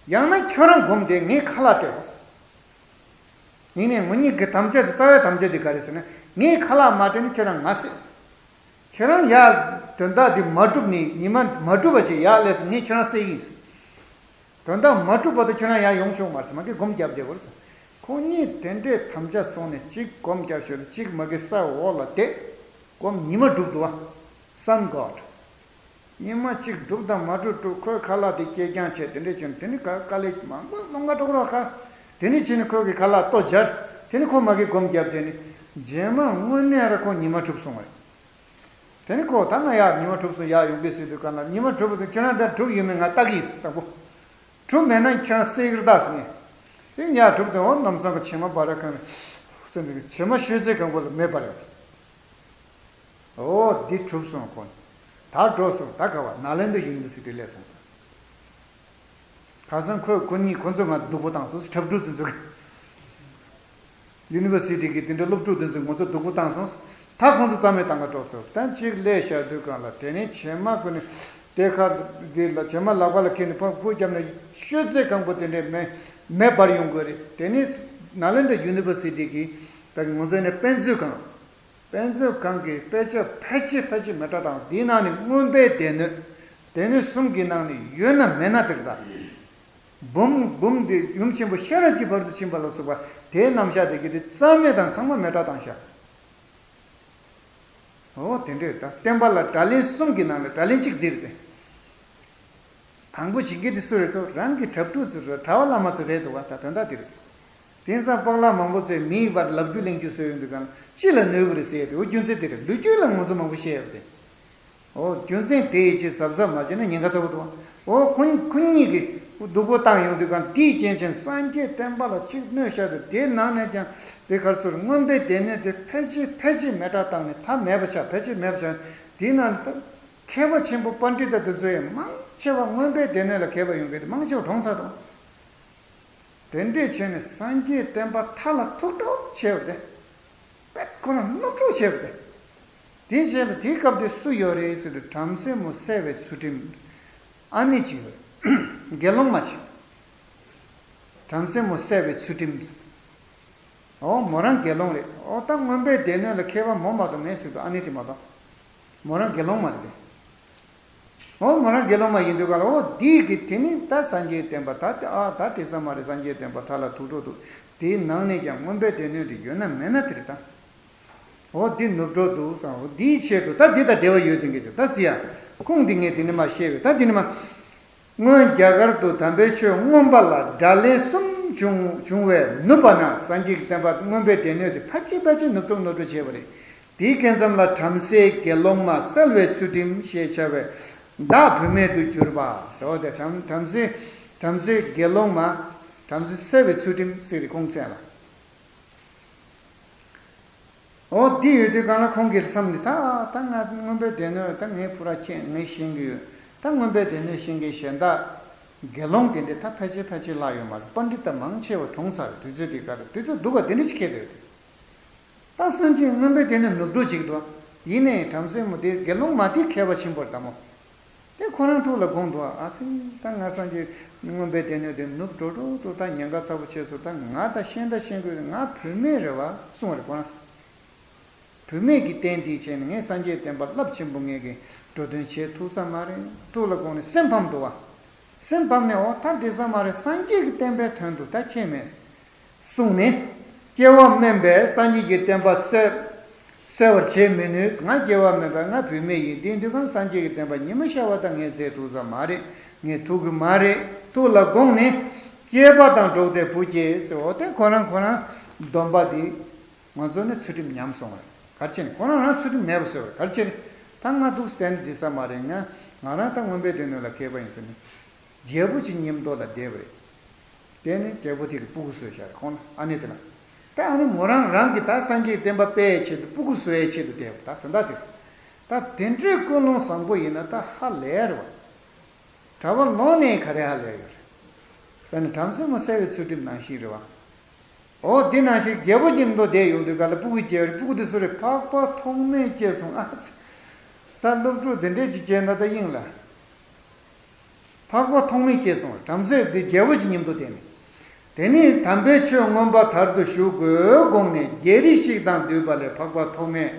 ཡང་ན་ཁྱོད་རང་སྒོམ་བསྡད། ངས་ཁ་ལག་སྤྲད་དགོས། ཡིན་ནའི་ངེད་གཉིས་ཀྱི་དམ་བཅའ་དེ། རྩ་བའི་དམ་བཅའ་དེ་ག་རེ་ཟེར་ན། ངས་ཁ་ལག་མ་སྤྲད་ན་ཁྱོད་རང་ང་བསད། ཁྱོད་རང་ཡར་དོན་དག་འདི་མ་གྲུབ་ནས་ཉི་མ་མ་གྲུབ་པ་ཞིག་ཡར་སླེབས་སོང་། ངས་ཁྱོད་རང་བསད་ཀྱི་ཡིན་ཟེར། དོན་དག་མ་གྲུབ་བར་དུ་ཁྱོད་རང་ཡར་ཡོང་ཆོག་མ་རེད་ཟེར། མ་གི་སྒོམ་རྒྱབ་བསྡད་པར་ཟེར། ཁོ་གཉིས་དེ་འདྲའི་དམ་བཅའ་སོང་ནས་གཅིག་སྒོམ་རྒྱབ་ཞོར་དུ་གཅིག་མ་གི་ས་འོག་ལ་བསྡད། སྒོམ་ཉི་མ་སྒྲུབ་འདུག་བ། Sun God། ཉི་མ་གཅིག་སྒྲུབ་དང་མ་སྒྲུབ་སྒྲུབ། ཁོའི་ཁ་ལག་དེ་སྐྱེལ་རྐྱང་བྱས། དེ་འདྲས་བྱས་ནས་དེ་ནི་དཀའ་དཀའ་ལས་མང་པོ་སློང་ག་འགྲོ་གི་རོགས་ཁ། དེ་ནི་བྱས་ནས་ཁོའི་གི་ཁ་ལག་ལྟོ་སྦྱར། དེ་ནི་ཁོ་མ་གི་སྒོམ་རྒྱབ་བསྡད་ནི། རྗེས་མ་དངོས་གནས་ར་ཁོ་ཉི་མ་གྲུབ་སོང་བ་རེད། དེ་ནི་ཁོ་ད་ང་ཡར་ཉི་མ་གྲུབ་སོང་ཡར་ཡོང་གི་ཟེར་དུས་གང་ལ་ཉི་མ་གྲུབ་སོང་། ཁྱོད་རང་ད་གྲུབ་ཡོད་མེད་ང་ལྟ་གི་ཡིན་ཟེར། དང་པོ་གྲུབ་མེད་ན་ཁྱོད་རང་སད་ཀྱི་རེད་ད་ཟེར་ནས། དེ་ཡར་གྲུབ་དུས་འོ་ལམ་སང་གི་བྱེ་མ་སྦར་གང་ཟེར་འདུག་བྱེ་མ་ཤོད་ཚད་གང་པོ་ལ་མེ་འབར་ཡོད། འོ་འདི་གྲུབ་སོང་ཁོ། ད་འགྲོ་སོང་། ད་ག་བ་ནཱ་ལེནྡྲ་ཡུ་ནི་ཝར་སི་ཊི་སླེབས་སོང་། ཁ་སང་ཁོས་ཁོ་གཉིས་ཁོ་ཚོ་ང་སྡུག་པོ་བཏང་སོང་། འཁྲབ་ཕྲུག་ཚོ་ཚོ་གིས་ཡུ་ནི་ཝར་སི་ཊི་གི་དེ་འདྲ་སློབ་ཕྲུག་དེ་ཚོས་ང་ཚོ་སྡུག་པོ་བཏང་སོང་། ད་ཁོང་ཚོ་རྩ་མེད་བཏང་ག་འགྲོ་སོང་། ད་གཅིག་སླེབས་བཞག་དུས་གང་ལ་དེ་ནས་བྱེ་མ་ཁོ་ནི་དེ་ཁར་འདི་ལ་བྱེ་མ་ལག་པ་ལ་འཁྱེར་ནས་ཕར་སྒུག་བརྒྱབ་ནས་ཤོད་ཚད་གང་པོ་དེ་འདྲའི་མེ་མེ་འབར་ཡོང་གི་རེད། དེ་ནས་ནཱ་ལེནྡྲ་ཡུ་ནི་ཝར་སི་ཊི་གི་ད་གི་ང་ཚོ་ནས་དཔེ་མཛོད་ཁང་། དཔེ་མཛོད་ཁང་གི་དཔེ་ཆ་ཕལ་ཆེར་ཕལ་ཆེར་མེ་སྲེག་བཏང་། དེའི་ནང་ནས་མངོན་པའི་སྡེ་སྣོད། སྡེ་སྣོད་གསུམ་གྱི་ནང་ནས་ཡོད་ན་མེད་ན་དེ་རེད་ད། འབུམ་འབུམ་དེ་ཡུམ་ཆེན་པོ་ཤེས་རབ་ཀྱི་བར་དུ་ཕྱིན་པ་ལ་སོགས་པ་དེའི་རྣམ་གཞག་དེ་གི་དེ་རྩ་མེད་དང་ཚང་མ་མེ་སྲེག་བཏང་ཤག་འོ་དེ་འདྲས་ད། བསྟན་པ་ལ་དགྲ་ལན་གསུམ་གྱི་ནང་ནས་དགྲ་ལན་གཅིག་འདི་རེད་དེ། དང་པོ་བྱེད་མཁན་དེ་སུ་རེད་དོ། རང་གི་འཁྲབ་ཕྲུག་ཚོ་རེད། གྲྭ་བ་བླ་མ་ཚོ་རེད་འདུག་བ། ད་དོན་དག་དེ་རེད། དེང་སང་སྤག་ལག་མང་པོ་ཚོས་མིའི་བར་ལབ་རྒྱུ་གླེང་རྒྱུ་བཟོས་ཡོང་དུས་གང་ལ་ཅི་ལ་གནོད་གི་རེད་ཟེར་ཡ་དེ། འོ་རྒྱུ་མཚན་དེ་རེད། ལོ་རྒྱུས་ལ་ང་ཚོ་མང་པོ་བཤད་ཡོད་དེ། འོ་རྒྱུ་མཚན་དེ་ཡི་ཆེད་གཟབ་གཟབ་མ་བྱས་ན་ཉེན་ཁ་ཚ་པོ་འདུག་བ། འོ་ཁོ་ཁོ་གཉིས་ཀྱིས་སྡུག་པོ་བཏང་ཡོང་དུས་གང་དེའི་རྐྱེན་བྱས་ནས་སངས་རྒྱས་བསྟན་པ་ལ་ཅིག་གནོད་བྱ་དེ། དེའི་ནང་ནས་ཀྱང་དེ་གར་ཚུར་མངོན་པའི་སྡེ་སྣོད་དེ་ཕལ་ཆེར་ཕལ་ཆེར་མེ་སྲེག་བཏང་ནས་ད་མེད་པ་ཆགས། ཕལ་ཆེར་མེད་པ་ཆགས། དེའི་ནང་ནས་ད། མཁས་པ་ཆེན་པོ་པཎྜི་ཏ་དེ་ཚོ་ཡང་མང་ཆེ་བ་མངོན་པའི་སྡེ་སྣོད་ལ་མཁས་པ་ཡོང་མཁན་དེ་མང་ཆེ་བ་གྲོངས་ཚར་འདུག་དེ་འདྲས་བྱས་ནས་སངས་རྒྱས་བསྟན་པ་མཐའ་ལ་ཐུག་འགྲོ་བྱས་པ་དེ། དཔེ་ཁོ་རང་གནོད་འགྲོ་བྱས་པ་དེ། དེའི་རྗེས་ལ་དེའི་སྐབས་དེ་སུ་ཡོད་རེད་ཟེར་དུས་བྲམ་ཟེ་མོ་བསད་པའི་ཚུལ་ཁྲིམས། ཨ་ནེ་གཅིག་ཡོད་རེད། དགེ་སློང་མ་གཅིག་བྲམ་ཟེ་མོ་བསད་པའི་ཚུལ་ཁྲིམས། འོ་མོ་རང་དགེ་སློང་རེད། འོ་ད་མངོན་པའི་སྡེ་སྣོད་ལ་མཁས་པ་མོ་མ་གཏོགས་མེད་ཟེར་དུས་ཨ་ནེ་དེ་མ་གཏོགས། མོ་རང་དགེ་སློང་མ་རེད་དེ། འོ་མོ་རང་དགེ་སློང་མ་ཡིན་དུས་ག་ལ་འོ་འདི་གི་དེ་ནི་ད་སངས་རྒྱས་བསྟན་པ་ད་དེ་ཨ་ད་དེ་ས་མ་རེད། སངས་རྒྱས་བསྟན་པ་མཐའ་ལ་ཐུག་འགྲོ་འདུག་དེའི་ནང་ནས་ཀྱང་མངོན་པའི་སྡེ་སྣོད་དེ་ཡོད་ན་མེད་ན་དེ་རེད་ད། འོ་འདི་ནུབ་འགྲོ་འདུག་བསམ། འོ་འདིའི་ཆེད་དུ་ད་འདི་དང་འབྲེལ་བ་ཡོད་དེ་གི་ཅིག་ད་ཟེར་ཡ། ཁུངས་འདི་ངས་དེ་ནི་མ་བཤད་པས་ད་འདི་ནི་མ། སྔོན་རྒྱ་གར་དུ་དམ་པའི་ཆོས་མངོན་པ་ལ་དགྲ་ལན་གསུམ་བྱུང་བྱུང་བས་ནུབ་པ་ན་སངས་རྒྱས་ཀྱི་བསྟན་པ་མངོན་པའི་སྡེ་སྣོད་དེ་ཕལ་ཆེར་ཕལ་ཆེར་ནུབ་འགྲོ་ནུབ་འགྲོ་བྱས་པ་རེད། དེའི་སྐབས་ཙམ་ལ་བྲམ་ཟེ་དགེ་སློང་མ་བསད་པའི་ཚུལ་ཁྲིམས་ཞེས་བྱ་བའི་བདག་བུད་མེད་དུ་གྱུར་པ་ཟེར་བ་དེ། བྲམ་བྲམ་ཟེ་བྲམ་ཟེ་དགེ་སློང་མ་བྲམ་ཟེ་བསད་པའི་ཚུལ་ཁྲིམས་ཟེར་བའི་ཁུངས་བཙན་ལ། འོ་འདི་ཡོད་དུས་གང་ལ་ཁོང་གི་བསམ་ནི་ད་ད་ང་མངོན་པའི་སྡེ་སྣོད་ད་ངའི་ཕུ་ར་མཁྱེན། ངས་ཤེས་ཀྱི་ཡོད། ད་མངོན་པའི་སྡེ་སྣོད་ཤེས་མཁན་གཞན་དག་དགེ་སློང་དེ་འདྲས་ད་ཕལ་ཆེར་ཕལ་ཆེར་བརླག་ཡོད་མ་རེད། པཎྜི་ཏ་མང་ཆེ་བ་གྲོངས་ཚར་རེད། དུས་ཚོད་འདི་ག་རེད། དུས་ཚོད་སྡུག་པ་འདི་འདྲ་ཅིག་འཁེལ་བསྡད་ཡོད་དེ། ད་སེམས་ཅན་མངོན་པའི་སྡེ་སྣོད་ནུབ་འགྲོ་ཅིག་འདུག་ཡིན་ནའི་བྲམ་ཟེ་མོ་དེ་དགེ་སློང་མ་དེ་མཁས་པ་ཆེན་པོ་རེད་ད་མོ། དེ་ཁོ་རང་ཐུགས་ལ་དགོངས་འདུག་ཨ་ཙི། ད་ང་སངས་རྒྱས་མངོན་པའི་སྡེ་སྣོད་དེ་ནུབ་འགྲོ་འགྲོ་འགྲོ། ད་ཉེན་ཁ་ཚ་པོ་ཆེ་སོང་། ད་ང་ད་ཤེས་ད་ཤེས་དགོས། ང་བུད་མེད་རེད་བ་གསུངས་པ་རེད་ཁོ་རང་། བུད་མེད་ཀྱི་རྟེན་འདི་བྱས་ནས་ངས་སངས་རྒྱས་བསྟན་པ་རླབས་ཆེན་པོ་ངས་ཀྱིས་འགྲོ་དོན་བྱེད་ཐུབ་ས་མ་རེད། ཐུགས་ལ་དགོངས་ནས་སེམས་ཕམ་འདུག་བ། སེམས་ཕམ་ནས་འོ་ད་འགྲིག་ས་མ་རེད། སངས་རྒྱས་ཀྱི་བསྟན་པའི་དོན་དུ་ད་ཁྱེད་མེད་གསུངས་ནས། སྐྱེ་བ་དམན་པས་སངས་རྒྱས་ཀྱི་བསྟན་པ་གསལ་གསལ་བར་བྱེད་མི་ནུས། ང་སྐྱེ་བ་དམན་པས་ང་བུད་མེད་ཡིན། དེ་དུས་གང་སངས་རྒྱས་ཀྱི་བསྟན་པ་ཉི་མ་ཤར་བ་ད་ངས་མཛད་ཐུབ་ས་མ་རེད། ངས་ཐུབ་ཀྱི་མ་རེད། ཐུགས་ལ་དགོངས་ནས་སྐྱེས་པ་དང་འགྲོགས་ཏེ་བུ་སྐྱེས་ཟེར། འོ་དེ་ཁོ་རང་ཁོ་རང་སྡོམ་པ་འདི། ང་ཚོ་ནི་ཚུལ་ཁྲིམས་ཉམས་སོང་བ་རེད། ག་རེ་བྱས་ནས་ཁོ་རང་རང་ཚུལ་ཁྲིམས་མེད་པ་བཟོས་པ་རེད། ག་རེ་བྱས་ནས་ད་ང་འདུག་བསྡད་ན་འགྲིག་ས་མ་རེད། ང་ང་རང་ད་མངོན་པའི་སྡེ་སྣོད་ལ་མཁས་པ་ཡིན་ཟེར་ནས་རྒྱལ་པོ་གཅིག་མཉམ་དུ་ལ་བསྡད་པ་རེད། དེ་ནས་རྒྱལ་པོ་དེ་གིས་སྤུ་གུ་གསོས་བཞག་རེད་ཁོང་ལ། ཨ་ནེ་དེ་ལ། ད་ཨ་ནེ་མོ་རང་རང་གིས་ད་སངས་རྒྱས་བསྟན་པ་སྤེལ་ཡའི་ཆེད་དུ་སྤུ་གུ་གསོ་ཡའི་ཆེད་དུ་བསྡད་པ་ད་དོན་དག་དེ་རེད། ད་དེ་འདྲའི་ཀུན་སློང་བཟང་པོ་ཡིན་ན་ད་ཧ་ལས་རེད་བ། གྲྭ་པ་ལོག་ནས་ག་རེ་ཧ་ལས་ཡོད་རེད། དཔེར་ན་བྲམ་ཟེ་མོ་བསད་པའི་ཚུལ་ཁྲིམས་ནང་བཞིན་རེད་བ། འོ་དེ་ནང་བཞིན་རྒྱལ་པོ་གཅིག་མཉམ་དུ་བསྡད་ཡོང་དུས་ག་ལ་སྤུ་གུ་སྐྱེས་པ་རེད། སྤུ་གུ་དེ་སུ་རེད། འཕགས་པ་ཐོགས་མེད་སྐྱེས་སོང་། ཨ་ཙི། ད་སློབ་ཕྲུག་དེ་འདྲས་ཅིག་སྐྱེས་ན་ད་དབྱིངས་ལ། འཕགས་པ་ཐོགས་མེད་སྐྱེས་སོང་། བྲམ་ཟེ་འདི་རྒྱལ་པོ་གཅིག་མཉམ་དུ་བསྡད་ནས། དེ་ནས་དམ་པའི་ཆོས་མངོན་པ་དར་དུ་གཞུག་གུ་དགོངས་ནས་རྒྱལ་རིགས་ཤིག་དང་འདུས་པ་ལས་འཕགས་པ་ཐོགས་མེད།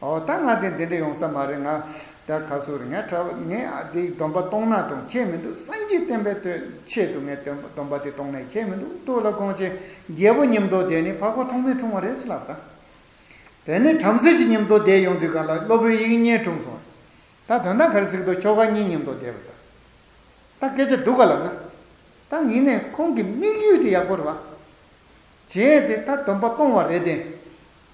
འོ་ད་ང་དེ་འདི་འདྲ་ཡོང་ས་མ་རེད། ང་ ད་ག་ཟུག་རེད། ངས་གྲྭ་པ་ངས་ཨ་དེ་སྡོམ་པ་གཏོང་ན་གཏོང་ཁྱད་མི་འདུག་སངས་རྒྱས་བསྟན་པའི་དོན་ཆེད་དུ་ངས་སྡོམ་པ་སྡོམ་པ་དེ་གཏོང་ནས་ཁྱད་མི་འདུག་ལྟོས་ལ་དགོངས་ཆེན་རྒྱལ་པོ་མཉམ་དུ་བསྡད་ནི་འཕགས་པ་ཐོགས་མེད་འཁྲུངས་པ་རེད་ཟེར་ལབ་ད། དེ་ནས་བྲམ་ཟེ་ཅིག་མཉམ་དུ་བསྡད་ཡོང་དུས་གང་ལ་སློབ་དཔོན་དབྱིག་གཉེན་འཁྲུངས་སོང་། ད་དོན་དག་ག་རེ་ཟེར་གི་འདུག་ཁྱོ་ག་གཉིས་མཉམ་དུ་བསྡད་པ་ད། ད་སྐད་ཆ་འདུག་ག་ལབ་ན། ད་ཡིན་ནའི་ཁོང་གི་དམིགས་ཡུལ་དེ་ཡག་པོ་རེད་བ། བྱས་ཏེ་ད་སྡོམ་པ་གཏོང་བ་རེད་དེ།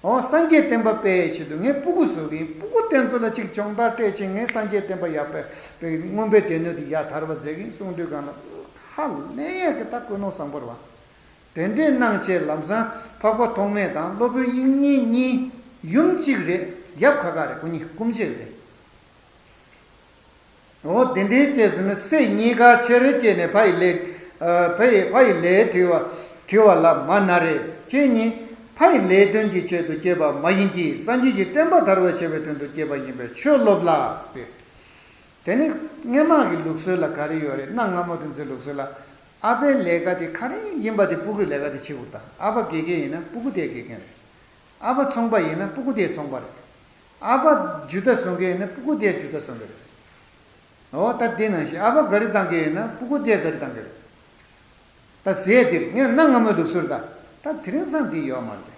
འོ་སངས་རྒྱས་བསྟན་པ་སྤེལ་ཡའི་ཆེད་དུ་ངས་སྤུ་གུ་བཟོ་གི་ཡིན། སྤུ་གུ་དེ་ཚོ་ལ་ཅིག་སྦྱོང་བརྡར་སྤྲད་ཅིང་ངས་སངས་རྒྱས་བསྟན་པ་ཡག་པའི་མངོན་པའི་སྡེ་སྣོད་དེ་ཡར་དར་བ་མཛད་གི་ཡིན་གསུངས་དུས་གང་ལ་ཧ་ལས་ཡས་ཀྱི་ད་ཀུན་སློང་བཟང་པོ་རེད་བ། དེ་འདྲའི་གནང་བྱས་ལམ་སང་འཕགས་པ་ཐོགས་མེད་དང་སློབ་དཔོན་དབྱིག་གཉེན་གཉིས་ཡུམ་གཅིག་རེད། ཡབ་ཁ་ཁ་རེད། སྐུ་གཉིས་སྐུ་མཆེད་རེད། འོ་དེ་འདྲའི་སྐྱེས་སོང་ན་སྲས་གཉིས་ཀ་ཆེར་སྐྱེས་ནས་ཕ་ཡི་ལས། ཨ། ཕ་ཡི་ཕ་ཡི་ལས་དྲི་བ་དྲི་བ་ལ་མ་ན་རེ། ཁྱེད་གཉིས་ཕ་ཡི་ལས་དོན་གྱི་ཆེད་དུ་སྐྱེས་པ་མ་ཡིན་གྱི་སངས་རྒྱས་ཀྱི་བསྟན་པ་དར་བར་བྱ་བའི་དོན་དུ་སྐྱེས་པ་ཡིན་པས་ཆོས་སློབས་ལ་ཟེར། དེ་ནི་སྔོན་མ་གི་ལུགས་སྲོལ་ལ་ག་རེ་ཡོད་རེད། གནའ་སྔ་མོ་དེ་ཚོའི་ལུགས་སྲོལ་ལ་ཨ་ཕའི་ལས་ཀ་དེ་ག་རེ་ཡིན་པ་དེ་སྤུ་གུའི་ལས་ཀ་དེ་བྱེད་དགོས། ད་ཨ་ཕ་དགེ་རྒན་ཡིན་ན་སྤུ་གུ་དེ་དགེ་རྒན་རེད། ཨ་ཕ་ཚོང་པ་ཡིན་ན་སྤུ་གུ་དེ་ཚོང་པ་རེད། ཨ་ཕ་ཇུས་ཏ་བཟོ་མཁན་ཡིན་ན་སྤུ་གུ་དེ་ཇུས་ཏ་བཟོ་མཁན་རེད། འོ་ད་དེ་ནང་བཞིན་ཨ་ཕ་ག་རེ་བཏང་གི་ཡོད་ན་སྤུ་གུ་དེ་ག་རེ་བཏང་གི་རེད། ད་ཟས་དེ་ངས་གནའ་སྔ་མོའི་ལུགས་སྲོལ་ད། ད་དེ་རིང་སང་དེ་ཡོད་མ་རེད།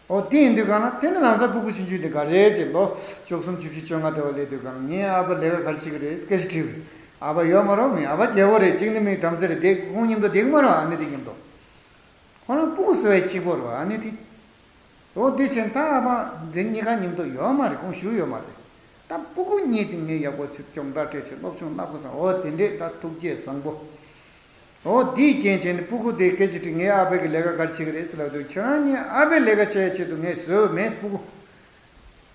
འོ་དེ་ཡིན་དུས་གང་ན་དེ་ནི་ལམ་སང་སྤུ་གུ་ཆུང་ཆུང་དེ་ག་རེད་ཅེས་ལོ་བཅུ་གསུམ་བཅུ་བཞི་བཅོ་ལྔ་དེ་བ་སླེབས་དུས་གང་ངའི་ཨ་ཕ་ལས་ཀ་ག་རེ་བྱེད་ཀྱི་རེད་སྐད་ཆ་དྲིས་པས། ཨ་ཕ་ཡོད་མ་རེད། མིན་ཨ་ཕ་རྒྱལ་པོ་རེད། གཅིག་ནི་མིན་བྲམ་ཟེ་རེད། དེ་ཁོང་མཉམ་དུ་བསྡད་ཀྱི་མ་རེད། ཨ་ནེ་དེ་མཉམ་དུ། ཁོ་རང་སྤུ་གུ་གསོ་བའི་གཅིག་པོ་རེད། ཨ་ནེ་དེ། འོ་དེ་བཞིན་ད་ཨ་ཕ་འདི་གཉིས་ཀ་མཉམ་དུ་ཡོད་མ་རེད། ཁོང་བཞུགས་ཡོད་མ་རེད། ད་སྤུ་གུ་གཉིས་དེ་ངས་ཡག་པོ་ཅིག་སྦྱོང་བརྡར་སྤྲད་བྱས་སློབ་སྦྱོང་གནང་དགོས་བསམ། འོ་དེ་འདྲས་ད་ཐུགས་བསྐྱེད་བཟང་པོ། འོ་དེའི་རྐྱེན་བྱས་ནས་སྤུ་གུ་དེ་སྐད་ཆ་དྲིས། ངའི་ཨ་ཕས་ཀྱི་ལས་ཀ་ག་རེ་བྱེད་ཀྱི་རེད་ཟེར་ལབ་དུས་ཁྱེད་རང་གཉིས་ཨ་ཕའི་ལས་ཀ་བྱེད་ཡའི་ཆེད་དུ་ངས་བཟོས་མེད་སྤུ་གུ།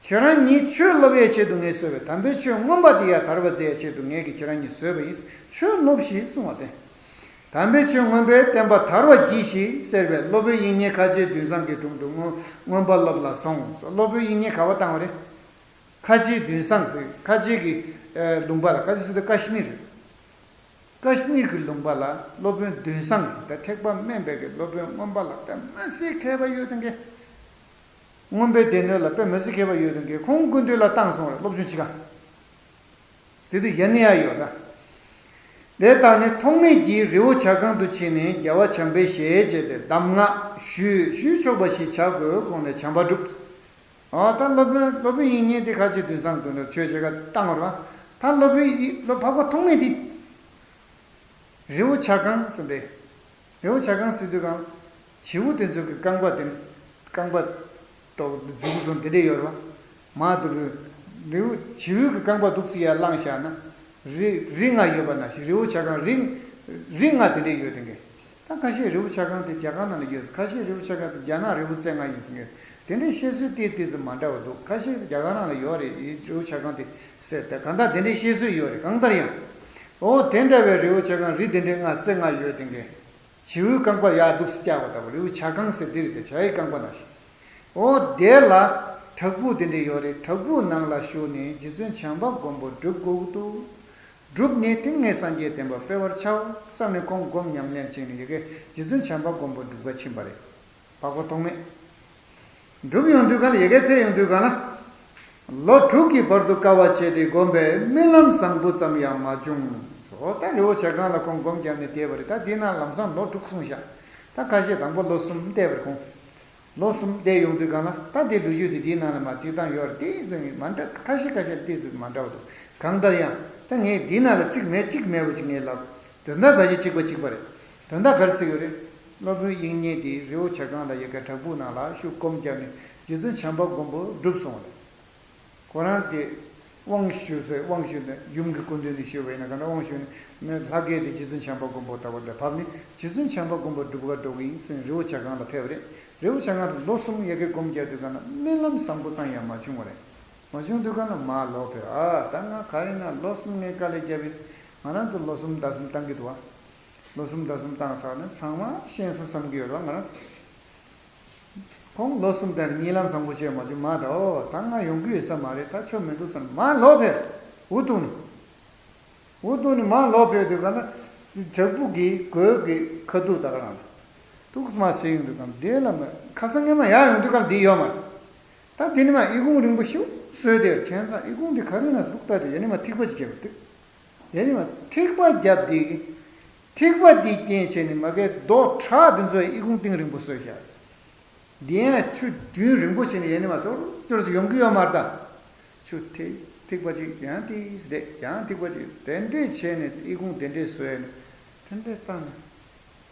ཁྱེད་རང་གཉིས་ཆོས་སློབ་ཡའི་ཆེད་དུ་ངས་བཟོས་པས། དམ་པའི་ཆོས་མངོན་པ་དེ་ཡར་དར་བར་མཛད་ཡའི་ཆེད་དུ་ངས་ཀྱིས་ཁྱེད་རང་གཉིས་བཟོས་པ་ཡིན། ཆོས་སློབས་ཤིག་གསུངས་པ་སྟེ། དམ་པའི་ཆོས་མངོན་པའི་བསྟན་པ་དར་བར་གྱིས་ཤིག་ཟེར་བས་སློབ་དཔོན་དབྱིག་གཉེན་ཁ་རྗེ་དུས་བཟང་གི་དྲུང་དུ་མངོན་མངོན་པ་སློབ་ལ་སོང་། སློབ་དཔོན་དབྱིག་གཉེན་ག་པར་བཏང་བ་རེད། ཁ་རྗེ་དུས་བཟང་ཟེར། ཁ་རྗེ་གི་ཨ་ལུང་པ་ལ། ཁ་རྗེ་ཟེར་དུས་ཀ་ཤི་མིར་རེད། ཀ་ཤི་མིར་གྱི་ལུང་པ་ལ་སློབ་དཔོན་དུས་བཟང་ཟེར། ད་ཐེག་པ་དམན་པའི་གི་སློབ་དཔོན་མངོན་པ་ལ་དཔེ་མི་སྲིད་མཁས་པ་ཡོད་དེ་གི། མངོན་པའི་སྡེ་སྣོད་ལ་དཔེ་མི་སྲིད་མཁས་པ་ཡོད་དེ་གི། ཁོང་སྐུ་མདུན་ལ་བཏང་སོང་རེད། སློབ་སྦྱོང་བྱེད་ག། དེ་དུས་ཡ་ནི་ཡ་ཡོད་ད། དེ་ལྟར་ནི་ཐོགས་མེད་ཀྱིས་རི་བོ་བྱ་རྐང་དུ་ཕྱིན་ནས་རྒྱལ་བ་བྱམས་པའི་ཞལ་མཇལ་ཏེ་གདམས་ངག་ཞུས། ཞུས་ཆོག་པ་ཞིག་བྱ་དགོས་དགོངས་ནས་བྱམས་པ་བསྒྲུབས། ཨ་ད་སློབ་དཔོན་སློབ་དཔོན་དབྱིག་གཉེན་དེ་ཁ་རྗེ་དུས་བཟང་དུ་ནས་ཆོས་བྱེད་ག་བཏང་བ་རེད་བ། ད་སློབ་དཔོན་ཡི་སློབ་འཕགས་པ་ཐོགས་མེད་དེ། རི་བོ་བྱ་རྐང་ཟེར་ཏེ། རི་བོ་བྱ་རྐང་ཟེར་དུས་གང་། བྱིའུ་དེ་ཚོ་གི་རྐང་པ་དེ། རྐང་པ་ཏོག་མཛུབ་གུ་བཟུང་དེ་འདྲས་ཡོད་རེད་བ། མ་དུ་རི་རི་བོ་བྱིའུ་གི་རྐང་པ་འདུག་སེ་ཡར་བླངས་བཞག་ན། རི་རི་ལྔ་ཡོད་པ་ནང་བཞིན་རི་བོ་བྱ་རྐང་རི་རི་ལྔ་དེ་འདྲས་ཡོད་དེ་གི། ད་ཁ་ཤས་རི་བོ་བྱ་རྐང་དེ་རྒྱ་གར་ནང་ལ་ཡོད། ཁ་ཤས་རི་བོ་བྱ་རྐང་དེ་རྒྱ་ནག་རི་བོ་རྩེ་ལྔ་ཡིན་ཟེར་མཁན། དེ་འདྲའི་བཤད་སྲོལ་ཏོག་ཙམ་མ་འདྲ་བ་འདུག་ཁ་ཤས་རྒྱ་གར་ནང་ལ་ཡོད་རེད། རི་བོ་བྱ་རྐང་དེ་ཟེར་ཏེ། གང་ལྟར་དེ་འདྲའི་བཤད་སྲོལ་ཡོད་རེད། གང་ལྟར་ཡང་། འོ་དེ་འདྲ་བའི་རི་བོ་བྱ་རྐང་རི་དེ་འདྲའི་ལྔ་རྩེ་ལྔ་ཡོད་དེ་གི། བྱིའུའི་རྐང་པ་ཡར་འདུག་སེ་བཀྱག་པ་ལྟ་བུ་རི་བོ་བྱ་རྐང་ཟེར་དེ་རེད་དེ། བྱ་ཡི་རྐང་པ་ནང་བཞིན། འོ་དེ་ལ་བྲག་ཕུག་དེ་འདྲ་ཡོད་རེད། བྲག་ཕུག་ནང་ལ་བཞུགས་ནས་རྗེ་བཙུན་བྱམས་པ་མགོན་པོ་སྒྲུབ་དགོས་ཀྱི་འདུག་བསྒྲུབས་ནས་དེ་ངས་སངས་རྒྱས་བསྟན་པ་སྤེལ་བར་བྱའོ་བསམ་ནས་ཁོང་སྒོམ་ཉམས་ལེན་བྱས་ནས་ཡ་གི་རྗེ་བཙུན་བྱམས་པ་མགོན་པོ་སྒྲུབ་གར་ཕྱིན་པ་རེད། འཕགས་པ་ཐོགས་མེད། སྒྲུབ་ཡོང་དུས་གང་ལ། ཡ་གི་ཕེབས་ཡོང་དུས་གང་ལ། ལོ་དྲུག་གི་བར་དུ་དཀའ་བ་སྤྱད་དེ་བསྒོམས་པས་རྨི་ལམ་བཟང་པོ་ཙམ་ཡང་མ་བྱུང་། འོ་ད་རི་བོ་བྱ་རྐང་ལ་ཁོང་སྒོམ་བརྒྱབ་ནས་བསྡད་པ་རེད། ད་དེའི་ནང་ལམ་སང་ལོ་དྲུག་སོང་ཤག་ད་ཁ་ཤས་དང་པོ་ལོ་གསུམ་བསྡད་པ་རེད་ཁོང་། ལོ་གསུམ་བསྡད་ཡོང་དུས་གང་ལ། ད་དེ་ལོ་རྒྱུས་དེ་དེའི་ནང་ལ་མ་གཅིག་དང་ཡོད་རེད། ཏོག་ཙམ་མ་འདྲ། ཁ་ཤས་ཁ་ཤས་ཏོག་ཙམ་མ་འདྲ་བ་འདུག་གང་ལྟར་ཡང་ད་ངས་འདིའི་ནང་ལ་གཅིག་མེད་གཅིག་མེད་པ་ཅིག་ངས་ལབ། དོན་དག་ཕལ་ཆེར་གཅིག་པ་གཅིག་པ་རེད། དོན་དག་ག་རེ་ཟེར་ཡོད་རེད། སློབ་དཔོན་དབྱིག་གཉེན་དེ་རི་བོ་བྱ་རྐང་ལ་ཡ་གི་བྲག་ཕུག་ནང་ལ་བཞུགས་སྒོམ་བརྒྱབ་ནས་རྗེ་བཙུན་བྱམས་པ་མགོན་པོ་སྒྲུབ་སོང་བ་རེད། ཁོ་རང་གིས་དབང་ཞུས་ཚེ། དབང་ཞུས་ནས་ཡུམ་གྱི་སྐུ་མདུན་ནས་ཞུས་པ་ཡིན་ན། གང་ལྟར་དབང་ཞུས་ནས་ལྷ་སྐལ་དེ་རྗེ་བཙུན་བྱམས་པ་མགོན་པོ་ལྟ་བུ་ལ་བབས་ནས་རྗེ་བཙུན་བྱམས་པ་མགོན་པོ་སྒྲུབ་གར་འགྲོ་གི་ཡིན་ཟེར་རི་བོ་བྱ་རྐང་ལ་ཕེབས་པ་རེད། རི་བོ་བྱ་རྐང་དུ་ལོ་གསུམ་ཡ་གི་སྒོམ་བརྒྱབ་དུས་གང་ལ་རྨི་ལམ་བཟང་པོ་ཙམ་ཡང་མ་བྱུང་བ་རེད། མ་བྱུང་དུས་གང་ལ་མར་ལོག་ཕེབས། ཨ་ད་ང་ག་རེ་ན་ལོ་གསུམ་ངས་དཀའ་ལས་བརྒྱབ་ཡིན། ང་རང་ཚོ་ལོ་གསུམ་ཟླ་གསུམ་བཏང་གི་འདུག་བ། ལོ་གསུམ་ཟླ་གསུམ་བཏང་ཚར་ནས་ཚང་མ་ཤེས་སོང་བསམ་གྱི་ཡོད་རེད་བ། ང་རང་ཚོ། ཁོང་ལོ་གསུམ་དང་གཉིད་ལམ་བཟང་པོ་བྱས་མ་བྱུང་མ་གཏོགས། ད་ང་ཡོང་གི་ཡོད་ས་མ་རེད། ད་ཆོ་མི་འདུག་བསམ་མར་ལོག་ཕེབས། འུ་ཐུག་ནས། འུ་ཐུག་ནས་མར་ལོག་ཕེབས་དུས་གང་ན། བྲག་ཕུག་གི་གོས་ཀྱི་ཁ་ཐུག་ད་ག་རང་ཐུག་མ་ཟེར་ཡོང་དུས་གང་འདི་ལ་མ་ཁ་སང་ངས་མ་ཡར་ཡོང་དུས་གང་འདི་ཡོད་མ་རེད། ད་དེ་ནི་མ་ཨི་ཁུང་རིང་པོ་ཞིག་བཟོས་ཏེ། ཁྱེད་ཚང་ཨི་ཁུང་འདི་ག་རེ་ན་ཟུག་ལྟ་དེ། ཡ་ནི་མ་ཐིགས་པ་ཅིག་བརྒྱབ་པ་ཐིགས། ཡ་ནི་མ་ཐིགས་པ་བརྒྱབ་དེ་གི། ཐིགས་པ་འདི་རྐྱེན་བྱས་ནས་མ་གའི་རྡོ་བྲག་འདི་ཚོ་ཨི་ཁུང་གཏིང་རིང་པོ་བཟོས་བཞག་འདི་ཡང་ཆུ་རྒྱུན་རིང་པོ་བྱས་ནས་ཡ་ནི་མ་ཅོར་ཅོར་ཞིག་ཡོང་གི་ཡོད་མ་རེད་ད། ཆུ་ཐིགས་ཐིགས་པ་ཅིག་ཡང་ཏིས་བསྡད། ཡང་ཐིགས་པ་ཅིག་དེ་འདྲས་བྱས་ནས་ཨི་ཁུང་དེ་འདྲས་བཟོས་ནས་དེ་འདྲས་བཏང་ནས།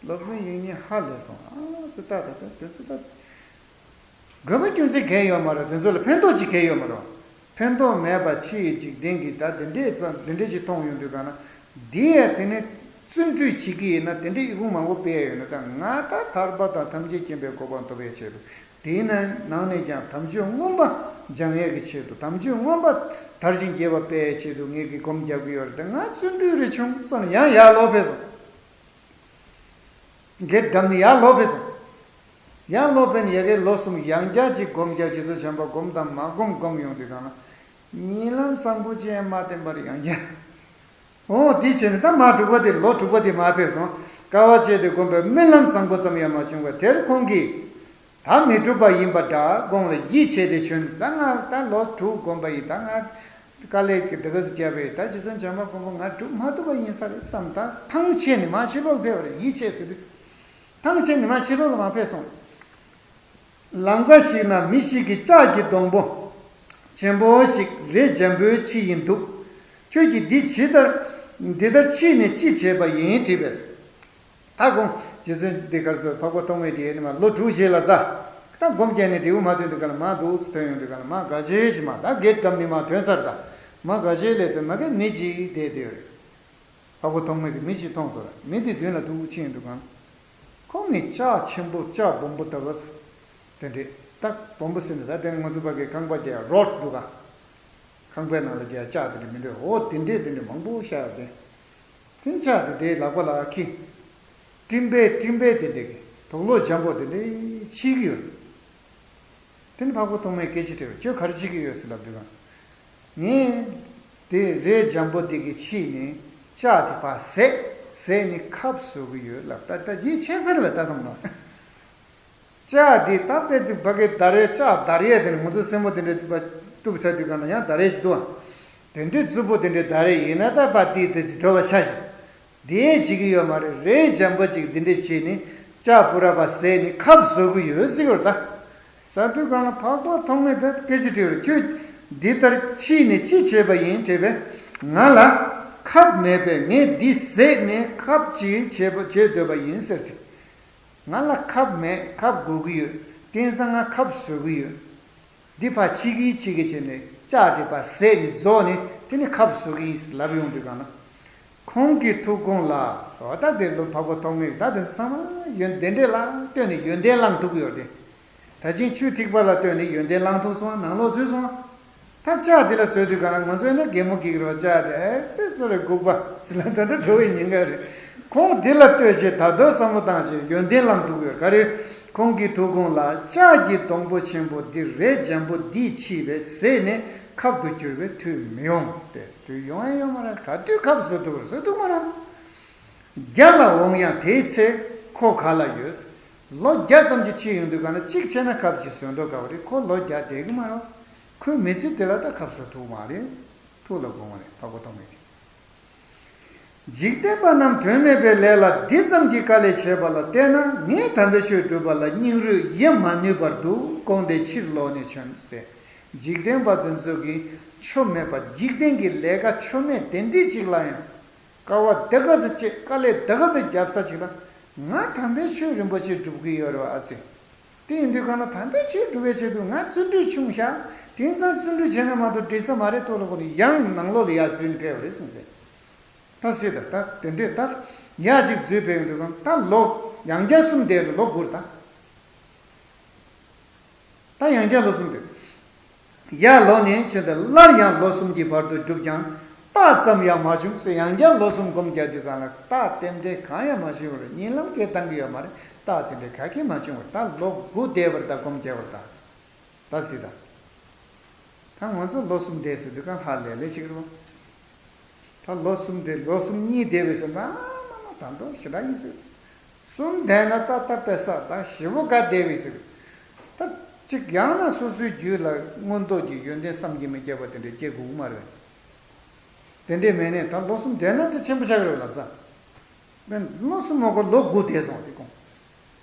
སློབ་དཔོན་དབྱིག་གཉེན་ཧ་ལས་སོང་། ཨ་ཙི་ད་ད་ད་དེ་ཚོ་ད། དགོས་པ་སྐྱོན་ཚིག་གང་ཡོད་མ་རེད། དེ་ཚོ་ལ་ཕན་ཐོགས་ཅིག་གང་ཡོད་མ་རེད། ཕན་ཐོགས་མེད་པ་ཕྱི་ཡི་འཇིག་རྟེན་གྱི་ད་དེ་འདྲས་ཙམ་དེ་འདྲས་ཅིག་མཐོང་ཡོང་དུས་གང་ན། འདི་ཡང་དེ་ནི་བརྩོན་འགྲུས་བྱེད་ཀྱི་ཡིན་ན་དེ་འདྲས་ཨི་ཁུང་མང་པོ་སྤེལ་ཡོད་ན། ད་ང་ད་ཐར་པ་དང་ཐམས་ཅད་མཁྱེན་པའི་གོ་འཕང་ཐོབ་པའི་ཆེད་དུ། དེའི་ནང་ནས་ཀྱང་དམ་ཆོས་མངོན་པ་སྦྱང་ཡས་ཀྱི་ཆེད་དུ། དམ་ཆོས་མངོན་པ་དར་ཞིང་རྒྱས་པ་སྤེལ་ཡས་ཆེད་དུ་ངས་ཀྱི་སྒོམ་རྒྱག་གི་ཡོད་རེད། ད་ང་བརྩོན་འགྲུས་རེ་ཆུང་ཙམ་ཡང་ཡར་ལོག་ཕེབས་སོང་། འགྲམ་ནས་ཡར་ལོག་ཕེབས་སོང་། ཡར་ལོག་ཕེབས་ནས་ཡ་གི་ལོ་གསུམ་ཡང་བསྐྱར་ཅིག་སྒོམ་རྒྱག་རྗེས་སུ་བྱམས་པ་སྒོམ་དང་མ་སྒོམ་སྒོམ་ཡོང་དུས་གང་ལ། ཉིན་ལམ་བཟང་པོ་ཅན་མ་བསྟེན་པར་ཡང་བསྐྱར། འོ་དེ་བྱས་ནས་ད་མ་དྲུག་པ་དེ་ལོ་དྲུག་པ་དེ་མ་ཕེབས་སོང་། དཀའ་བ་སྤྱད་དེ་སྒོམ་པའི་སྨོན་ལམ་བཟང་པོ་ཙམ་ཡང་མ་བྱུང་བས། དེར་ཁོང་གིས། ད་མི་འགྲུབ་པ་ཡིན་པ་འདྲ་དགོངས་ལ་ཡིད་ཆེས་ཏེ་བྱོན། ད་ང་ད་ལོ་དྲུག་སྒོམ་པ་ཡིན། ད་ང་དཀའ་ལས་ཀྱི་འདི་ག་ཟིག་བརྒྱབ་པས། ད་རྗེ་བཙུན་བྱམས་པ་མགོན་པོ་ང་སྒྲུབ་མ་ཐུབ་པ་ཡིན་ས་རེད་བསམ། ད་ཐང་ཆད་ནས་མ་ཕྱི་ལོགས་ཕེབས་པ་རེད། ཡིད་ཆེས་ཟེར་དུས་ཐང་ཆད་ནས་མ་ཕྱི་ལོགས་ལ་མ་ཕེབས་སོང་། ལམ་ཁ་ཞིག་ན་མི་ཞིག་གིས་ལྕགས་ཀྱི་སྡོང་པོ་ཆེན་པོ་ཞིག་རས་འཇམ་པོའི་ཕྱི་ཡིན་འདུག་ཁྱོད་ཀྱིས་འདི་ཇི་ལྟར། འདི་ལྟར་ཕྱིས་ནས་ཅི་བྱས་པ་ཡིན་དྲིས་པས། ད་དགོངས། རྗེ་བཙུན་འདི་གར་སོང་། འཕགས་པ་ཐོགས་མེད་དེ་ནི་མ་ལོ་དྲུག་རྗེས་ལ་ད། ད་སྒོམ་བརྒྱབ་ནས་འབྲས་བུ་མ་ཐོན་དུས་ག་ལ་མ་འདུག་སེ་ཐོན་ཡོང་དུས་ག་ལ་མ་ག་ཅི་ཞིག་མ་ད་གེ་འགྲམ་ནས་མ་ཐོན་ཚར། ད་མ་ག་ཅི་ལས་ཐོན་མ་གེ་མི་གཅིག་བསྡད་དེ་རེད། འཕགས་པ་ཐོགས་མེད་ཀྱི་མི་གཅིག་མཐོང་སོང་། མི་དེ་མདུན་ལ་འདུག་ཕྱིན་ཡོང་དུས་ག་ལ། ཁོང་ནི་ལྕགས་ཆེན་པོ་ལྕགས་སྦོམ་པོ་ད་ག་སེ། དེ་འདྲས་ད་སྦོམ་པོ་ཟེར་ནས་ད་དེ་ང་ཚོ་ཕ་གི་ཁང་པ་དེ་རོ་ཌི་འདུག་ག་ཁང་པའི་ནང་ལ་དེ་ལྕགས་དེ་འདྲས་མི་འདུག་འོ་དེ་འདྲས་དེ་འདྲས་མང་པོ་ཤར་ཡོད་དེ། དེ་ལྕགས་དེ་དེའི་ལག་པ་ལ་འཁྱེར། སྤྲིན་པས་སྤྲིན་པས་དེ་འདྲས་ཀྱི་དུག་ལོག་འཇམ་པོ་དེ་འདྲས་འཁྱིལ་གྱི་ཡོད། དེ་ནི་འཕགས་པ་ཐོགས་མེད་སྐད་ཆ་དྲིས་པ། ཁྱོད་ག་རེ་བྱེད་ཀྱི་ཡོད་ཟེར་ལབ་དུས་ག་ངས་དེ་རས་འཇམ་པོ་དེ་གི་ཕྱིས་ནས་ལྕགས་དེ་ཕར་ཟད། ཟད་ནས་ཁབ་བཟོ་གི་ཡོད་ལབ། ད་ལྟ་ཡིད་ཆེས་ཚར་བས་ད་བསམ་ལ། ལྕགས་འདི་ད་དཔེ་དེ་ཕ་གི་བརྡར་ཡས་ལྕགས་བརྡར་ཡས་དེ་ནི་ང་ཚོ་སེན་མོ་དེ་འདྲ་གཏུབ་ཚར་དུས་ག་ན་ཡང་བརྡར་ཡས་ཅིག་འདུག་ཨ། དེ་འདྲའི་རྫུ་བོ་དེ་འདྲའི་བརྡར་ཡས་ཡིན་ན་ད་ཕར་དེ་དེ་ཅིག་འགྲོ་བ་ཆ་ཞིག་དེ་བྱེད་ཀྱི་ཡོད་མ་རེད། རས་འཇམ་པོ་ཅིག་འདི་འདྲ་བྱས་ནས་ལྕགས་པུ་ར་ཕར་ཟད་ནས་ཁབ་བཟོ་གི་ཡོད་ཟེར་གི་རེད་ད། ཟེར་དུས་ག་ལ་འཕགས་པ་ཐོགས་མེད་དེ་སྐད་ཆ་དྲིས་པ་རེད། ཁྱོད་འདི་ལྟར་ཕྱིས་ནས་ཅི་བྱས་པ་ཡིན་དྲིས་པས། ང་ལ་ཁབ་མེད་པས་ངས་འདི་ཟད་ནས་ཁབ་ཅིག་བྱེད་པ་བྱེད་འདོད་པ་ཡིན་ཟེར་ཏེ། ང་ལ་ཁབ་མེད། ཁབ་དགོས་ཀྱི་ཡོད། དེང་སང་ང་ཁབ་བཟོ་གི་ཡོད། འདི་ཕར་ཕྱི་གི་ཕྱི་གི་བྱས་ནས་ལྕགས་དེ་ཕར་ཟད་ནས་རྫོགས་ནས་དེ་ནི་ཁབ་བཟོ་གི་ཡིན་ལབ་ཡོང་དུས་ག་ན། ཁོང་གི་ཐུགས་དགོངས་ལ་ཟེར་བ། ད་དེ་ལོ་འཕགས་པ་ཐོགས་མེད་ད་དེ་ཚང་མ་ཡོན་དེ་འདྲས་ལ་ལྟོས་ནས་ཡོན་ཏན་བླང་ཐུབ་ཀྱི་ཡོད་དེ། ད་ཅིང་ཆུ་ཐིགས་པ་ལ་ལྟོས་ནས་ཡོན་ཏན་བླང་ཐུབ་སོང་། ནང་ལོགས་འཛུལ་སོང་། ད་ལྕགས་དེ་ལ་བཟོས་དུས་ག་ན་ང་ཚོ་ནི་གད་མོ་སྐྱེ་གི་རེད་བ། ལྕགས་དེ་ཨེ་སེ་སོ་རེ་སྒུག་པ་ཟེར་ལ་ད་ལྟ་འགྲོ་བའི་ཉེན་ཁ་རེད། ཁོང་དེ་ལ་ལྟོས་བྱས་ད་དུང་བསམ་བློ་བཏང་བྱས་ཡོན་ཏན་བླང་ཐུབ་ཀྱི་ཡོད། ག་རེ། ཁོང་གི་ཐུགས་དགོངས་ལ་ལྕགས་ཀྱི་སྡོང་པོ་ཆེན་པོ་འདི་རས་འཇམ་པོ་འདིས་ཕྱིས་པས་ཟད་ནས་ཁབ་ཏུ་གྱུར་པའི་དུས་མི་ཡོང་སྟེ། དུས་ཡོང་ཡང་ཡོང་མ་རེད། ག་དུས་ཁབ་བཟོ་ཐུབ་རེད། བཟོ་ཐུབ་མ་རེད། རྒྱ་ལ་འོང་ཡང་དེའི་ཚེ་ཁོ་ག་ལ་ཡོད། ལོ་བརྒྱ་ཙམ་གྱི་ཕྱིན་ཡོང་དུས་ག་ན་གཅིག་བྱས་ན་ཁབ་ཅིག་བཟོ་འདོད་དཀའ་བ་རེད། ཁོ་ལོ་བརྒྱ་བསྡད་ཀྱི་མ་རེད། ཁོའི་མི་ཚེ་དེ་ལ་ད་ཁབ་བཟོ་ཐུབ་མ་རེད། ཐུགས་ལ་དགོངས་པ་རེད། འཕགས་པ་ཐོགས་མེད་ཀྱིས། འཇིག་རྟེན་པ་རྣམས་དོན་མེད་པའི་ལས་ལ་འདི་ཙམ་གྱི་དཀའ་ལས་བྱས་པ་ལ་བལྟས་ན། ངས་དམ་པའི་ཆོས་སྒྲུབ་པ་ལ་སྙིང་རུས་ཡེ་མ་ནུས་པར་འདུག་དགོངས་ཏེ་ཕྱིར་ལོག་ནས་བྱོན་ཏེ། འཇིག་རྟེན་པ་དེ་ཚོ་གིས་ཆོ་མེད་པ། འཇིག་རྟེན་གྱི་ལས་ཀ་ཆོ་མེད་དེ་འདྲ་ཅིག་ལ་ཡང་། དཀའ་བ་དེ་ག་ཚོད་སྤྱད། དཀའ་ལས་དེ་ག་ཚོད་བརྒྱབ་ས་ཅིག་ལ། ང་དམ་པའི་ཆོས་རིན་པོ་ཆེ་སྒྲུབ་ཀྱི་ཡོད་རེད་བ། ཨ་ཙི། དེ་ཡིན་དུས་གང་ལ་དམ་པའི་ཆོས་སྒྲུབ་པའི་ཆེད་དུ་ང་བརྩོན་འགྲུས་ཆུང་ཤག་དེང་སང་བརྩོན་འགྲུས་བྱས་ན་མ་གཏོགས་འགྲིག་ས་མ་རེད། ཐོག་ལ་ཁོ་ནི་ཡང་ནང་ལོགས་ལ་ཡར་འཛུལ་ནས་ཕེབས་པ་རེད་གསུངས་ཏེ། ད་སྲིད་ད་ད་དེ་འདྲས་ད་ཡར་ཅིག་འཛུལ་ཕེབས་ཡོང་དུས་ཙང་ད་ལོ་ཡང་བསྐྱར་གསུམ་བསྡད་རུ་ལོ་དགུ་རེད་ད། ད་ཡང་བསྐྱར་ལོ་གསུམ་དེ། ཡར་ལོག་ནས་བྱོན་ཏེ་སླར་ཡང་ལོ་གསུམ་གྱི་བར་དུ་བསྒྲུབས་ཀྱང་རྟགས་ཙམ་ཡང་མ་བྱུང་ཟེར། ཡང་བསྐྱར་ལོ་གསུམ་སྒོམ་རྒྱག་དུས་གང་ལ་རྟགས་རྟེན་འབྲེལ་གང་ཡང་མ་བྱུང་བར་གཉིད་ལམ་སྐྱེ་བཏང་གི་ཡོད་མ་རེད། རྟགས་རྟེན་འབྲེལ་ག་གེ་མ་བྱུང་བར་ད་ལོ་དགུ་བསྡད་པར་ད་སྒོམ་རྒྱག་པར་ད། ད་སྲིད་ད། ད་ང་ཚོ་ལོ་གསུམ་བསྡད་ཟེར་དུས་གང་ཧ་ལས་ལས་བྱེད་ཀྱི་རེད་བ། ད་ལོ་གསུམ་བསྡད། ལོ་གསུམ་གཉིས་བསྡད་པའི་ཟེར་ན་མ་མ་ད་མདོ་ཞེ་དྲག་ཡིན་ཟེར། གསུམ་བསྡད་ན་ད་ལྟ་དཔེ་ས་ད་ཞེ་པོ་དགའ་བསྡད་པའི་ཟེར། ད་ གཅིག་ཡང་ན་སོ་སོའི་རྒྱུད་ལ་མངོན་རྟོགས་ཀྱི་ཡོན་ཏན་བསམ་གྱིས་མི་ཁྱབ་པ་དེ་འདྲ་སྐྱེ་དགོས་ཀྱི་མ་རེད། དེ་འདྲའི་མེད་ནས་ད་ལོ་གསུམ་བསྡད་ན་དེ་ཆེན་པོ་ཆགས་ཀྱི་རེད་ལབ་ས། ལོ་གསུམ་མ་གོ་ལོ་དགུ་བསྡད་སོང་དེ་ཁོང་།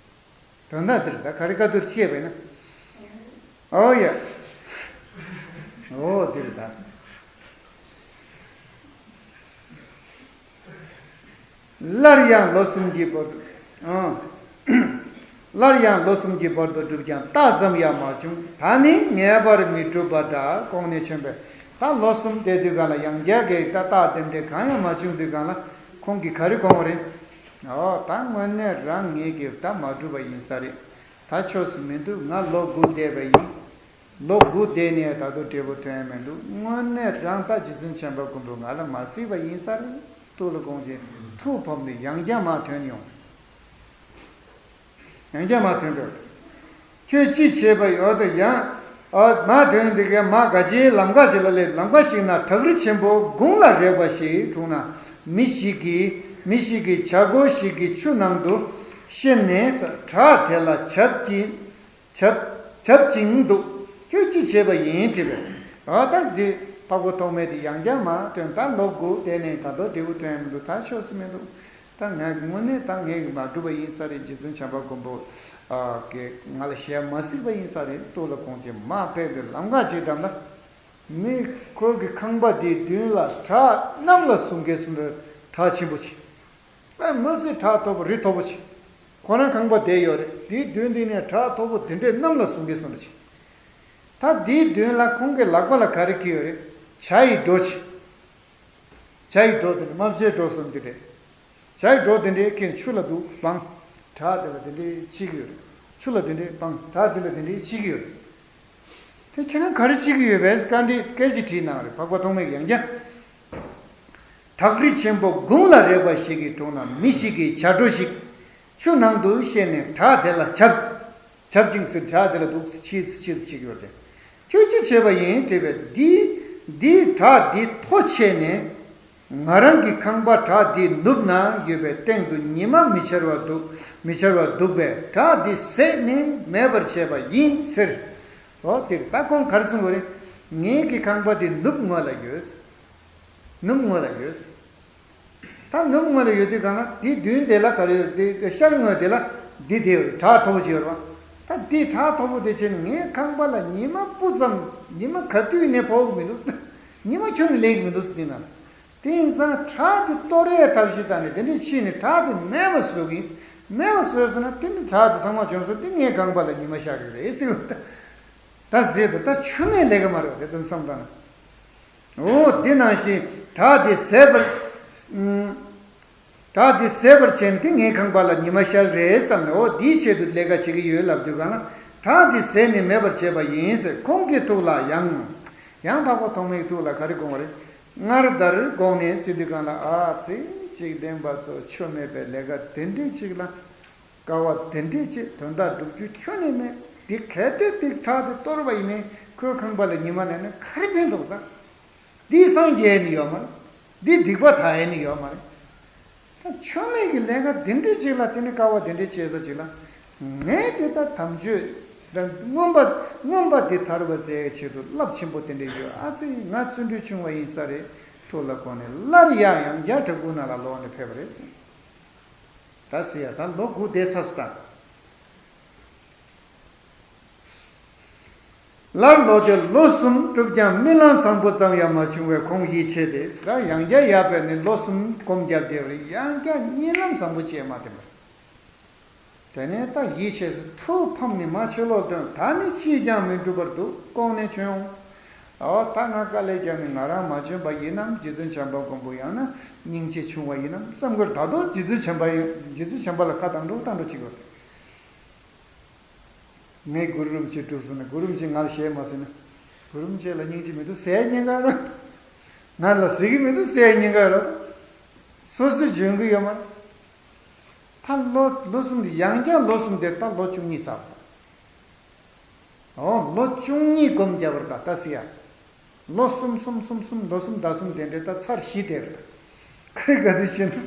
དོན་དག་འདིར་ད་ག་རེ་བཀའ་བསྡུར་བཤད་པས་ན། ཨོ་ཡ། ཨོ་འདིར་ད། སླར་ཡང་ལོ་གསུམ་གྱི་བར་དུ། ཨང་། སླར་ཡང་ལོ་གསུམ་གྱི་བར་དུ་བསྒྲུབས་ཀྱང་རྟགས་ཙམ་ཡང་མ་བྱུང་། ད་ནི་ངེས་པར་མི་འགྲུབ་པ་འདྲ་དགོངས་ནས་བྱོན་པས། ད་ལོ་གསུམ་བསྡད་དུས་གང་ལ་ཡང་བསྐྱར་གྱི་ད་རྟགས་དེ་འདྲ་གང་ཡང་མ་བྱུང་དུས་གང་ལ་ཁོང་གིས་ག་རེ་དགོངས་པ་རེད། ཨོ་ད་དངོས་གནས་རང་ངེད་ཀྱིས་ད་མ་འགྲུབ་པ་ཡིན་ས་རེད། ད་ཆོག་སུ་མི་འདུག་ང་ལོ་དགུ་བསྡད་པ་ཡིན། ལོ་དགུ་བསྡད་ནས་ད་དུང་འབྲས་བུ་ཐོན་ཡ་མི་འདུག་དངོས་གནས་རང་ད་རྗེ་བཙུན་བྱམས་པ་མགོན་པོ་ང་ལ་མ་གཟིགས་པ་ཡིན་ས་རེད། ཐུགས་ལ་དགོངས་བྱས་ཐུགས་ཕམ་ནས་ཡང་བསྐྱར་མར་ཐོན་ཡོང་། ཡང་བསྐྱར་མར་ཐོན་པས། ཁྱོད་ཅི་བྱས་པ་ཡོད་དོ་ཡང་། ཨ་མར་ཐོན་འདི་གའི་མ་ག་ཅིའི་ལམ་ཁ་ཅིག་ལ་སླེབས། ལམ་ཁ་ཞིག་ན་བྲག་རི་ཆེན་པོ་དགུང་ལ་རེག་པ་ཞིག་དྲུང་ན་མི་ཞིག་གིས་མི་ཞིག་གིས་བྱ་རྒོད་ཞིག་གི་ཆུ་ནང་དུ་ཤེར་ནས་བྲག་དེ་ལ་བྱབས་ཀྱིས། བྱབས་བྱབས་ཀྱིན་འདུག་ཁྱོད་ཅི་བྱས་པ་ཡིན་དྲིས་པས། ཨ་ད་འདི་འཕགས་པ་ཐོགས་མེད་དེ་ཡང་བསྐྱར་མར་ཐོན། ད་ལོ་དགུ་བསྡད་ནས་ད་དུང་འབྲས་བུ་ཐོན་ཡ་མི་འདུག་ད་ཆོག་སུ་མི་འདུག་ད་ང་གི་དངོས་གནས་ད་ངས་མ་བསྒྲུབས་པ་ཡིན་ས་རེད། རྗེ་བཙུན་བྱམས་པ་མགོན་པོ་ཨ་གིས་ང་ལ་ཞལ་མ་གཟིགས་པ་ཡིན་ས་རེད། ཐུགས་ལ་དགོངས་བྱས་མར་ཕེབས་ཏེ་ལམ་ཁ་ཅིག་བསྡམས་ལ། མི་ཁོ་གི་ཁང་པ་དེའི་མདུན་ལ་བྲག་གནམ་ལ་བཟུང་གི་བཟུང་འདྲ་བྲག་ཆེན་པོ་ཅིག་ཨ་མི་སྲིད་བྲག་མཐོ་པོ་རི་མཐོ་པོ་ཅིག་ཁོ་རང་ཁང་པ་བསྡད་ཡོད་རེད། དེའི་མདུན་དེ་ནས་བྲག་མཐོ་པོ་དེ་འདྲས་གནམ་ལ་བཟུང་གི་སོང་རེད་ཅིག་ད་དེའི་མདུན་ལ་ཁོང་གི་ལག་པ་ལ་ག་རེ་འཁྱེར་ཡོད་རེད། བྱ་ཡི་སྒྲོ་ཅིག་བྱ་ཡི་སྒྲོ་དེ་འདྲ་རྨ་བྱའི་སྒྲོ་གསུམ་དེ་འདྲས། བྱ་ཡི་སྒྲོ་དེ་འདྲས་ཁྱེར་ཆུ་ལ་འདུག་སྦང་། བྲག་དེ་ལ་དེ་འདྲས་ཅིག་ཡོད་རེད། ཆུ་ལ་དེ་འདྲས་སྦང་། བྲག་དེ་ལ་དེ་འདྲས་ཅིག་ཡོད་རེད། དེ་ཁྱེད་རང་ག་རེ་བྱེད་ཀྱི་ཡོད་པས་བཀའ་འདྲི་སྐད་ཅིག་དྲིས་གནང་རེད། འཕགས་པ་ཐོགས་མེད་ཀྱིས་ཡང་བསྐྱར། བྲག་རི་ཆེན་པོ་དགུང་ལ་རེག་པ་ཞིག་གི་དྲུང་ན་མི་ཞིག་གིས་བྱ་སྒྲོ་ཞིག་ཆུ་ནང་དུ་བཤེར་ནས་བྲག་དེ་ལ་བྱབས། བྱབས་ཅིང་ཟེར་བྲག་དེ་ལ་འདུག་ཕྱིས་ཕྱིས་ཕྱིས་ཡོད་དེ། ཁྱོད་ཅི་བྱས་པ་ཡིན་དྲིས་པས། འདི་འདི་བྲག་འདི་མཐོ་ཆེ་ནས། ང་རང་གི་ཁང་པ་བྲག་འདིའི་ནུབ་ན་ཡོད་པའི་སྟེང་དུ་ཉི་མ་མི་འཆར་བར་འདུག་མི་འཆར་བར་འདུག་པས་བྲག་འདི་ཟད་ནས་མེད་པར་བྱས་པ་ཡིན་ཟེར། འོ་དེར་ད་ཁོང་ག་རེ་གསུང་གི་རེད། ངེད་ཀྱི་ཁང་པ་འདི་ནུབ་ངོས་ལ་ཡོད། ནུབ་ངོས་ལ་ཡོད། ད་ནུབ་ངོས་ལ་ཡོད་དུས་གང་ལ་འདིའི་མདུན་དེ་ལ་ག་རེ་ཡོད་རེད། དེ་ཤར་ངོས་དེ་ལ་འདི་དེ་ཡོད་རེད། བྲག་མཐོ་པོ་ཅིག་ཡོད་རེད་བ། ད་འདི་བྲག་མཐོ་པོ་དེ་བྱས་ནས་ངའི་ཁང་པ་ལ་ཉི་མ་སྤུ་ཙམ་ཉི་མ་ག་དུས་ནས་ཕོག་གི་མི་འདུག་ཉི་མ་ཁྱོན་ནས་ལེགས་མི་འདུག་ཟེར་ན། དེ་ཡིན་ཙང་བྲག་དེ་གཏོར་ཡས་ཐབས་ཤེས་བཏང་ནས་དེ་འདྲས་ཕྱིས་ནས་བྲག་དེ་མེད་པ་བཟོ་གི་ཡིན། མེད་པ་བཟོས་སོང་ན་དེ་ནི་བྲག་དེ་ཚང་མ་བྱོན་སོང་། དེ་ངའི་ཁང་པ་ལ་ཉི་མ་ཤར་གི་རེད་ཟེར་བ། ད་ཟེར་དུས་ད་ཆུ་མེད་ལས་ཀ་མ་རེད་བ། དེ་དོན་བསམ་བཏང་ན། འོ་དེ་ནང་བཞིན་བྲག་དེ་ཟད་པར། ཨུམ། བྲག་དེ་ཟད་པར་བྱས་ནས་དེ་ངའི་ཁང་པ་ལ་ཉི་མ་ཤར་རེད་བསམ་ནས། འོ་དེའི་ཆེད་དུ་ལས་ཀ་བྱེད་ཀྱི་ཡོད་ལབ་དུས་གང་ལ་བྲག་དེ་ཟད་ནས་མེད་པར་བྱས་པ་ཡིན་ཟེར། ཁོང་གི་ཐུགས་ལ་ཡང་། ཡང་འཕགས་པ་ཐོགས་མེད་ཀྱི་ཐུགས་ལ་ག་རེ་དགོངས་པ་རེད། སྔར་ལྟར་དགོངས་ནས་ཟེར་དུས་གང་ལ། ཨ་ཙི། འཇིག་རྟེན་པ་ཚོ་ཆོ་མེད་པའི་ལས་ཀ་དེ་འདྲས་ཅིག་ལ། དཀའ་བ་དེ་འདྲས་ཅིག་དོན་དག་སྒྲུབ་རྒྱུ་ཁྱོན་ནས་མེད། འདི་གལ་ཏེ་འདི་བྲག་དེ་གཏོར་བ་ཡིན་ནའི་ཁོའི་ཁང་པ་ལ་ཉི་མ་ལེན་ན་ག་རེ་ཕན་ཐོགས་ད། འདིས་སངས་རྒྱས་ནི་ཡོད་མ་རེད། འདིས་སྡིག་པ་དག་ཡ་ནི་ཡོད་མ་རེད། ད་ཆོ་མེད་ཀྱི་ལས་ཀ་འདི་འདྲས་ཅིག་ལ་དེ་ནི་དཀའ་བ་དེ་འདྲས་སྤྱད་ས་ཅིག་ལ། ངས་དེ་ལྟར་དམ་ཆོས་དང་མངོན་པ་མངོན་པ་འདི་ཐར་བར་མཛད་ཡའི་ཆེད་དུ་རླབས་ཆེན་པོ་དེ་འདྲས་ཡོད། ཨ་ཙི། ང་བརྩོན་འགྲུས་ཆུང་བ་ཡིན་ས་རེད། ཐུགས་ལ་དགོངས་ནས་སླར་ཡང་ཡང་བསྐྱར་བྲག་ཕུག་ནང་ལ་ལོག་ནས་ཕེབས་པ་རེད་ཟེར། ད་ཟེར་ཡ་ད་ལོ་དགུ་བསྡད་ཚར་སོང་ད། སླར་ལོག་སྟེ་ལོ་གསུམ་བསྒྲུབས་ཀྱང་རྨི་ལམ་བཟང་པོ་ཙམ་ཡང་མ་བྱུང་བས་ཁོང་ཡིད་ཆད་དེ། ད་ཡང་བསྐྱར་ཡར་ཕེབས་ནས་ལོ་གསུམ་སྒོམ་བརྒྱབ་བསྡད་པ་རེད། ཡང་བསྐྱར་རྨི་ལམ་བཟང་པོ་ཅིག་མ་ཐོན་པར། དེ་ནས་ད་ཡིད་ཆད་སོང་། ཐུགས་ཕམ་ནས་མར་ཕྱིར་ལོག་ཐོན། ད་ནི་ཅིས་ཀྱང་མི་འགྲུབ་པར་འདུག་དགོངས་ནས་བྱོན་འོང་། ཨོ་ད་ང་དཀའ་ལས་བརྒྱབ་ནས་ང་རང་མ་བྱོན་པ་ཡིན་ནམ། རྗེ་བཙུན་བྱམས་པ་མགོན་པོ་ཡང་ན་སྙིང་རྗེ་ཆུང་བ་ཡིན་ནམ་བསམ་གྱི་རེད། ད་དུང་རྗེ་བཙུན་བྱམས་པ་ཡིན། རྗེ་བཙུན་བྱམས་པ་ལ་ཁ་བཏང་འགྲོ་བཏང་འགྲོ་བྱེད་ཀྱི་ཡོད་རེད། ངས་གུ་རུ་རིན་པོ་ཆེ་སྒྲུབ་སོང་ན་གུ་རུ་རིན་པོ་ཆེ་ང་ལ་ཞེད་མ་ཟེར་ན། གུ་རུ་རིན་པོ་ཆེ་ལ་སྙིང་རྗེ་མི་འདུག་ཟེར་ཉེན་ཁ་རེད། ང་ལ་ཟེར་གྱི་མི་འདུག་ཟེར་ཉེན་ཁ་རེད། སོ་སོས་འཇོན་གྱི་ཡོད་མ་རེད། ད་ལོ་ལོ་གསུམ་དེ་ཡང་བསྐྱར་ལོ་གསུམ་དེ་ད་ལོ་བཅུ་གཉིས་ཚར། ཨོ་ལོ་བཅུ་གཉིས་སྒོམ་བརྒྱབ་པར་ད་ལྟ་ཟེར་ཡ། ལོ་གསུམ་གསུམ་གསུམ་གསུམ་ལོ་གསུམ་ཟླ་གསུམ་དེ་འདྲའི་ད་ཚར་བཞི་དེར། ཁ་རི་ག་ཚོད་ཤེས་ན།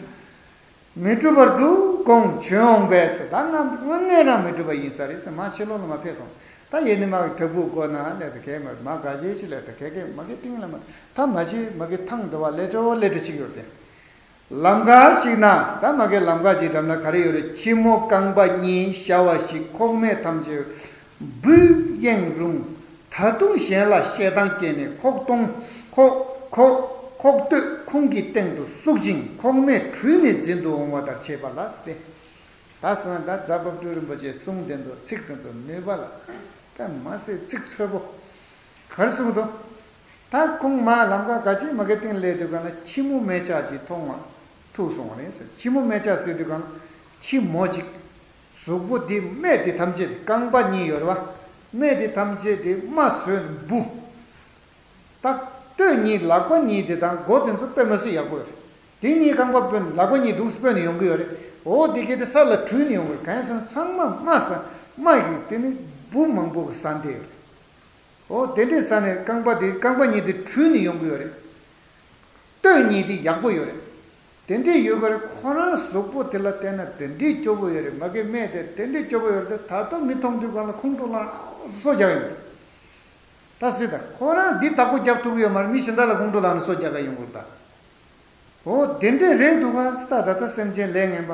མི་འགྲུབ་པར་འདུག་དགོངས་བྱོན་འོང་པས་ཟེར། ད་ང་དངོས་གནས་རང་མི་འགྲུབ་པ་ཡིན་ས་རེད་ཟེར། མ་ཕྱི་ལོགས་ལ་མ་ཕེབས་སོང་། ད་ཡེ་ནི་མ་གི་བྲག་ཕུག་སྒོ་ན་ལས་ད་གས་མ་མ་ག་ཞེ་ཞིག་ལས་ད་གས་གས་མ་གི་སྟེང་ལ་མ་ད་མ་ཞེ་མ་གི་ཐང་དུ་བ་ལེ་ཏྲོ་ལེ་ཏྲོ་ཅིག་ཡོད་དེ། ལམ་ཁ་ཞིག་ན་ད་མ་གི་ལམ་ཁ་ཅིག་འགྲམ་ན་ག་རེ་ཡོད་རེད། ཁྱི་མོ་རྐང་པ་གཉིས་ཤ་བ་ཞིག་ཁོག་སྨད་ཐམས་ཅད་འབུས་གཡེང་རུང་། ད་དུང་གཞན་ལ་བཤད་སྟངས་སྐྱེས་ནས་ཁོག་སྟོང་ཁོག་ཁོག་ཁོག་སྟོད་ཁོང་གི་སྟེང་དུ་བཙུགས་ཤིང་ཁོག་སྨད་དྲུད་ནས་འཛིན་དུ་འོང་བ་ལྟར་བྱེད་པ་ལ་ཟེར་ཏེ། ད་སོང་ན་ད་རྫ་དཔལ་སྤྲུལ་རིན་པོ་ཆེའི་གསུང་དེ་ཚོ་ཚིག་དེ་ཚོ་ནུས་པ་ལ་ད་མ་ཟད་ཚིག་འཚོལ་པོ་ག་རེ་གསུང་འདུག་ད་ཁོང་མ་ལམ་ཁ་ག་ཅི་མ་གི་སྟེང་སླེབས་དུས་གང་ལ་ཁྱི་མོ་སྨད་ལྕག་ཅིག་མཐོང་བ་ཐུག་སོང་བ་རེད་ཟེར། ཁྱི་མོ་སྨད་ལྕག་ཟེར་དུས་གང་ལ་ཁྱི་མོ་ཅིག་གཟུགས་པོ་འདི་སྨད་དེ་ཐམས་ཅད་དེ་རྐང་པ་གཉིས་ཡོད་རེད་བ། སྨད་དེ་ཐམས་ཅད་དེ་རྨ་ཟོས་ནས་འབུ། ད་སྟོད་གཉིས་ལག་པ་གཉིས་དེ་དང་མགོ་དེ་ཚོ་དཔེ་མི་སྲིད་ཡག་པོ་ཡོད་རེད། དེ་གཉིས་རྐང་པ་སྤོས་ནས་ལག་པ་གཉིས་འདུག་སེ་སྤོས་ནས་ཡོང་གི་ཡོད་རེད། འོ་དེ་གས་དེ་ས་ལ་དྲུད་ནས་ཡོང་གི་རེད། གང་ཡིན་ཟེར་ན་ཚང་མ་རྨ་ཟ་རྨ་ཡིན། དེ་ནི་འབུ་མང་པོ་གིས་ཟ་བསྡད་ཡོད་རེད། འོ་དེ་འདྲས་ཟ་ནས་རྐང་པ་དེ་རྐང་པ་གཉིས་དེ་དྲུད་ནས་ཡོང་གི་ཡོད་རེད། སྟོད་གཉིས་དེ་ཡག་པོ་ཡོད་རེད། དེ་འདྲས་ཡོད་གི་རེད། ཁོ་རང་གཟུགས་པོ་དེ་ལ་བལྟས་ན་དེ་འདྲས་སྐྱོ་པོ་ཡོད་རེད། མ་གི་སྨད་དེ་དེ་འདྲས་སྐྱོ་པོ་ཡོད་རེད། ད་དུང་མི་མཐོང་དུས་གང་ལ་ཁོང་ཁྲོ་ལངས་སོ་རྒྱག་ཡོད་རེད། ད་སྲིད་ད་ཁོ་རང་འདི་བདག་པོ་རྒྱབ་ཐུབ་ཀྱི་ཡོད་མ་རེད། མི་གཞན་དག་ལ་ཁོང་ཁྲོ་ལངས་ནས་སོ་རྒྱག་ག་ཡོང་གི་རེད་ད། འོ་དེ་འདྲས་རེད་འདུག་ག་སྲིད་ད་ད་ལྟ་སེམས་ཅན་ལས་ངན་པ།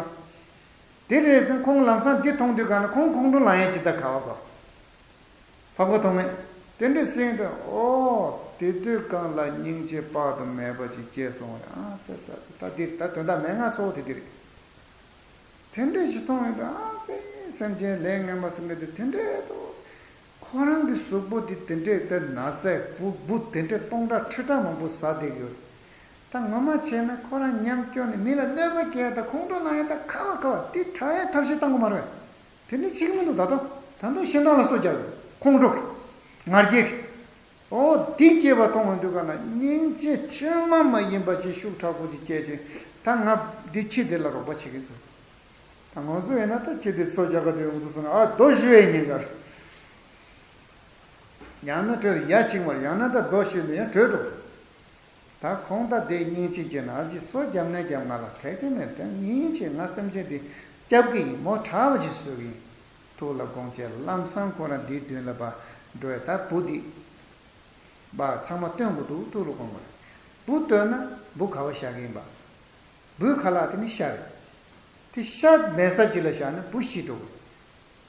དེ་རེད་དེ་ཁོང་ལམ་སང་འདི་མཐོང་དུས་གང་ལ་ཁོང་ཁོང་ཁྲོ་ལངས་ཡས་ཇི་ལྟར་ག་བ་གོ། ཕག་པ་ཐོགས་མེད། དེ་འདྲས་ཟེར་དུས་ཨོ་དེ་དུས་གང་ལ་སྙིང་རྗེ་དཔག་ཏུ་མེད་པ་ཅིག་སྐྱེས་སོང་བ་རེད། ཨ་ཙི་ཙི་ཙི་ད་འདིར་ད་དོན་དག་མེད་ང་ཚོ་དེ་འདིར། དེ་འདྲས་ཞིག་མཐོང་ཡོང་དུས་ཨ་ཙི་སེམས་ཅན་ལས་ངན་པ་ཟེར་མཁན་དེ་དེ་འདྲས་རེད་འདུག་ཁོ་རང་གི་གཟུགས་པོ་དེ་དེ་འདྲས་དེ་ན་ཚ་འབུ་འབུ་དེ་འདྲས་སྟོང་ཕྲག་ཁྲི་ཕྲག་མང་པོ་ཟ་བསྡད་ཡོད། ད་ངོ་མ་བྱས་ན་ཁོ་རང་ཉམས་སྐྱོ་ནས་མི་ལ་གནོད་པ་སྐྱེལ་ད་ཁོང་ཁྲོ་ལངས་ཡ་ད་ཁ་བ་ཁ་བ་དེ་དྲག་ཡ་ཐབས་ཤེས་བཏང་གི་མ་རེད། དེ་འདྲས་བྱེད་ཀྱི་མི་འདུག་ད་དུང་ད་དུང་གཞན་དག་ལ་སོ་རྒྱག་གི་ཁོང་ཁྲོ་གི་ང་རྒྱལ་གི། ཨོ་འདི་སྐྱེས་པ་མཐོང་བའི་དུས་ག་ན་སྙིང་རྗེ་བཅོས་མ་མ་ཡིན་པ་ཅིག་ཤུགས་དྲག་པོ་ཅིག་སྐྱེས་ཅིང་ད་ང་འདི་ཁྱི་འདི་ལ་རོགས་པ་བྱེད་ཀྱི་ཟེར། ད་ང་ཚོ་ཡིན་ན་ད་ཁྱི་འདི་སོ་རྒྱག་ག་དུས་ཡོང་དུས་སོང་ན་ཨ་རྡོ་གཞུ་བའི་ཉེན་ཁ་རེད། ཡང་ན་བྲོས་ཡ་གཅིག་མར་ཡང་ན་ད་རྡོ་གཞུས་ནས་ཡང་བྲོས་འགྲོ། ད་ཁོང་ད་དེ་སྙིང་རྗེ་སྐྱེས་ན་ཨ་ཅེ་སོ་རྒྱབ་ན་རྒྱབ་ང་ལ་ག་གེ་མེད་དེ་སྙིང་རྗེ་ང་སེམས་ཅན་འདི་སྐྱབས་ཀྱི་ཡིན་མོ་དྲག་པ་ཅིག་བཟོ་གི་ཡིན། ཐུགས་ལ་དགོངས་བྱས་ལམ་སང་ཁོ་རང་འདིའི་མདུན་ལ་ཕར་འགྲོ་ཡ་ད་འབུ་འདི་པ་ཚང་མ་སྟོན་དགོས་འདུག་ཐུགས་ལ་དགོངས་པ་རེད། འབུ་སྟོན་ན་འབུ་ག་བ་བཞག་གི་ཡིན་པ། འབུའི་ཁ་ལག་དེ་ནི་ཤ་རེད། དེ་ཤ་མེད་ས་ཅིག་ལ་བཞག་ན་འབུ་ཤི་འགྲོ་གི།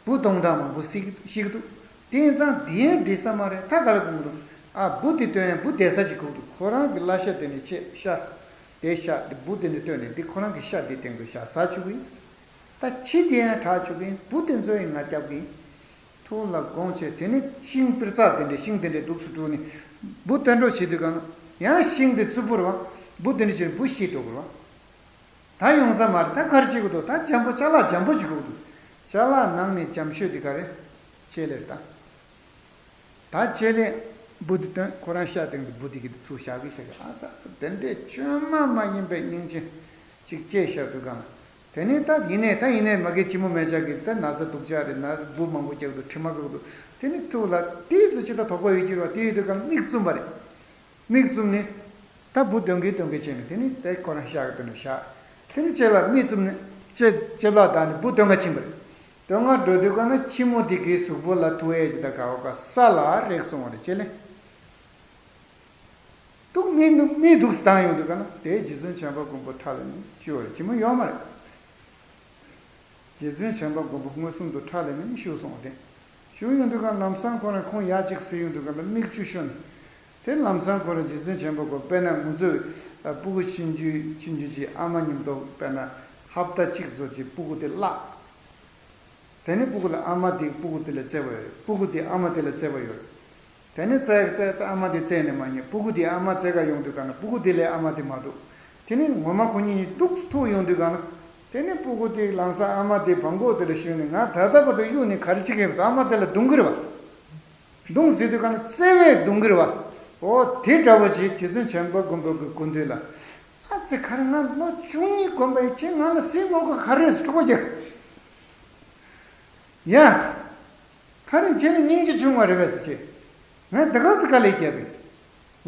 འབུ་སྟོང་ཕྲག་མང་པོ་ཤི་ཤི་གི་འདུག་དེ་ཡིན་ཙང་འདི་ཡང་འགྲིག་ས་མ་རེད། ད་ག་ལ་དགོངས་གི་འདུག་ཨ་འབུ་དེ་སྟོན་ཡང་འབུ་བསྡད་ས་ཅིག་དགོས་འདུག་ཁོ་རང་གི་བརླ་ཤ་དེ་ནི་ཆེ་ཤ། དེ་ཤ་དེ་འབུ་དེ་ནི་བཏོན་ནས་འདི་ཁོ་རང་གི་ཤ་དེ་སྟེང་དུ་བཞག་ཟ་བཅུག་གི་ཡིན། ད་ཁྱི་དེ་ཡང་དྲག་བཅུག་གི་ཡིན། འབུ་དེ་ཚོ་ཡང་ང་སྐྱབས་གི་ཡིན། ཐུགས་ལ་དགོངས་བྱས་དེ་ནི་ཤིང་པིར་ཙག་དེ་འདྲའི་ཤིང་དེ་འདྲའི་འདུག་སུ་བཀྲུས་ནས་འབུ་སྟོན་འགྲོ་བྱེད་དུས་གང་ཡང་ཤིང་དེ་རྩུབ་པོ་རེད་བ། འབུ་དེ་འདྲ་བྱས་འབུ་ཤི་འགྲོ་གི་རེད་བ། ད་ཡོང་ས་མ་རེད། ད་ག་རེ་བྱེད་དགོས་འདུག་ད་འཇམ་པོ་ཅ་ལག་འཇམ་པོ་བྱེད་དགོས་འདུག་ཅ་ལག་ནང་ནས་འཇམ་ཤོས་དེ་ག་རེ། ལྕེ་ལེར་ད། ད་ལྕེ་ལེ་འབུ་དེ་སྟོན་ཁོ་རང་ཤ་སྟེང་དུ་འབུ་དེ་གི་ཚུར་བཞག་གི་བཞག་གི་ཨ་ཙ་ཙ་དེ་འདྲས་བཅོས་མ་མ་ཡིན་པའི་སྙིང་རྗེ་ཅིག་སྐྱེས་བཞག་འདུག་གམ། དེ་ནས་ད་ཡིན་ནས་ད་ཡིན་ནས་མ་གི་ཁྱི་མོ་སྨད་ལྕག་གི་ད་ན་ཚ་སྡུག་ཅག་རེད། ན་འབུ་མང་པོ་རྒྱག་འདུག་དྲི་མ་འགོག་འདུག་དེ་ནས་ཐུགས་ལ་དེའི་ཚོ་ཅི་ད་དོགས་པ་ཡོད་ཀྱི་རེད་བ། དེ་ཡོད་དུས་གམ་མིག་བཙུམ་པ་རེད། མིག་བཙུམ་ནས། ད་འབུ་འདོན་གི་འདོན་གི་བྱས་ནས་དེ་ནི་དེ་ཁོ་རང་ཤ་གི་དོན་དུ་བཞག་དེ་ནི་ལྕེ་ལ་མིག་བཙུམ་ནས་ལྕེ་ལྕེ་ལ་བལྟས་ནས་འབུ་འདོན་ག་ཕྱིན་པ་རེད། འདོན་ག་འགྲོ་དུས་ག་ན་ཁྱི་མོ་དེ་གི་གཟུགས་པོ་ལ་ཐུག་ཡས་ཅིག་ད་ག་བ་ག་ས་ལ་རེག་སོང་བ་རེད། ལྕེ་ལེ། འདུག་མི་འདུག་མི་འདུག་སེ་བཏང་ཡོང་དུས་ག་ན་དེ་རྗེ་བཙུན་བྱམས་པ་མགོན་པོ་ཁྲ་ལ་ནི་སྐྱོ་རེད། ཁྱི་མོ་ཡོད་མ་རེད། རྗེ་བཙུན་བྱམས་པ་མགོན་པོ་མངོན་སུམ་དུ་ཁྲ་ལ་ནི་བཞུགས་སོང་བ་དེ། བཞུགས་ཡོང་དུས་ག་ལམ་སང་ཁོ་རང་ཁོང་ཡ་གཅིག་ཟེར་ཡོང་དུས་ག་ལ་མིག་ཆུ་ཤོར་ནས། དེ་ལམ་སང་ཁོ་རང་རྗེ་བཙུན་བྱམས་པ་མགོན་དཔེར་ན་ང་ཚོས་སྤུ་གུ་ཆུང་ཆུང་ཆུང་ཆུང་ཅིག་ཨ་མ་མཉམ་དུ་དཔེར་ན་ཧབ་ཏ་གཅིག་བཟོ་ཅིག་སྤུ་གུ་དེ་བརླག་དེ་ནས་སྤུ་གུ་ལ་ཨ་མ་དེ་སྤུ་གུ་དེ་ལ་བརྩེ་བ་ཡོད་རེད། སྤུ་གུ་དེ་ཨ་མ་དེ་ལ་བརྩེ་བ་ཡོད་རེད། དེ་ནས་བརྩེ་བརྩེ་བརྩེ་ཨ་མ་དེ་བརྩེ་ནས་མ་ཉན། སྤུ་གུ་དེ་ཨ་མ་བརྩེ་ག་ཡོང་དུས་ག་ན་སྤུ་གུ་དེ་ལས་ཨ་མ་དེ་མ་སྡུག་དེ་ནས་ངོ་མ་ཁོ་གཉིས་གཉིས་སྡུག་ཐུག་ཡོང་དུས་ག་ན། དེ་ནས་སྤུ་གུ་དེ་ལམ་སང་ཨ་མ་དེ་བྲང་ཁོག་དེ་ལ་ཞོན་ནས་ང་ད་ལྟ་བར་དུ་གཡུག་ནས་ག་རེ་བྱེད་ཀྱི་ཡོད་པ། ཨ་མ་དེ་ལ་རྡུང་གི་རེད་བ། རྡུང་ཟེར་དུས་ག་ན་བརྩེ་བས་རྡུང་གི་རེད་བ། འོ་དེ་འདྲ་བོ་ཅིག་རྗེ་བཙུན་བྱམས་པ་མགོན་པོ་གི་སྐུ་མདུན་ལ། ཨ་ཙི་ཁ་རེ་ང་ལོ་བཅུ་གཉིས་གོན་པ་ཡིན། ཁྱེད་ང་ལ་ཟས་མ་དགོས་ག་རེ་རེད་ཟེར་སྤྲོ་པོ་རྒྱག་ཡ། ཁ་རེ་ཁྱེད་ལ་སྙིང་རྗེ་བྱུང་བ་རེད་པས་ཟེར་གྱི། ང་འདི་ག་ཚོད་དཀའ་ལས་བརྒྱབ་པས།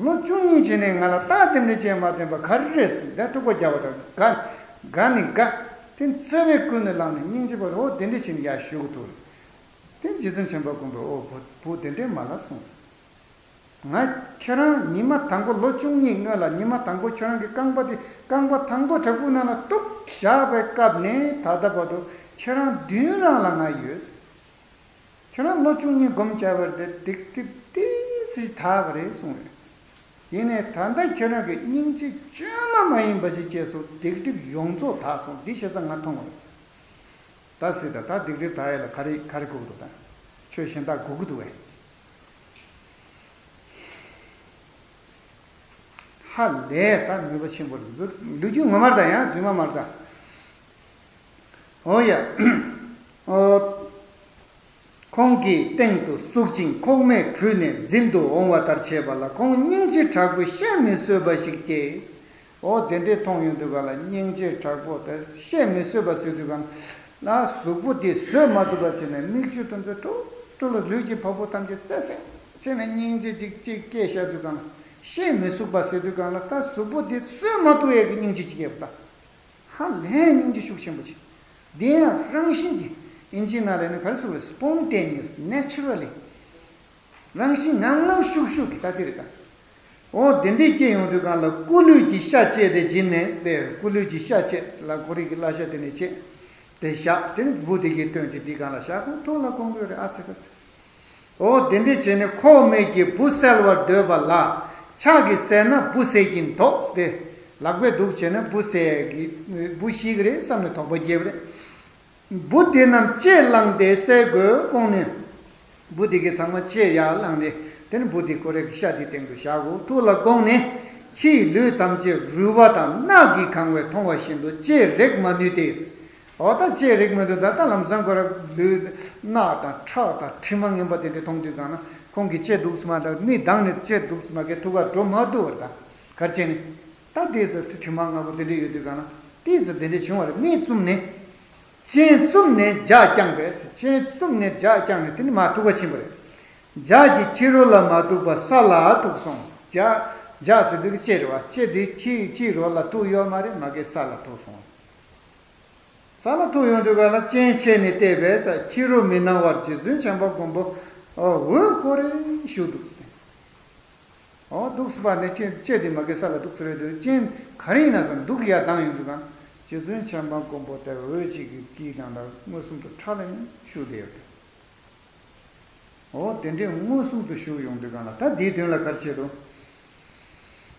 ལོ་བཅུ་གཉིས་བྱས་ནས་ང་ལ་རྟགས་དེ་འདྲ་ཅན་མ་བསྟན་པ་ག་རེ་རེད་ཟེར། ད་སྤྲོ་པོ་རྒྱག་པ་དང་དགའ། དགའ་ནི་དགའ། དེ་བརྩེ་བས་ཀུན་ནས་བསླངས་ནས་སྙིང་རྗེ་པོ་འོ་དེ་འདྲ་བྱས་ནས་ཡར་ཞུ་གི་འདུག་དེ་རྗེ་བཙུན་བྱམས་པ་མགོན་པོས། ཨོ་བུ་བུ་དེ་འདྲས་མ་ལབ་གསུངས། ང་ཁྱེད་རང་ཉི་མ་དང་པོ་ལོ་བཅུ་གཉིས་སྔོན་ལ་ཉི་མ་དང་པོ་ཁྱོད་རང་གི་རྐང་པ་དེ་རྐང་པ་དང་པོ་བྲག་ཕུག་ནང་ལ་གཏུབ་བཞག་པའི་སྐབས་ནས་ད་ལྟ་བར་དུ་ཁྱེད་རང་མདུན་རང་ལ་ང་ཡོད། ཁྱེད་རང་ལོ་བཅུ་གཉིས་སྒོམ་བྱས་པ་དེ་སྡིག་སྒྲིབ་ཏོག་ཙམ་དག་པ་རེད་གསུངས་རེད། ཡིན་ནའི་ད་ལྟ་ཁྱེད་རང་གི་སྙིང་རྗེ་བཅོས་མ་མ་ཡིན་པ་ཞིག་སྐྱེས་སོང་། སྡིག་སྒྲིབ་ཡོངས་རྫོགས་དག་སོང་། འདི་བྱས་ཙང་ང་མཐོང་བ་རེད། ད་སྲིད་ད་ད་སྡིག་སྒྲིབ་དག་ཡས་ལ་ག་རེ་ག་རེ་དགོས་ཀྱི་འདུག་ད་ཆོས་གཞན་དག་དགོས་ཀྱི་འདུག་བས། ཧ་ལས་ད་ནུས་པ་ཆེན་པོ་རེད། ལོ་རྒྱུས་ངོ་མ་རེད། ད་ཡང་རྫུན་མ་མ་རེད་ད། འོ་ཡ། ཨོ། ཁོང་གི་སྟེང་དུ་བཙུགས་ཤིང་ཁོག་སྨད་བྲུས་ནས་འཛིན་དུ་འོང་བ་ལྟར་བྱས་པ་ལ་ཁོང་སྙིང་རྗེ་དྲག་པོས་བཤད་མི་བཟོད་པ་ཞིག་སྐྱེས། འོ་དེ་འདྲས་མཐོང་ཡོང་དུས་ག་ལ་སྙིང་རྗེ་དྲག་པོ་དེ་བཤད་མི་བཟོད་པ་ཟེར་དུས་ག་ལ་གཟུགས་པོ་དེ་བཟོད་མ་ཐུབ་པ་བྱས་ནས་མིག་ཆུ་དེ་ཚོ་ཀྲོ་ཀྲོ་ལ་ལུས་ཀྱི་བ་སྤུ་ཐམས་ཅད་བཙལ་བཙལ་བྱས་ནས་སྙིང་རྗེ་ཅིག་ཅིག་སྐྱེས་བཞག་དུས་ག་ལ་བཤད་མི་ཚུགས་པ་ཟེར་དུས་ག་ལ་ད་གཟུགས་པོ་དེ་བཟོད་མ་ཐུབ་ཡས་ཀྱི་སྙིང་རྗེ་ཅིག་སྐྱེས་པ་ད། ཧ་ལས་སྙིང་རྗེ་ཤུགས་ཆེན་པོ་ཅིག་འདི་ཡང་རང་བཞིན་གྱིས་ཨིན་ཇིའི་ནང་ལ་ནི་ག་རེ་ཟེར་བ་རེད། Spontaneous, naturally། རང་བཞིན་ངམ་ངམ་ཤུགས་ཤུགས་ཀྱིས་ད་དེ་རེད་ད། འོ་དེ་འདྲས་སྐྱེས་ཡོང་དུས་གང་ལ་སྐུ་ལུས་ཀྱི་ཤ་བཅད་དེ་སྦྱིན་ནས་ཟེར། སྐུ་ལུས་ཀྱི་ཤ་བཅད་ལ་ཁོ་རང་གི་བརླ་ཤ་དེ་ནས་བཅད་དེ་བཞག་དེ་ནས་བུ་དེ་གའི་སྟོན་ཅིག་འདི་གང་ལ་བཞག་ཁོ་ཐུགས་ལ་དགོངས་ཀྱི་ཡོད་རེད། ཨ་ཚེ་ད་ཚེ། འོ་དེ་འདྲས་བྱས་ནས་ཁོག་སྨད་ཀྱི་བུ་བསལ་བར་འདོད་པ་ལ། ཕྱག་གིས་བསལ་ན་བུ་བསད་ཀྱིན་དོགས་ཏེ། ལག་པས་འདུག་བྱས་ན་བུ་བསད་ཀྱི་བུ་ཤི་གི་རེད་བསམ་ནས་དོགས་པ་སྐྱེས་པ་རེད། བུ་དེ་རྣམས་ལྕེས་བླངས་ཏེ་བསལ་དགོས་དགོངས་ནས། བུ་དེ་གའི་ཚང་མ་ལྕེས་ཡར་བླངས་ཏེ་དེ་ནི་བུ་དེ་ཁོ་རའི་ཤ་དེ་སྟེང་དུ་བཞག་གོ་ཐུགས་ལ་དགོངས་ནས། ཕྱིའི་ལུས་ཐམས་ཅད་རུལ་བ་དང་རྣག་གིས་གང་བས་མཐོང་བ་བཞིན་དུ་ལྕེས་རེག་མ་ནུས་ཏེ། འོ་ད་ལྕེས་རེག་མི་འདུག་ད་ལྟ་ལམ་སང་ཁོ་ར་ལུས་རྣག་དང་ཁྲག་དང་དྲི་མ་ངན་པ་དེ་འདྲ་མཐོང་དུས་གང་ན་ཁོང་གིས་ལྕེ་འདུག་སེ་མ་ད་མིག་གདངས་ནས་ལྕེ་འདུག་སེ་མ་གའི་ཐུགས་ཀར་འགྲོ་མ་ཐུབ་པར་ད་གར་བྱས་ནས་ད་ལྟས་སུ་དྲི་མ་ངན་པ་དེ་འདྲ་ཡོད་དུས་གང་ན་ལྟས་སུ་དེ་འདྲ་བྱུང་བ་རེད། མིག་བཙུམ་ནས་སྤྱན་བཙུམ་ནས་ལྗགས་བརྐྱངས་པས། སྤྱན་བཙུམ་ནས་ལྗགས་བརྐྱངས་ནས་དེ་ནི་མ་ཐུག་པ་ཕྱིན་པ་རེད། ལྗགས་ཀྱིས་ཕྱི་རོལ་ལ་མ་ཐུག་པར་ས་ལ་ཐུག་སོང་། ལྗགས་ལྗགས་ཟེར་དུས་ཀྱི་ལྕེ་རེད་བ། ལྕེ་དེ་ཕྱི་ཕྱི་རོལ་ལ་ཐུག་ཡོད་མ་རེད། མ་གའི་ས་ལ་ཐུག་སོང་། ས་ལ་ཐུག་ཡོང་དུས་ག་ལ་སྤྱན་ཕྱེ་ནས་བལྟས་པས་ས་ཕྱི་རོལ་མི་སྣང་བར་རྗེ་བཙུན་བྱམས་པ་མགོན་པོ་འོད་ཀོར་རེ་བཞུགས་འདུག་ཟེར། འོ་འདུག་སེ་བ་ནས་སྤྱན་ལྕེ་དེ་མ་གའི་ས་ལ་ཐུག་སོང་རེད་འདུག་སྤྱན་ག་རེ་ཡིན་ན་ཟེར་འདུག་ཡར་ལྡང་ཡོང་དུས་ག་རྗེ་བཙུན་བྱམས་པ་མགོན་པོ་དེ་འོད་ཅིག་གི་དཀྱིལ་ནང་ལ་མངོན་སུམ་དུ་ཁྲ་ལ་ཡང་བཞུགས་བསྡད་ཡོད་དེ། འོ་དེ་འདྲའི་མངོན་སུམ་དུ་བཞུགས་ཡོང་དུས་གང་ལ་ད་འདིའི་དོན་ལ་ག་རེ་བྱེད་དོ།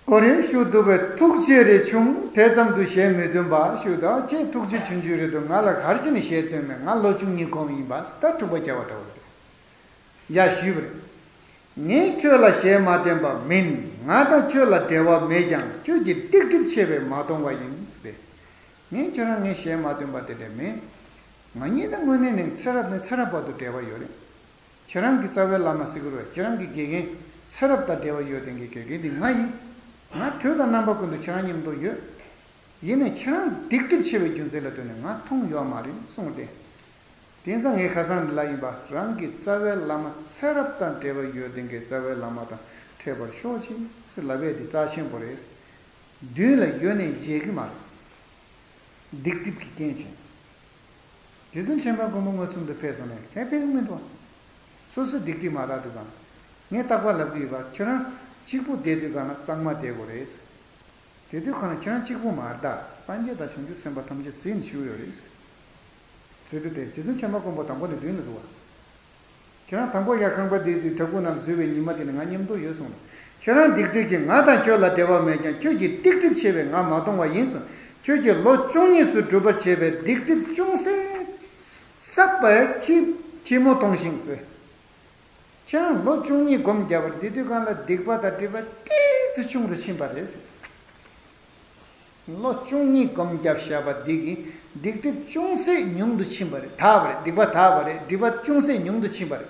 ཀོར་རེ་བཞུགས་འདུག་པས་ཐུགས་རྗེ་རེ་ཆུང་དེ་ཙམ་དུ་ཞལ་མི་སྟོན་པ་ཞུས་དང་ཁྱེད་ཐུགས་རྗེ་ཆུང་ཆུང་རེད་འདུག་ང་ལ་ག་རེ་བྱས་ནས་ཞལ་སྟོན་མེད། ང་ལོ་བཅུ་གཉིས་གོམས་ཡིན་པ་ད་འཁྲུག་པ་རྒྱག་པ་འདྲ་བོ་རེད། ཡ་ཞུས་པ་རེད། ངས་ཁྱོད་ལ་ཞལ་མ་བསྟན་པ་མིན། ང་དང་ཁྱོད་ལ་འབྲེལ་བ་མེད་ཀྱང་ཁྱོད་ཀྱི་སྡིག་སྒྲིབ་ཆེ་བས་མ་མཐོང་བ་ཡིན་ཟེར་པས། ངས་ཁྱོད་རང་ངས་ཞལ་མ་སྟོན་པ་དེ་འདྲ་མིན། ང་གཉིས་ད་དངོས་གནས་ནས་ཚེ་རབས་ནས་ཚེ་རབས་བར་དུ་འབྲེལ་བ་ཡོད་རེད། ཁྱེད་རང་གི་རྩ་བའི་བླ་མ་ཟེར་གི་རེད། ཁྱེད་རང་གི་དགེ་རྒན་ཚེ་རབས་དང་འབྲེལ་བ་ཡོད་དེ་གི་དགེ་རྒན་འདི་ང་ཡིན། ང་དུས་དང་རྣམ་པ་ཀུན་ཏུ་ཁྱེད་རང་མཉམ་དུ་ཡོད། ཡིན་ནའི་ཁྱེད་རང་སྡིག་སྒྲིབ་ཆེ་བའི་རྒྱུ་མཚན་ལ་ལྟོས་ནས་ང་མཐོང་ཡོད་མ་རེད་གསུངས་ཏེ། དེང་སང་ངས་ཁ་སང་འདི་ལ་ཡིན་པ་རང་གི་རྩ་བའི་བླ་མ་ཚེ་རབས་དང་འབྲེལ་བ་ཡོད་དེ་གི་རྩ་བའི་བླ་མ་དང་འཕྲད་པར་ཤོག་ཅིག་ཟེར་ལབ་ཡས་འདི་རྩ་ཆེན་པོ་རེད། མདུན་ལ་ཡོད་ནས་མཇལ་གི་མ་རེད། སྡིག་སྒྲིབ་ཀྱི་རྐྱེན་བྱས། རྗེ་བཙུན་བྱམས་པ་མགོན་པོ་མངོན་སུམ་དུ་ཕེབས་སོང་ནས་ཧེ་ཕན་མི་འདུག་སོ་སོའི་སྡིག་སྒྲིབ་མ་དག་དུས་གང་། ངས་རྟག་པར་ལབ་ཀྱི་ཡོད་པ་ཁྱོད་རང་གཅིག་པུ་བསྡད་དུས་གང་ན་གཙང་མ་བསྡད་དགོས་རེད། དེ་དུས་གང་ན་ཁྱོད་རང་གཅིག་པུ་མ་རེད་ད། སངས་རྒྱས་དང་བྱང་ཆུབ་སེམས་དཔའ་ཐམས་ཅད་ཟིན་བཞུགས་ཡོད་རེད། ཟེར་དུས་དེ་རྗེ་བཙུན་བྱམས་པ་མགོན་པོ་དང་པོ་ནས་མདུན་ལ་འདུག་བ། ཁྱེད་རང་དང་པོ་ཡར་ཁང་པ་འདི་འདི་བྲག་ཕུག་ནང་འཛུལ་བའི་ཉི་མ་དེ་ནི་ང་མཉམ་དུ་ཡོད་གསུངས། ཁྱེད་རང་སྡིག་སྒྲིབ་ཀྱིས་ང་དང་ཁྱོད་ལ་འབྲེལ་བ་མེད་ཀྱང་ཁྱོད་ཀྱི་སྡིག་སྒྲིབ་ཆེ་བས་ང་མ་མཐོང་བ་ཡིན་གསུངས། ཁྱོད་ཀྱིས་ལོ་བཅུ་གཉིས་སུ་སྒྲུབ་པར་བྱེད་པའི་སྡིག་སྒྲིབ་ཅུང་ཟད་བསགས་པ་ཁྱི་ཁྱི་མོ་མཐོང་ཞིང་ཟེར། ཁྱེད་རང་ལོ་བཅུ་གཉིས་སྒོམ་བརྒྱབ་པར་འདི་དུས་གང་ལ་སྡིག་པ་དང་སྒྲིབ་པ་ཏོག་ཙམ་ཆུང་དུ་ཕྱིན་པ་རེད། ལོ་བཅུ་གཉིས་སྒོམ་བརྒྱབ་བཞག་པ་འདི་གིས་སྡིག་སྒྲིབ་ཅུང་ཟད་ཉུང་དུ་ཕྱིན་པ་རེད། དག་པ་རེད། སྡིག་པ་དག་པ་རེད། སྒྲིབ་པ་ཅུང་ཟད་ཉུང་དུ་ཕྱིན་པ་རེད།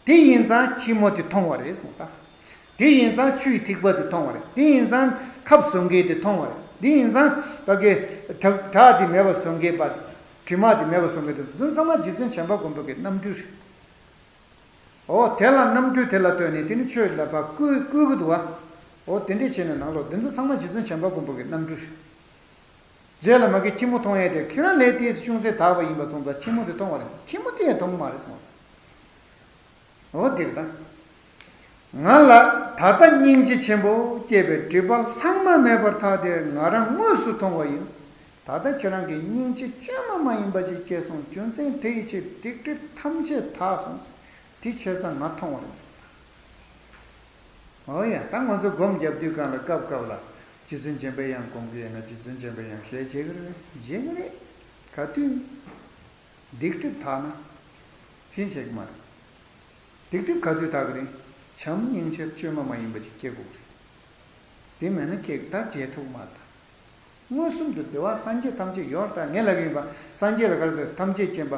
དེ་ཡིན་ཙང་ཁྱི་མོ་དེ་མཐོང་བ་རེད་གསུངས་ད། དེ་ཡིན་ཙང་ཆུའི་ཐིགས་པ་དེ་མཐོང་བ་རེད། དེ་ཡིན་ཙང་ཁབ་བཟོ་མཁན་དེ་མཐོང་བ་རེད། དེ་ཡིན་ཙང་ད་གི་བྲག་བྲག་དེ་མེད་པ་བཟོ་མཁན་པ། དྲི་མ་དེ་མེད་པ་བཟོ་མཁན་དེ་ཚོ་ཚང་མ་རྗེ་བཙུན་བྱམས་པ་མགོན་པོ་གི་རྣམ་སྤྲུལ་རེད། འོ་དེ་ལ་རྣམ་སྤྲུལ་དེ་ལ་ལྟོས་ནས་དེ་ནི་ཆོས་ལ་ཕར་བསྐུལ་བསྐུལ་གྱི་འདུག་བ། འོ་དེ་འདྲས་བྱས་ནས་ནང་ལོགས་འདི་ཚོ་ཚང་མ་རྗེ་བཙུན་བྱམས་པ་མགོན་པོ་གི་རྣམ་སྤྲུལ་རེད། རྗེས་ལ་མ་གི་ཁྱི་མོ་མཐོང་ཡས་དེ་ཁྱོད་རང་ལས་ཏོག་ཙམ་ཅུང་ཟད་དག་པ་ཡིན་པ་སོང་ཙང་ཁྱི་མོ་དེ་མཐོང་བ་རེད། ཁྱི་མོ་དེ་ཡང་མཐོང་གི་མ་རེད་སོང་། འོ་འདིར་ད། ང་ལ་ད་ལྟ་སྙིང་རྗེ་ཆེན་པོ་སྐྱེས་པའི་སྒྲིབ་པ་ལྷག་མ་མེད་པར་ཐར་ཏེ་ང་རང་དངོས་སུ་མཐོང་བ་ཡིན། ད་ལྟ་ཁྱེད་རང་གི་སྙིང་རྗེ་བཅོས་མ་མ་ཡིན་པ་ཅིག་སྐྱེས་སོང་། རྒྱུ་མཚན་དེ་ཡི་ཕྱིར་སྡིག་སྒྲིབ་ཐམས་ཅད་དག་སོང་། དེ་བྱས་ཙང་ང་མཐོང་བ་རེད་ཟེར། འོ་ཡ། ད་ང་ཚོ་སྒོམ་རྒྱབ་དུས་སྒང་ལ་སྐབས་སྐབས་ལ་རྗེ་བཙུན་འཇམ་པའི་དབྱངས་སྒོམ་གྱི་ཡོད་ན་རྗེ་བཙུན་འཇམ་པའི་དབྱངས་ཞལ་མཇལ་གྱི་རེད། མཇལ་གྱི་རེད། ག་དུས། སྡིག་སྒྲིབ་དག་ན། ཕྱིན་ཆད་ཀྱི་མ་རེད། སྡིག་སྒྲིབ་ག་དུས་དག་གི་རེད། བྱམས་སྙིང་རྗེ་བཅོས་མ་མ་ཡིན་པ་ཅིག་སྐྱེ་དགོས་ཀྱི་རེད། དེ་མེད་ན་ཁྱེད་ད་མཇལ་ཐུབ་མ་རེད། མངོན་སུམ་དུ་བདེ་བ་སངས་རྒྱས་ཐམས་ཅད་ཡོད་རེད། ད་ངས་ལབ་ཀྱི་ཡིན་པ། སངས་རྒྱས་ལ་ག་རེ་ཟེར། ཐམས་ཅད་མཁྱེན་པ།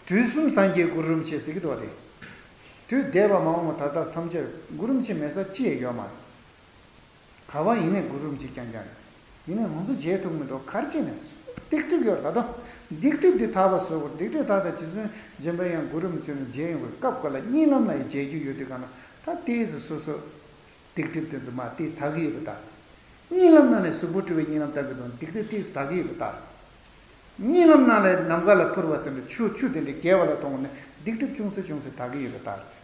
དུས་གསུམ་སངས་རྒྱས་གུ་རུ་རིན་པོ་ཆེ་ཟེར་གྱི་འདུག་བ་དེ། དུས་འདས་པ་མ་འོངས་པ་ད་ལྟ་ཐམས་ཅད་གུ་རུ་རིན་པོ་ཆེ་མེད་ས་ཅི་ཡང་ཡོད་མ་རེད། ག་བ་ཡིན་ནའི་གུ་རུ་རིན་པོ་ཆེ་རྐྱང་རྐྱང་རེད། ཡིན་ནའི་ང་ཚོ་མཇལ་ཐུབ་མི་འདུག་ག་རེ་བྱས་ནས། སྡིག་སྒྲིབ་ཡོད་རེད། ད་དུང་སྡིག་སྒྲིབ་འདི་དག་པ་བཟོ་དགོས། སྡིག་སྒྲིབ་དག་དང་རྗེ་བཙུན་འཇམ་པའི་དབྱངས་གུ་རུ་རིན་པོ་ཆེ་ལ་མཇལ་ཡོང་བའི་སྐབས་འགའ་ལ་གཉིད་ལམ་ལ་ཡང་མཇལ་རྒྱུ་ཡོད་དུས་གང་ལ་ད་ཏོག་ཙམ་སོ་སོ། སྡིག་སྒྲིབ་དེ་ཚོ་མར་ཏོག་ཙམ་དག་གི་ཡོད་པ་ལྟར། གཉིད་ལམ་ནང་ནས་གཟུགས་པོ་བཀྲུས་པའི་གཉིད་ལམ་ལྟ་གི་འདུག་སྡིག་སྒྲིབ་ཏོག་ཙམ་དག་གི་ཡོད་པ་ལྟར། གཉིད་ལམ་ནང་ལས་ནམ་མཁའ་ལ་འཕུར་བ་ཟེར་འདྲ་ཆུ་ཆུ་དེ་འདྲའི་རྒྱས་པ་ལ་མཐོང་ནས་སྡིག་སྒྲིབ་ཅུང་ཟད་ཅུང་ཟད་དག་གི་ཡོད་པ་ལྟར།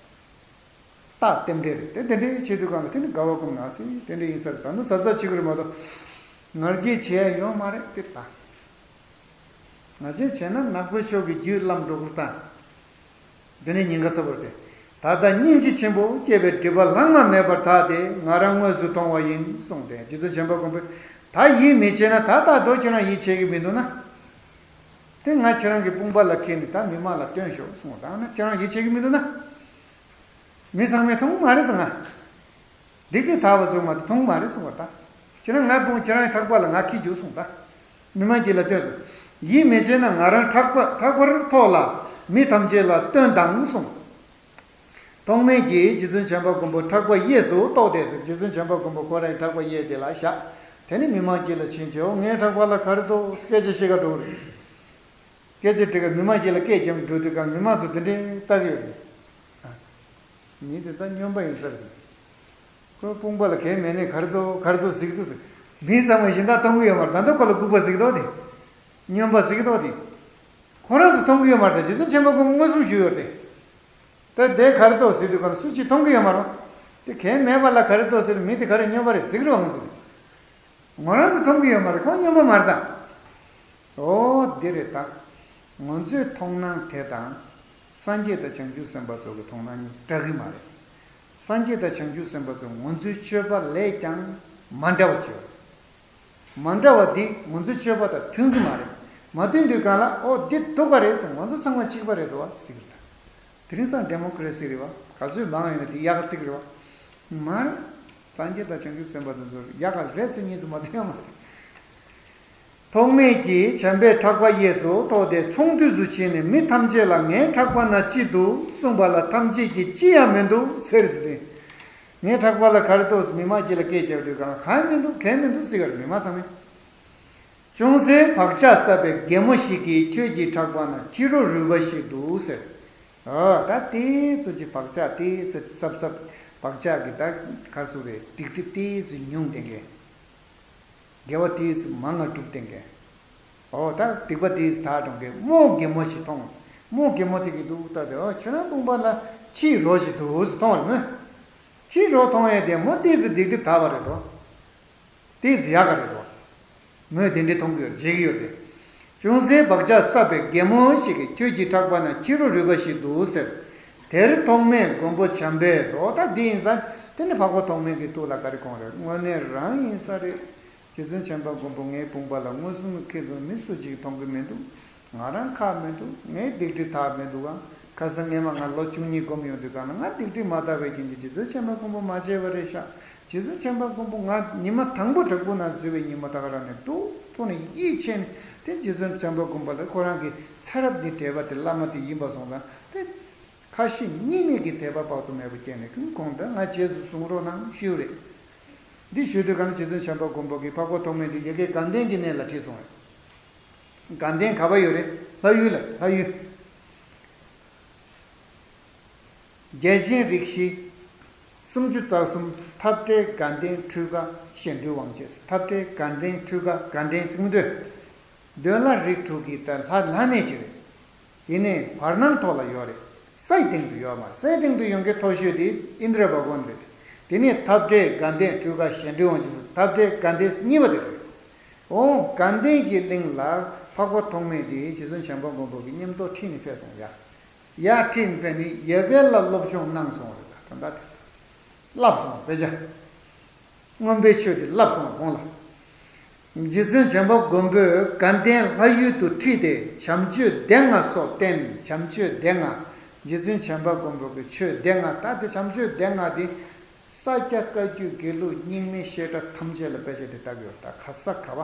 རྟགས་རྟེན་འབྲེལ་རེད་དེ། དེ་འདྲའི་བྱེད་དུས་གང་ལ་དེ་ནི་དགའ་བ་སྒོམ་ན་ཚེ་དེ་འདྲའི་ཡིན་ས་རེད། ད་ནི་གཟབ་གཟབ་བྱེད་དགོས་རེད་མ་གཏོགས། ངར་སྐད་བྱས་ཡོང་མ་རེད་དེ་ད། ང་ཚོས་བྱས་ན་ནག་པོའི་ཕྱོགས་ཀྱི་རྒྱུད་བརླམ་འགྲོ་གི་རེད་ད། འདི་ནི་ཉེན་ཁ་ཚ་པོ་རེད། ད་ལྟ་སྙིང་རྗེ་ཆེན་པོ་སྐྱེས་པའི་སྒྲིབ་པ་ལྷག་མ་མེད་པར་དག་སྟེ་ང་རང་དངོས་སུ་མཐོང་བ་ཡིན་གསུངས་ཏེ། རྗེ་བཙུན་བྱམས་པ་མགོན་པོས་ད་ཡིད་མི་ཆེས་ན། ད་ལྟ་རྡོ་ཁྱོད་རང་ཡིད་ཆེས་ཀྱི་མི་འདུག་ན། དེ་ང་ཁྱེད་རང་གི་དཔུང་པ་ལ་ཁྱེར་ནས་ད་མི་མང་ལ་སྟོན་ཤོག་གསུངས། ད་ན་ཁྱེད་རང་ཡིད་ཆེས་ཀྱི་མི་འདུག་ན། མི་ཚང་མས་མཐོང་མ་རེད་ཟེར་ང་། སྡིག་སྒྲིབ་དག་པ་ཚོ་མ་གཏོགས་མཐོང་མ་རེད་གསུངས་པ་ད། ཁྱེད་རང་ང་དཔུང་ཁྱེད་རང་ཕྲག་པ་ལ་ང་འཁྱེར་རྒྱུགས་གསུངས་ད། མི་མང་གཅིག་ལ་སྟོན་སོང་། ཡིད་མི་ཆེས་ན་ང་རང་ཕྲག་པ་ཕྲག་པར་ཐོགས་ལ་མི་ཐམས་ཅད་ལ་སྟོན་དང་གསུངས། ཐོགས་མེད་ཀྱིས་རྗེ་བཙུན་བྱམས་པ་མགོན་པོ་ཕྲག་པ་གཡས་སུ་གཏོགས་ཏེ་ཟེར། རྗེ་བཙུན་བྱམས་པ་མགོན་པོ་ཁོ་རང་གི་ཕྲག་པ་གཡས་དེ་ལ་བཞག་དེ་ནས་མི་མང་གཅིག་ལ་ཕྱིན་བྱས། འོ་ངའི་ཕྲག་པ་ལ་ག་རེ་འདུག་སྐད་ཆ་བཤད་ག་འགྲོ་གི་རེད། སྐད་ཆ་དྲི་ག་མི་མང་གཅིག་ལ་སྐད་རྒྱབ་འགྲོ་དུས་གང་མི་མང་ཚོ་འདི་འདྲའི་ལྟ་གི་ཡོད་རེད། མི་དེ་ད་སྨྱོན་པ་ཡིན་ས་རེད། ཁོའི་དཔུང་པ་ལ་གལ་མེད་ནས་ག་རེ་འདུག་ག་རེ་འདུག་ཟེར་གི་འདུག་ཟེར། མི་ཚང་མ་གཞན་དག་མཐོང་གི་ཡོད་མ་རེད། ད་ལྟ་ཁོ་ལ་ལྐུགས་པ་ཟེར་གི་འདུག་དེ། སྨྱོན་པ་ཟེར་གི་འདུག་དེ། ཁོ་རང་ཚོ་མཐོང་གི་ཡོད་མ་རེད། ད་རྗེ་བཙུན་བྱམས་པ་མགོན་པོ་མངོན་སུམ་ཞུས་ཡོད་རེད། ད་དེ་ག་རེ་འདུག་ཟེར་དུས་ག་ལ་སུ་གཅིག་མཐོང་གི་ཡོད་མ་རེད། དེ་གལ་མེད་པ་ལ་ག་རེ་འདུག་ཟེར། མི་དེ་ག་རེ་སྨྱོན་པ་རེད་ཟེར་གི་རེད་བ་ང་ཚོ། ང་རང་ཚོ་མཐོང་གི་ཡོད་མ་རེད། ཁོ་སྨྱོན་པ་མ་རེད་ད། འོ་འདི་རེད་ད། ང་ཚོའི་མཐོང་སྣང་དེ་དང་། སངས་རྒྱས་དང་བྱང་ཆུབ་སེམས་དཔའ་ཚོ་གི་མཐོང་སྣང་གཉིས་འདྲ་གི་མ་རེད། སངས་རྒྱས་དང་བྱང་ཆུབ་སེམས་དཔའ་ཚོ་ང་ཚོའི་སྤྱོད་པ་ལས་ཀྱང་མ་འདྲ་བ་བྱེད། མ་འདྲ་བ་འདི་ང་ཚོའི་སྤྱོད་པ་དང་མཐུན་གི་མ་རེད། མ་མཐུན་དུས་གང་ལ་འོ་འདི་སྡུག་ག་རེད་ཟེར། ང་ཚོ་ཚང་མ་གཅིག་པ་རེད་འགྲོ་བ་ཟེར་གི་རེད་ད། དེ་རིང་སང་ཌེ་མོ་ཀ་རེ་སི་རེད་བ། ག་ཚོད་མང་ཡོད་ན་དེ་ཡག་ག་ཚིག་རེད་བ། མ་རེད། སངས་རྒྱས་དང་བྱང་ཆུབ་སེམས་དཔའ་དེ་ཚོ་ཡག་ག་རེ་ཚིག་གཉིས་ཚོ་མ་ཐོན་མ་རེད། ཐོགས་མེད་ཀྱིས་བྱམས་པའི་ཕྲག་པ་གཡས་སུ་གཏོགས་ཏེ་ཚོང་འདུས་སུ་ཕྱིན་ནས་མི་ཐམས་ཅད་ལ་ངའི་ཕྲག་པ་ན་ཅི་འདུག་གསུངས་པ་ལ་ཐམས་ཅད་ཀྱིས་ཅི་ཡང་མི་འདུག་ཟེར་ཟེར་ཏེ། ངའི་ཕྲག་པ་ལ་ག་རེ་འདུག་ཟེར་མི་མང་གཅིག་ལ་སྐད་རྒྱབ་དུས་གང་གང་མི་འདུག་གང་མི་འདུག་ཟེར་ག་རེ་མི་མང་ཚང་མས། ཅུང་ཟད་བག་ཆགས་བསྲབས་པའི་རྒན་མོ་ཞིག་གིས་ཁྱོད་ཀྱི་ཕྲག་པ་ན་ཁྱི་རོ་རུལ་བ་ཞིག་འདུག་ཟེར། ཨ་ད་ཏོག་ཙམ་ཅིག་བག་ཆགས་ཏོག་ཙམ་བསྲབས་བསྲབས། བག་ཆགས་ཀྱི་ད་ག་རེ་ཟེར་རེད། སྡིག་སྒྲིབ་ཏོག་ཙམ་ཉུང་བསྡད་མཁན། དགེ་བ་ཏོག་ཙམ་མང་ང་སྒྲུབ་བསྡད་མཁན། ཨོ་ད་སྡིག་པ་ཏོག་ཙམ་དག་འགྲོ་མཁན་མོ་རྒན་མོ་ཞིག་མཐོང་། མོ་རྒན་མོ་དེ་གིས་འདུག་ལྟ་དེ། ཨོ་ཁྱོད་རང་དཔུང་པ་ལ་ཁྱི་རོ་ཞིག་འདུག་ཟེར་མཐོང་བ་རེད་མོད། ཁྱི་རོ་མཐོང་ཡས་དེ་མོ་ཏོག་ཙམ་སྡིག་སྒྲིབ་དག་པ་རེད་དོ། ཏོག་ཙམ་ཡག་ག་རེད་དོ། མོས་དེ་འདྲའི་མཐོང་གི་ཡོད་རེད། མཇལ་གྱི་ཡོད་རེད། ཅུང་ཟད་བག་ཆགས་བསྲབས་པའི་རྒན་མོ་ཞིག་གིས་ཁྱོད་ཀྱི་ཕྲག་པ་ན་ཁྱི་རོ་རུལ་བ་ཞིག་འདུག་ཟེར། དེར་ཐོགས་མེད་མགོན་པོ་བྱམས་པས་རོ། ད་འདི་ཡིན་ཙང་དེ་ནི་འཕགས་པ་ཐོགས་མེད་ཀྱི་ཐུགས་ལ་ག་རེ་དགོངས་རེད། དངོས་གནས་རང་ཡིན་ས་རེད། རྗེ་བཙུན་བྱམས་པ་མགོན་པོ་ངའི་དཔུང་པ་ལ་མངོན་སུམ་ཁྱེད་ཚོ་མི་སུ་གཅིག་མཐོང་གི་མི་འདུག་ང་རང་ཁག་མི་འདུག་ངའི་སྡིག་སྒྲིབ་དག་མི་འདུག་ག་ཁ་སང་ངས་མ་ང་ལོ་བཅུ་གཉིས་སྒོམ་ཡོང་དུས་གང་ན་ང་སྡིག་སྒྲིབ་མ་དག་པའི་རྐྱེན་གྱིས་རྗེ་བཙུན་བྱམས་པ་མགོན་པོ་མ་མཇལ་བ་རེད་ཤག་རྗེ་བཙུན་བྱམས་པ་མགོན་པོ་ང་ཉི་མ་དང་པོ་བྲག་ཕུག་ན་འཛུལ་བའི་ཉི་མ་ད་ག་རང་ནས་སྡུག་ཐུག་ནས་ཡིད་ཆེས་ནས་དེ་རྗེ་བཙུན་བྱམས་པ་མགོན་པོ་ལ་ཁོ་རང་གི་ཚེ་རབས་འདི་འབྲེལ་བ་དེ་བླ་མ་དེ་ཡིན་པ་སོང་ཙང་དེ། ཁ་ཞེ་གཉིས་མེད་ཀྱི་དད་པ་དཔག་ཏུ་མེད་པ་སྐྱེས་ནས་ཁོང་དང་ང་རྗེས་སུ་བཟུང་རོགས་གནང་ཞུས་རེད། འདི་ཞུ་དུས་གང་རྗེ་བཙུན་བྱམས་པ་མགོན་པོ་གིས་འཕགས་པ་ཐོགས་མེད་འདི་ཡ་གི་དགའ་ལྡན་གྱི་གནས་ལ་ཁྲིད་སོང་རེད། དགའ་ལྡན་ག་པར་ཡོད་རེད། ལྷ་ཡུལ་ལ་ལྷ་ཡུལ། རྒྱལ་ཆེན་རིགས་བཞི། སུམ་ཅུ་རྩ་གསུམ་འཐབ་བྲལ་དགའ་ལྡན་འཕྲུལ་དགའ་གཞན་འཕྲུལ་དབང་བྱེད། འཐབ་བྲལ་དགའ་ལྡན་འཕྲུལ་དགའ་དགའ་ལྡན་ཟེར་གྱི་མི་འདུག་འདོད་ལྷ་རིགས་དྲུག་གི་ད་ལྷ་ལྷ་གནས་ཤིག་རེད། དེ་ནས་བར་སྣང་ཐོག་ལ་ཡོད་རེད། སའི་སྟེང་དུ་ཡོད་མ་རེད། སའི་སྟེང་དུ་ཡོང་མཁན་མཐོ་ཤོས་དེ་ཨིནྡྲ་བྷ་ག་ཝན་རེད། དེ་ནས་འཐབ་བྲལ་དགའ་ལྡན་སྤྲུལ་དགའ་གཞན་འདྲེན་དབང་ཕྱུག་སོགས་འཐབ་བྲལ་དགའ་ལྡན་གཉིས་པ་དེ་རེད། འོང་དགའ་ལྡན་གྱི་གླིང་ལ་འཕགས་པ་ཐོགས་མེད་དེ་རྗེ་བཙུན་བྱམས་པ་མགོན་པོ་གི་མཉམ་དུ་ཁྲིད་ནས་ཕེབས་སོང་ཡ། ཡར་ཁྲིད་ནས་ཕེབས་ནས་ཡབ་ཡུམ་ལ་སློབ་སྦྱོང་གནང་སོང་རེད། ད་ད་ལྟ་དེ་བསླབས་སོང་དཔེ་ཆ། མངོན་པའི་ཆོས་དེ་བསླབས་སོང་ཁོང་ལ། རྗེ་བཙུན་བྱམས་པ་མགོན་པོས་དགའ་ལྡན་ལྷ་ཡུལ་དུ་ཁྲིད་དེ་བྱམས་ཆོས་སྡེ་ལྔ་སོགས་བསྟན། བྱམས་ཆོས་སྡེ་ལྔ། རྗེ་བཙུན་བྱམས་པ་མགོན་པོ་གི་ཆོས་སྡེ་ལྔ། ད་དེ་བྱམས་ཆོས་སྡེ་ལྔ་དེ་ས་སྐྱ་བཀའ་བརྒྱུད་དགེ་ལུགས་རྙིང་མའི་བཤད་གྲྭ་ཐམས་ཅད་ལ་དཔེ་ཆ་དེ་ལྟ་གི་ཡོད། ད་ག་ས་ག་བ།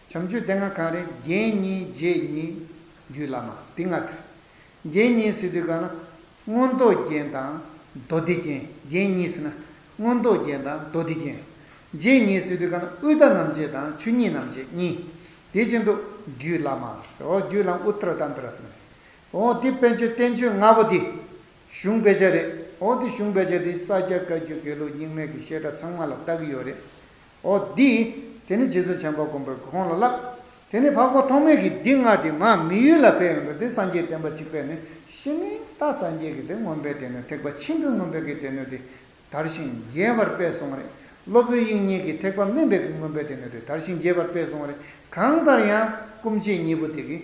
བྱམས་ཆོས་སྡེ་ལྔ་གང་རེད། རྒྱན་གཉིས། རྗེས་གཉིས། རྒྱུད་བླ་མ། འདི་ལྔ་དེ་རེད། རྒྱན་གཉིས་ཟེར་དུས་གང་ན། མངོན་རྟོགས་རྒྱན་དང་མདོ་སྡེ་རྒྱན། རྒྱན་གཉིས་ཟེར་ན། མངོན་རྟོགས་རྒྱན་དང་མདོ་སྡེ་རྒྱན། རྗེས་གཉིས་ཟེར་དུས་གང་ན། དབུས་མཐའ་རྣམ་འབྱེད་དང་ཆོས་ཉིད་རྣམ་འབྱེད་གཉིས། དེ་བཞིན་དུ་རྒྱུད་བླ་མ་ཟེར། འོ་རྒྱུད་བླ་མ་ཨུ་ཏྲ་ཏན་ཏྲ་ཟེར་ན། འོ་དེ་དཔལ་ཆོས་བསྟན་བཅོས་ལྔ་པོ་དེ། གཞུང་དཔེ་ཆ་རེད། འོ་དེ་གཞུང་དཔེ་ཆ་དེ་ས་སྐྱ་བཀའ་བརྒྱུད་དགེ་ལུགས་རྙིང་མའི་གི་བཤད་གྲྭ་ཚང་མ་ལ་ལྟ་གི་ཡོད་རེད། འོ་འདི། དེ་ནི་རྗེ་བཙུན་བྱམས་པ་མགོན་པོས་ཁོང་ལ་བསླབས། དེ་ནི་འཕགས་པ་ཐོགས་མེད་ཀྱིས་འདི་ལྔ་དེ་མར་མི་ཡུལ་ལ་ཕེབས་ཡོང་དུས་དེ་སངས་རྒྱས་བསྟན་པ་གཅིག་པས་ནི་ཤི་ནས་ད་སངས་རྒྱས་ཀྱི་དེ་མངོན་པའི་སྡེ་སྣོད་ཐེག་པ་ཆེན་པོའི་མངོན་པའི་གི་སྡེ་སྣོད་དེ་དར་ཞིང་རྒྱས་པར་སྤེལ་སོང་བ་རེད། སློབ་དཔོན་དབྱིག་གཉེན་གྱིས་ཐེག་པ་དམན་པའི་གི་མངོན་པའི་སྡེ་སྣོད་དེ་དར་ཞིང་རྒྱས་པར་སྤེལ་སོང་བ་རེད། གང་ལྟར་ཡང་སྐུ་མཆེད་གཉིས་པོ་དེ་གིས་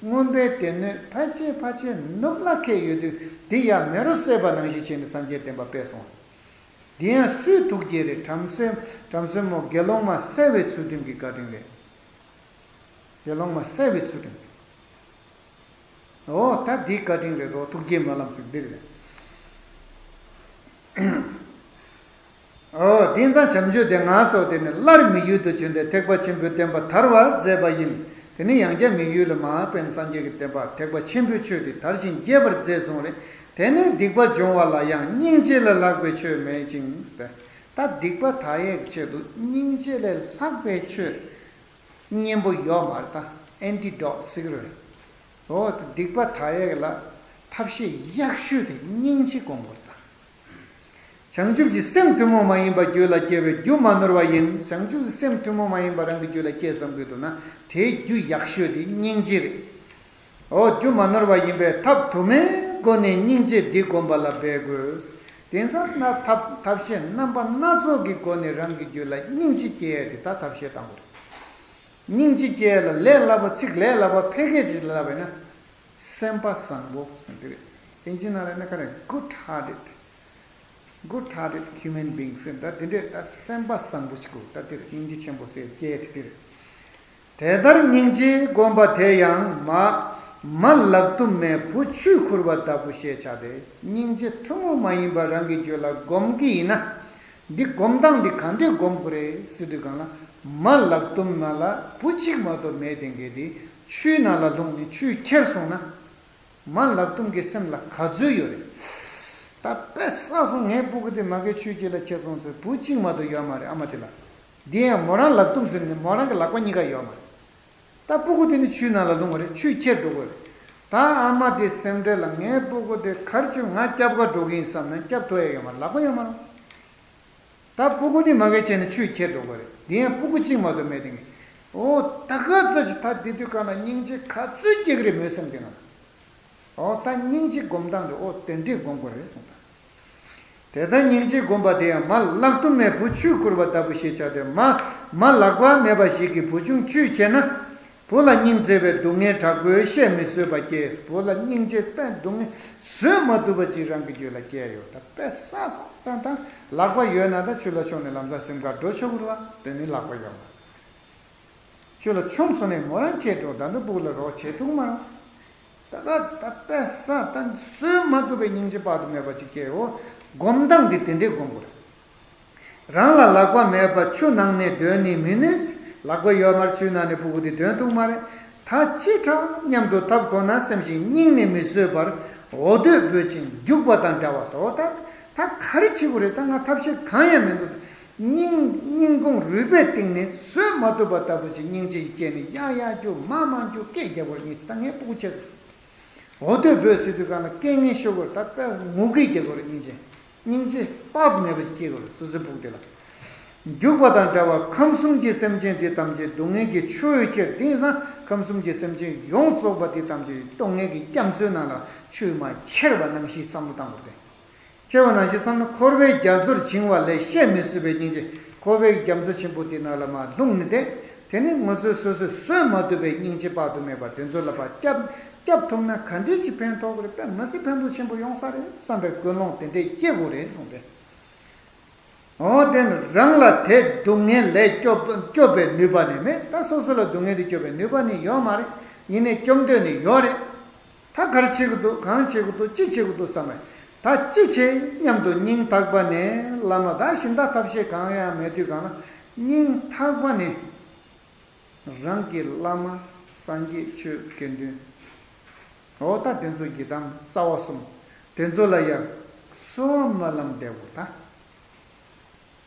མངོན་པའི་སྡེ་སྣོད་ཕལ་ཆེར་ཕལ་ཆེར་ནུབ་ལ་ཁད་ཡོད་དུས་དེ་ཡང་མེ་རོ་བསད་པ་ནང་བཞིན་བྱས་ནས་སངས་རྒྱས་བསྟན་པ་སྤེལ་སོང་བ་རེད། འདི་ཡང་སུའི་ཐུགས་བསྐྱེད་རེད། བྲམ་ཟེ། བྲམ་ཟེ་མོ་དགེ་སློང་མ་གསལ་བའི་ཚུལ་ཁྲིམས་ཀྱི་བཀའ་དྲིན་རེད། དགེ་སློང་མ་གསལ་བའི་ཚུལ་ཁྲིམས། འོ་ད་འདིའི་བཀའ་དྲིན་རེད་དོ། ཐུགས་བསྐྱེད་སྨོན་ལམ་ཟེར་འདི་རེད། འོ་དེང་སང་བྱམས་ཆོས་སྡེ་ལྔ་སོགས་དེ་ནི་སླར་མི་ཡུལ་དུ་བྱོན་ཏེ་ཐེག་པ་ཆེན་པོའི་བསྟན་པ་དར་བར་མཛད་པ་ཡིན། དེ་ནི་ཡང་བསྐྱར་མི་ཡུལ་ལ་མར་ཕེབས་ནས་སངས་རྒྱས་ཀྱི་བསྟན་པ་ཐེག་པ་ཆེན་པོའི་ཆོས་དེ་དར་ཞིང་རྒྱས་པར་མཛད་གསུངས་རེད། དེ་ནི་སྡིག་པ་སྦྱོང་བ་ལ་ཡང་སྙིང་རྗེ་ལས་ལྷག་པའི་ཆོས་མེད་ཅིང་། ད་སྡིག་པ་དག་ཡས་ཀྱི་ཆེད་དུ་སྙིང་རྗེ་ལས་ལྷག་པའི་ཆོས་གཉེན་པོ་ཡོད་མ་རེད། ད་ཨན་ཊི་ཌོ་ཊི་ཟེར་གི་རེད། འོ་དེ་སྡིག་པ་དག་ཡས་ལ་ཐབས་ཤེས་ཡག་ཤོས་དེ་སྙིང་རྗེ་སྒོམ་དགོས་རེད་ད། བྱང་ཆུབ་ཀྱི་སེམས་ཐུན་མོང་མ་ཡིན་པ་རྒྱུད་ལ་སྐྱེ་བའི་རྒྱུ་མ་ནོར་བ་ཡིན། བྱང་ཆུབ་ཀྱི་སེམས་ཐུན་མོང་མ་ཡིན་པ་རང་གི་རྒྱུད་ལ་སྐྱེ་བསམ་གྱི་འདུག་ན་དེའི་རྒྱུ་ཡག་ཤོས་དེ་སྙིང་རྗེ་རེད། འོ་རྒྱུ་མ་ནོར་བ་ཡིན་པས་ཐབས་དུ་མའི་སྒོ་ནས་སྙིང་རྗེ་འདི་བསྒོམ་པ་ལ་འབད་དགོས། དེང་སང་ན་ཐབས་ཐབས་ཤེས་རྣམ་པ་སྣ་ཚོགས་ཀྱི་སྒོ་ནས་རང་གི་རྒྱུད་ལ་སྙིང་རྗེ་སྐྱེ་ཡས་དེ་ད་ཐབས་ཤེས་དང་པོ་རེད། སྙིང་རྗེ་སྐྱེ་ཡས་ལ་ལས་སླ་པོ་ཚིག་ལས་སླ་པོ་ཕལ་སྐད་ཅིག་ལབ་པས་ན། སེམས་པ་བཟང་པོ་ཟེར་འདི་རེད། དབྱིན་ཇི་ནང་ལ་ན་ག་རེ་good hearted, good hearted human beings ཟེར་ད་འདི་འདྲས་ད་སེམས་པ་བཟང་པོ་ཅིག་དགོས། ད་འདིར་སྙིང་རྗེ་ཆེན་པོ་ཟེར་སྐད་དེ་འདིར། དེ་ལྟར་སྙིང་རྗེའི་སྒོམ་པ་དེ་ཡང་མ་མ་ལག་རྡུམ་མའི་བུ་ཆུས་ཁུར་བ་ལྟ་བུ་ཞེས་བྱ་སྟེ། སྙིང་རྗེ་ཐུན་མོང་མ་ཡིན་པ་རང་གི་རྒྱུད་ལ་སྒོམ་གྱི་ཡིན་ན། འདི་སྒོམ་སྟངས་འདི་ག་འདྲས་སྒོམ་དགོས་རེད་ཟེར་དུས་སྒང་ལ། མ་ལག་རྡུམ་མ་ལ་བུ་གཅིག་མ་གཏོགས་མེད་དེ་འགས་དེ་ཆུའི་ནང་ལ་ལྷུང་ནས་ཆུས་ཁྱེར་སོང་ན། མ་ལག་རྡུམ་གྱི་སེམས་ལ་ག་ཚོད་ཡོད་རེད། ད་དཔེ་བསགས་སོང་། ངའི་སྤུ་གུ་དེ་མ་གིའི་ཆུའི་དཀྱིལ་ལ་ཁྱེར་སོང་ཟེར་བུ་གཅིག་མ་གཏོགས་ཡོད་མ་རེད་ཨ་མ་དེ་ལ། འདི་ཡང་མོ་རང་ལག་རྡུམ་ཟེར་ནས་མོ་རང་གི་ལག་པ་གཉིས་ཀ་ཡོད་མ་རེད། ད་སྤུ་གུ་དེ་ནི་ཆུའི་ནང་ལ་ལྷུང་བ་རེད། ཆུས་ཁྱེར་འགྲོ་དགོས་རེད། ད་ཨ་མ་དེ་སེམས་ཁྲལ་ལ་ངའི་སྤུ་གུ་དེ་ག་རེ་བྱེད་ང་སྐྱབས་ག་འགྲོ་གི་ཡིན་བསམ་ན་སྐྱབས་ཐུབ་ཡ་ཡོད་མ་རེད། ལག་པ་ཡོད་མ་རེད། ད་སྤུ་གུ་ནི་མ་གིའི་ཁྱེར་ནས་ཆུས་ཁྱེར་འགྲོ་དགོས་རེད། དེ་ཡང་སྤུ་གུ་གཅིག་མ་གཏོགས་མེད་དེ་ངས། འོ་ད་ག་ཚོད་ཅིག་ད་དེ་དུས་གང་ལ་སྙིང་རྗེ་ག་ཚོད་སྐྱེ་གི་རེད་མོས་སེམས་དེ་ན། འོ་ད་སྙིང་རྗེ་སྒོམ་སྟངས་དེ་འོ་དེ་འདྲས་སྒོམ་དགོས་རེད་གསུངས་ད། དེ་ལྟར་སྙིང་རྗེ་བསྒོམ་པ་དེ་ཡང་མ་ལག་རྡུམ་མའི་བུ་ཆུས་ཁུར་བ་ལྟ་བུ་ཞེས་བྱ་སྟེ། མ་མ་ལག་པ་མེད་པ་ཞིག་གིས་བུ་ཆུང་ཆུས་ཁྱེར་ན། བུ་ལ་སྙིང་བརྩེ་བའི་སྡུག་བསྔལ་དྲག་པོས་བཤད་མི་བཟོད་པ་སྐྱེས། བུ་ལ་སྙིང་རྗེ་དང་སྡུག་བསྔལ་བཟོད་མ་ཐུབ་པ་ཅིག་རང་གི་རྒྱུད་ལ་སྐྱེས་ཡོད། ད་དཔེ་བསགས་སོང་། ད་ད་ལག་པ་ཡོད་ན་ད་ཆུ་ལ་མཆོངས་ནས་ལམ་སང་སེམས་ཁར་འགྲོ་ཆོག་གི་རེད་བ། དེ་ནི་ལག་པ་ཡོད་མ། ཆུ་ལ་མཆོངས་སོང་ནས་མོ་རང་ཁྱེར་འགྲོ། ད་ནི་སྤུ་གུ་ལ་རོགས་བྱེད་ཐུབ་མ་རེད། ད་ད་ད་དཔེ་བསགས་ད་བཟོད་མ་ཐུབ་པའི་སྙིང་རྗེ་དཔག་ཏུ་མེད་པ་ཅིག་སྐྱེས་ཡོད། སྒོམ་སྟངས་འདི་དེ་འདྲས་སྒོམ་དགོས་རེད། རང་ལ་ལག་པ་མེད་པ་ཆུ་ནང་ནས་འདོན་ནི་མི་ནུས། ལག་པ་ཡོད་མར་ཆུའི་ནང་ནས་སྤུ་གུ་དེ་འདོན་ཐུབ་མ་རེད། ད་ཅི་དྲག་སྙམ་དུ་ཐབས་གོ་ན་སེམས་ཤིང་སྙིང་ནས་མི་བཟོད་པར་འོ་དོད་འབོད་ཅིང་རྒྱུག་པ་དང་འདྲ་བ་ཟེར། འོ་ད་ད་ག་རེ་བྱེད་དགོས་རེད། ད་ང་ཐབས་ཤེས་གང་ཡང་མི་འདུག། སྙིང་སྙིང་ཁུང་རུས་པའི་གཏིང་ནས་བཟོད་མ་ཐུབ་པ་ལྟ་བུ་ཅིག་སྙིང་རྗེ་ཞིག་སྐྱེས་ནས་ཡ་ཡ་རྒྱུག་མ་མ་རྒྱུག་སྐད་རྒྱག་དགོས་རེད། སྙིང་རྗེ་ད་ངའི་སྤུ་གུ་ཆེ་སོང་། འོ་དོད་འབོད་ཟེར་དུས་གང་ལ་སྐད་ངན་ཤོར་དགོས་རེད། ད་དཔེ་ངུ་སྐད་རྒྱག་དགོས་རེད། སྙིང་རྗེ་སྙིང་རྗེ་དཔག་ཏུ་མེད་པ་ཞིག་སྐྱེ་དགོས་རེད། སོ་སོའི་སྤུ་གུ་དེ་ལ། འཇུག་པ་དང་འདྲ་བར་ཁམས་གསུམ་གྱི་སེམས་ཅན་དེ་ཐམས་ཅད་སྡུག་བསྔལ་གྱིས་ཆུ་བོས་ཁྱེར། དེང་སང་ཁམས་གསུམ་གྱི་སེམས་ཅན་ཡོངས་རྫོགས་པ་དེ་ཐམས་ཅད་སྡུག་བསྔལ་གྱི་རྒྱ་མཚོའི་ནང་ལ་ཆུས་མ་ཁྱེར་བ་ནང་བཞིན་བསམ་བློ་བཏང་དགོས་ཏེ། ཁྱེར་བ་ནང་བཞིན་བསམ་ན་འཁོར་བའི་རྒྱ་མཚོར་བྱིང་བ་ལས་བཤད་མི་བཟོད་པའི་སྙིང་རྗེ། འཁོར་བའི་རྒྱ་མཚོ་ཆེན་པོ་དེ་ནང་ལ་མར་ལྷུང་ནས་ཏེ། དེ་ནས་ང་ཚོས་སོ་སོས་བཟོད་མ་ཐུབ་པའི་སྙིང་རྗེ་དཔག་ཏུ་མེད་པ་དེ་ཚོ་ལ་ཕར་བསྐྱབ། བསྐྱབ་ཐུབ་ན་ག་འདྲས་ཅིག་ཕན་ཐོགས་ཀྱི་རེད། དཔེ་མི་སྲིད་ཕན་ཐོགས་ཆེན་པོ་ཡོང་ས་རེད་བསམ་པའི་ཀུན་སློང་དེ་འདྲས་སྐྱེ་དགོས་རེད་གསུངས་ཏེ། འོ་དེ་ནི་རང་ལ་དེ་སྡུག་བསྔལ་ལས་སྐྱོབ་སྐྱོབ་པའི་ནུས་པ་ནི་མེད། ད་སོ་སོ་ལ་སྡུག་བསྔལ་དེ་སྐྱོབ་པའི་ནུས་པ་ནི་ཡོད་མ་རེད། ཡིན་ནའི་སྐྱོབ་འདོད་ནི་ཡོད་རེད། ད་ག་རེ་བྱེད་ཀྱི་འདུག་གང་བྱེད་ཀྱི་འདུག་ཅི་བྱེད་ཀྱི་འདུག་བསམ་མེད། ད་ཅི་བྱེད་སྙམ་དུ་སྙིང་ཐག་པ་ནས་བླ་མ། ད་གཞན་དག་ཐབས་ཤེས་གང་ཡང་མེད་དུས་གང་ལ་སྙིང་ཐག་པ་ནས་རང་གི་བླ་མ་སངས་རྒྱས་ཆོས་དགེ་འདུན། འོ་ད་དེ་ཚོ་གི་དམ་རྩ་བ་གསུམ་དེ་ཚོ་ལ་ཡང་གསོལ་བ་སྨོན་ལམ་འདེབས་དགོས་ད།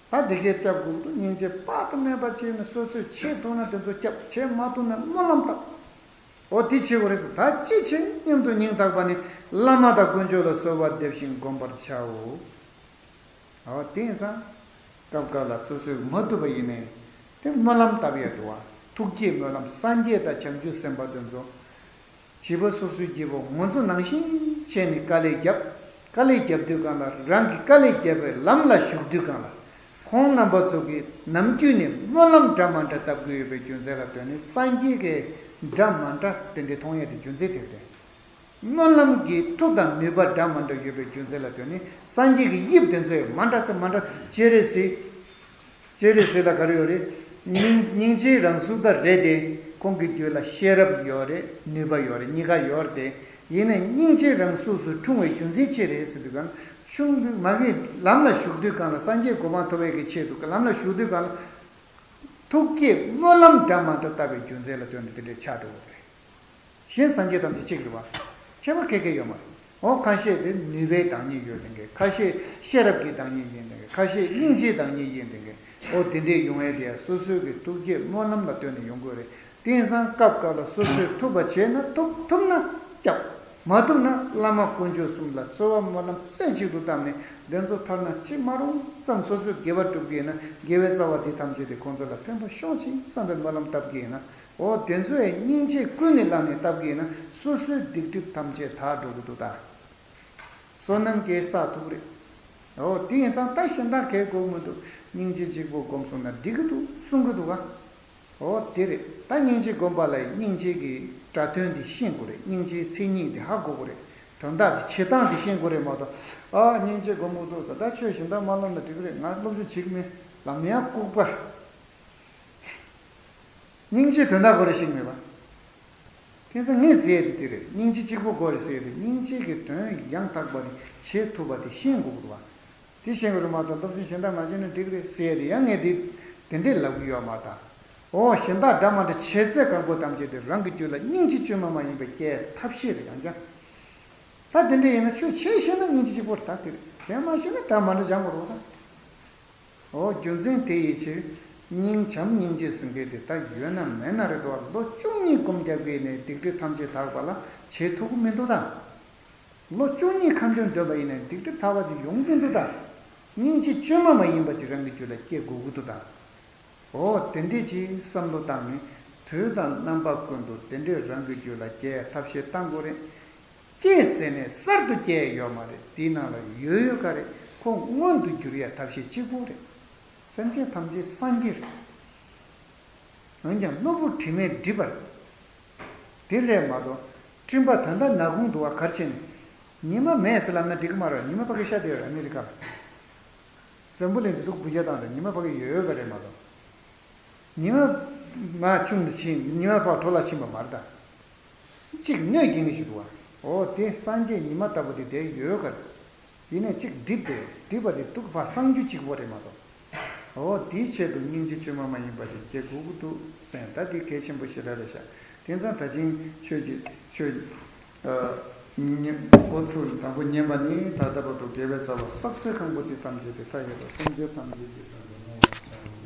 ད་དེ་གའི་སྐྱབས་དགོས་འདུག་སྙིང་རྗེ་དཔག་ཏུ་མེད་པ་བྱས་ནས་སོ་སོས་བྱེད་ཐུབ་ན་དེ་ཚོ་སྐྱབས། བྱེད་མ་ཐུབ་ན་སྨོན་ལམ་བཏབ། འོ་དེ་བྱེད་དགོས་རེད་ཟེར། ད་ཅི་བྱེད་སྙམ་དུ་སྙིང་ཐག་པ་ནས་བླ་མ་དང་དཀོན་མཆོག་ལ་གསོལ་བ་འདེབས་ཤིང་བསྒོམ་པར་བྱའོ། འོ་དེང་སང་སྐབས་འགའ་ལ་སོ་སོས་མ་ཐུབ་པ་ཡིན་ནའི་དེ་སྨོན་ལམ་བཏབ་ཡ་འདུག་བ། ཐུགས་བསྐྱེད་སྨོན་ལམ་སངས་རྒྱས་དང་བྱང་ཆུབ་སེམས་དཔའ་དེ་ཚོ། བྱིས་པ་སོ་སོའི་སྐྱེ་བོ་ང་ཚོ་ནང་བཞིན་བྱས་ནས་དཀའ་ལས་བརྒྱབ། དཀའ་ལས་བརྒྱབ་དུས་སྒང་ལ་རང་གིས་དཀའ་ལས་བརྒྱབ་པའི་ལམ་ལ་ཞུགས་དུས་སྒང་ལ། ཁོང་རྣམ་པ་ཚོ་གིས་ནམ་རྒྱུན་ནས་སྨོན་ལམ་འདྲ་མ་འདྲ་བཏབ་ཀྱི་ཡོད་པའི་རྒྱུ་མཚན་ལ་ལྟོས་ནས་སངས་རྒྱས་ཀྱི་འདྲ་མ་འདྲ་དེ་འདྲའི་མཐོང་ཡས་དེ་རྒྱུ་མཚན་དེ་རེད། སྨོན་ལམ་གྱི་མཐུ་དང་ནུས་པ་འདྲ་མ་འདྲ་ཡོད་པའི་རྒྱུ་མཚན་ལ་ལྟོས་ནས་སངས་རྒྱས་ཀྱི་དབྱིབས་དེ་ཚོ་ཡང་མ་འདྲ་ཚེ་མ་འདྲ་སྤྱན་རས་གཟིགས། སྤྱན་རས་གཟིགས་ལ་ག་རེ་ཡོད་རེད། སྙིང་སྙིང་རྗེའི་རང་གཟུགས་དང་རེད་དེ། ཁོང་གི་རྒྱུད་ལ་ཤེས་རབ་ཡོད་རེད། ནུས་པ་ཡོད་རེད། གཉིས་ཀ་ཡོད་རེད་དེ། ཡིན་ནའི་སྙིང་རྗེའི་རང་གཟུགས་སུ་འཁྲུངས་པའི་རྒྱུ་མཚན་ཅི་རེད་ཟེར་དུས་གང་། ཆུང་དུས་མ་གི་ལམ་ལ་ཞུགས་དུས་གང་ལ་སངས་རྒྱས་གོ་འཕང་ཐོབ་པའི་གི་ཆེད་དུ་ལམ་ལ་ཞུགས་དུས་གང་ལ། ཐུགས་བསྐྱེད་སྨོན་ལམ་འདྲ་མ་འདྲ་བཏབ་པའི་རྒྱུ་མཚན་ལ་ལྟོས་ནས་དེ་འདྲའི་ཆགས་འགྲོ་གི་རེད། གཞན་སངས་རྒྱས་ཐམས་ཅད་གཅིག་རེད་བ། ཁྱད་པར་ག་གེ་ཡོད་མ་རེད། འོ་ཁ་ཤས་དེ་ནུས་པའི་བདག་ཉིད་ཡོད་དེ་འགའ། ཁ་ཤས་ཤེས་རབ་ཀྱི་བདག་ཉིད་ཡིན་དེ་འགའ། ཁ་ཤས་སྙིང་རྗེའི་བདག་ཉིད་ཡིན་དེ་འགའ། འོ་དེ་འདྲས་ཡོང་ཡས་དེ་ཡང་སོ་སོའི་གི་ཐུགས་བསྐྱེད་སྨོན་ལམ་ལ་ལྟོས་ནས་ཡོང་དགོས་རེད། དེང་སང་སྐབས་འགའ་ལ་སོ་སོས་ཐུབ་པ་བྱས་ན་ཐུབ། ཐུབ་ན་སྐྱབས། མ་ཐུབ་ན་བླ་མ་དཀོན་མཆོག་གསུམ་ལ་གསོལ་བ་སྨོན་ལམ་རྩེ་གཅིག་ཏུ་བཏབ་ནས་འདི་ཚོ་ཐར་ན་ཅི་མ་རུང་ཙམ། སོ་སོས་དགེ་བ་སྒྲུབ་ཀྱི་ཡིན་ན་དགེ་བའི་རྩ་བ་འདི་ཐམས་ཅད་དེ་ཁོང་ཚོ་ལ་ཕན་པ་ཤོག་ཅིག་བསམ་པའི་སྨོན་ལམ་བཏབ་ཀྱི་ཡིན་ན། འོ་དེ་ཚོ་ཡང་སྙིང་རྗེ་ཀུན་ནས་བསླངས་ནས་བཏབ་ཀྱི་ཡིན་ན་སོ་སོའི་སྡིག་སྒྲིབ་ཐམས་ཅད་དག་འགྲོ་གི་འདུག་ད། བསོད་ནམས་ཀྱིས་བསགས་ཐུབ་རེད། འོ་དེ་ཡིན་ཙང་ད་གཞན་དག་གས་དགོས་མི་འདུག་སྙིང་རྗེ་གཅིག་པོ་བསྒོམས་སོང་ན་འགྲིག་གི་འདུག་གསུང་གི་འདུག་ག་འོ་དེ་རེད། ད་སྙིང་རྗེ་བསྒོམ་པ་ལ་སྙིང་རྗེ་གི་སྒྲ་དོན་དེ་ཤེས་དགོས་རེད། སྙིང་རྗེའི་མཚན་ཉིད་དེ་ཧ་གོ་དགོས་རེད། དོན་དག་དེ་བྱེད་སྟངས་དེ་ཤེས་དགོས་རེད་མ་གཏོགས། ཨ་སྙིང་རྗེ་སྒོམ་དགོས་འདུག་ཟེར། ད་ཆོས་གཞན་དག་མ་སློབ་ན་འགྲིག་གི་རེད། ང་སློབ་སྦྱོང་བྱེད་ཀྱི་མེད། ལམ་ཡང་ལྐུགས་པ། སྙིང་རྗེའི་དོན་དག་དགོས་རེད་ཤེས་ཀྱི་མེད་པ། དེ་ཚོ་ངས་ཟེར་ཡས་དེ་དེ་རེད། སྙིང་རྗེ་གཅིག་པོ་དགོས་རེད་ཟེར་ཡས་དེ། སྙིང་རྗེ་གི་དོན་ཡང་དག་པ་ནི་བྱེད་ཐུབ་པ་དེ་ཤེས་དགོས་ཀྱི་འདུག་བ། དེ་ཤེས་དགོས་རེད་མ་གཏོགས་སློབ་སྦྱོང་གཞན་དག་མ་བྱས་ན་འགྲིག་རེད་ཟེར་ཡས་དེ་ཡང་ངས་དེ་དེ་འདྲས་ལབ་ཀྱི་ཡོད་མ་རེད་ད། འོ་གཞན་དག་འདྲ་མ་འདྲ་བྱེད་ཚད་གང་པོ་ཐམས་ཅད་དེ་རང་གི་རྒྱུད་ལ་སྙིང་རྗེ་བཅོས་མ་མ་ཡིན་པའི་སྐྱེ་ཐབས་ཤེས་རེད། ཡང་ཀྱང་ད་དེ་འདྲས་ཡིན་ན་ཆོས་བྱེད་ཤེས་ན་སྙིང་རྗེ་གཅིག་པོ་རེད་ད། དེ་རེད། བྱེད་མ་ཤེས་ན་འདྲ་མ་འདྲ་སྦྱང་དགོས་རེད་ད། འོ་རྒྱུ་མཚན་དེ་ཡི་ཕྱིར། སྙིང་བྱམས་སྙིང་རྗེ་ཟེར་མཁན་དེ་ད་ཡོད་ན་མེད་ན་རེད་དོ། ལོ་བཅུ་གཉིས་སྒོམ་རྒྱག་གི་ནས་སྡིག་སྒྲིབ་ཐམས་ཅད་དག་པ་ལ་བྱེད་ཐུབ་ཀྱི་མི་འདུག་ད། ལོ་བཅུ་གཉིས་ཁ་འདོན་འདོན་པ་ཡིན་ནའི་སྡིག་སྒྲིབ་དག་པ་ཅིག་ཡོང་གི་འདུག་ད། སྙིང་རྗེ་བཅོས་མ་མ་ཡིན་པ་ཅིག་རང་གི་རྒྱུད་ལ་སྐྱེ་དགོས་ཀྱི་འདུག་ད། འོ་དེ་འདྲས་ཅིག་བསམ་བློ་བཏང་ནས་དུས་དང་རྣམ་པ་ཀུན་ཏུ་དེ་འདྲས་རང་གི་རྒྱུད་ལ་སྐྱེ་ཐབས་ཤེས་བཏང་དགོས་རེད། སྐྱེས་ཟེར་ནས་གསར་དུ་སྐྱེ་ཡོད་མ་རེད། དེའི་ནང་ལ་ཡོད་ཡོད་ག་རེད། ཁོ་མངོན་དུ་འགྱུར་ཡ་ཐབས་ཤེས་གཅིག་པོ་རེད། སེམས་ཅན་ཐམས་ཅད་སངས་རྒྱས་རེད། འོན་ཀྱང་གློ་བུར་དྲི་མས་བསྒྲིབས་པ་རེད། དེ་རེད་མ་གཏོགས་སྤྲིན་པ་ད་ལྟ་ནག་ཁུང་འདུག་བ་ག་རེ་བྱས་ནས། ཉི་མ་མེད་ཟེར་ལབ་ན་འགྲིག་གི་མ་རེད། ཉི་མ་ཕ་གི་ཤར་བསྡད་ཡོད་རེད་ཨ་མི་རི་ཀ་ལ། འཛམ་བུ་གླིང་འདི་འདུག་བུ་རྒྱ་དང་རེད། ཉི་མ་ཕ་གི་ཡོད་ཡོད་ག་རེད་མ་གཏོགས། ཉི་མ་མར་ཆུང་དུ་ཕྱིན། ཉི་མ་ཕར་འཕྲོ་བརླག་ཕྱིན་པ་མ་རེད་ད། གཅིག་གནོད་སྐྱེལ་གྱི་ཞིག་འདུག་བ། འོ་དེ་སངས་རྒྱས་ཉི་མ་ལྟ་བུ་དེ་དེ་ཡོད་ག་རེད། ཡིན་ནའི་གཅིག་བསྒྲིབས་ཏེ་བསྒྲིབས་པ་དེ་འདུག་བ། སངས་རྒྱུ་གཅིག་པོ་རེད་མ་གཏོགས། འོ་དེའི་ཆེད་དུ་སྙིང་རྗེ་བཅོས་མ་མ་ཡིན་པ་ཅིག་སྐྱེ་དགོས་ཀྱི་འདུག་ཟེར། ད་དེ་གལ་ཆེན་པོ་ཞེ་དྲག་རེད་ཤག་དེང་སང་ད་ཕྱིན་ཆོས་ཀྱི་ཆོས་ཨ་ཉན་འགོ་ཚུགས་དང་པོ་ཉན་པ་ནི་ད་ལྟ་བར་དུ་དགེ་བའི་རྩ་བ་བསགས་ཚད་གང་པོ་དེ་ཐམས་ཅད་དེ་མཐའ་ཡས་པ་སེམས་ཅན་ཐམས་ཅད་ཀྱི་དོན་དུ་བསྔོ་བར་བྱའོ།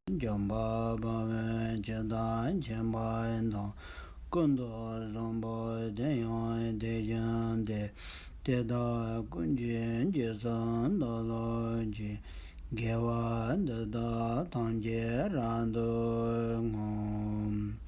འཇམ་དཔལ་དཔའ་བོས་ཇི་ལྟར་མཁྱེན་པ་དང་། ཀུན་ཏུ་བཟང་པོ་དེ་ཡང་དེ་བཞིན་ཏེ། དེ་དག་ཀུན་གྱི་རྗེས་སུ་བདག་སློབ་ཅིང་། དགེ་བ་འདི་དག་ཐམས་ཅད་རབ་ཏུ་བསྔོ།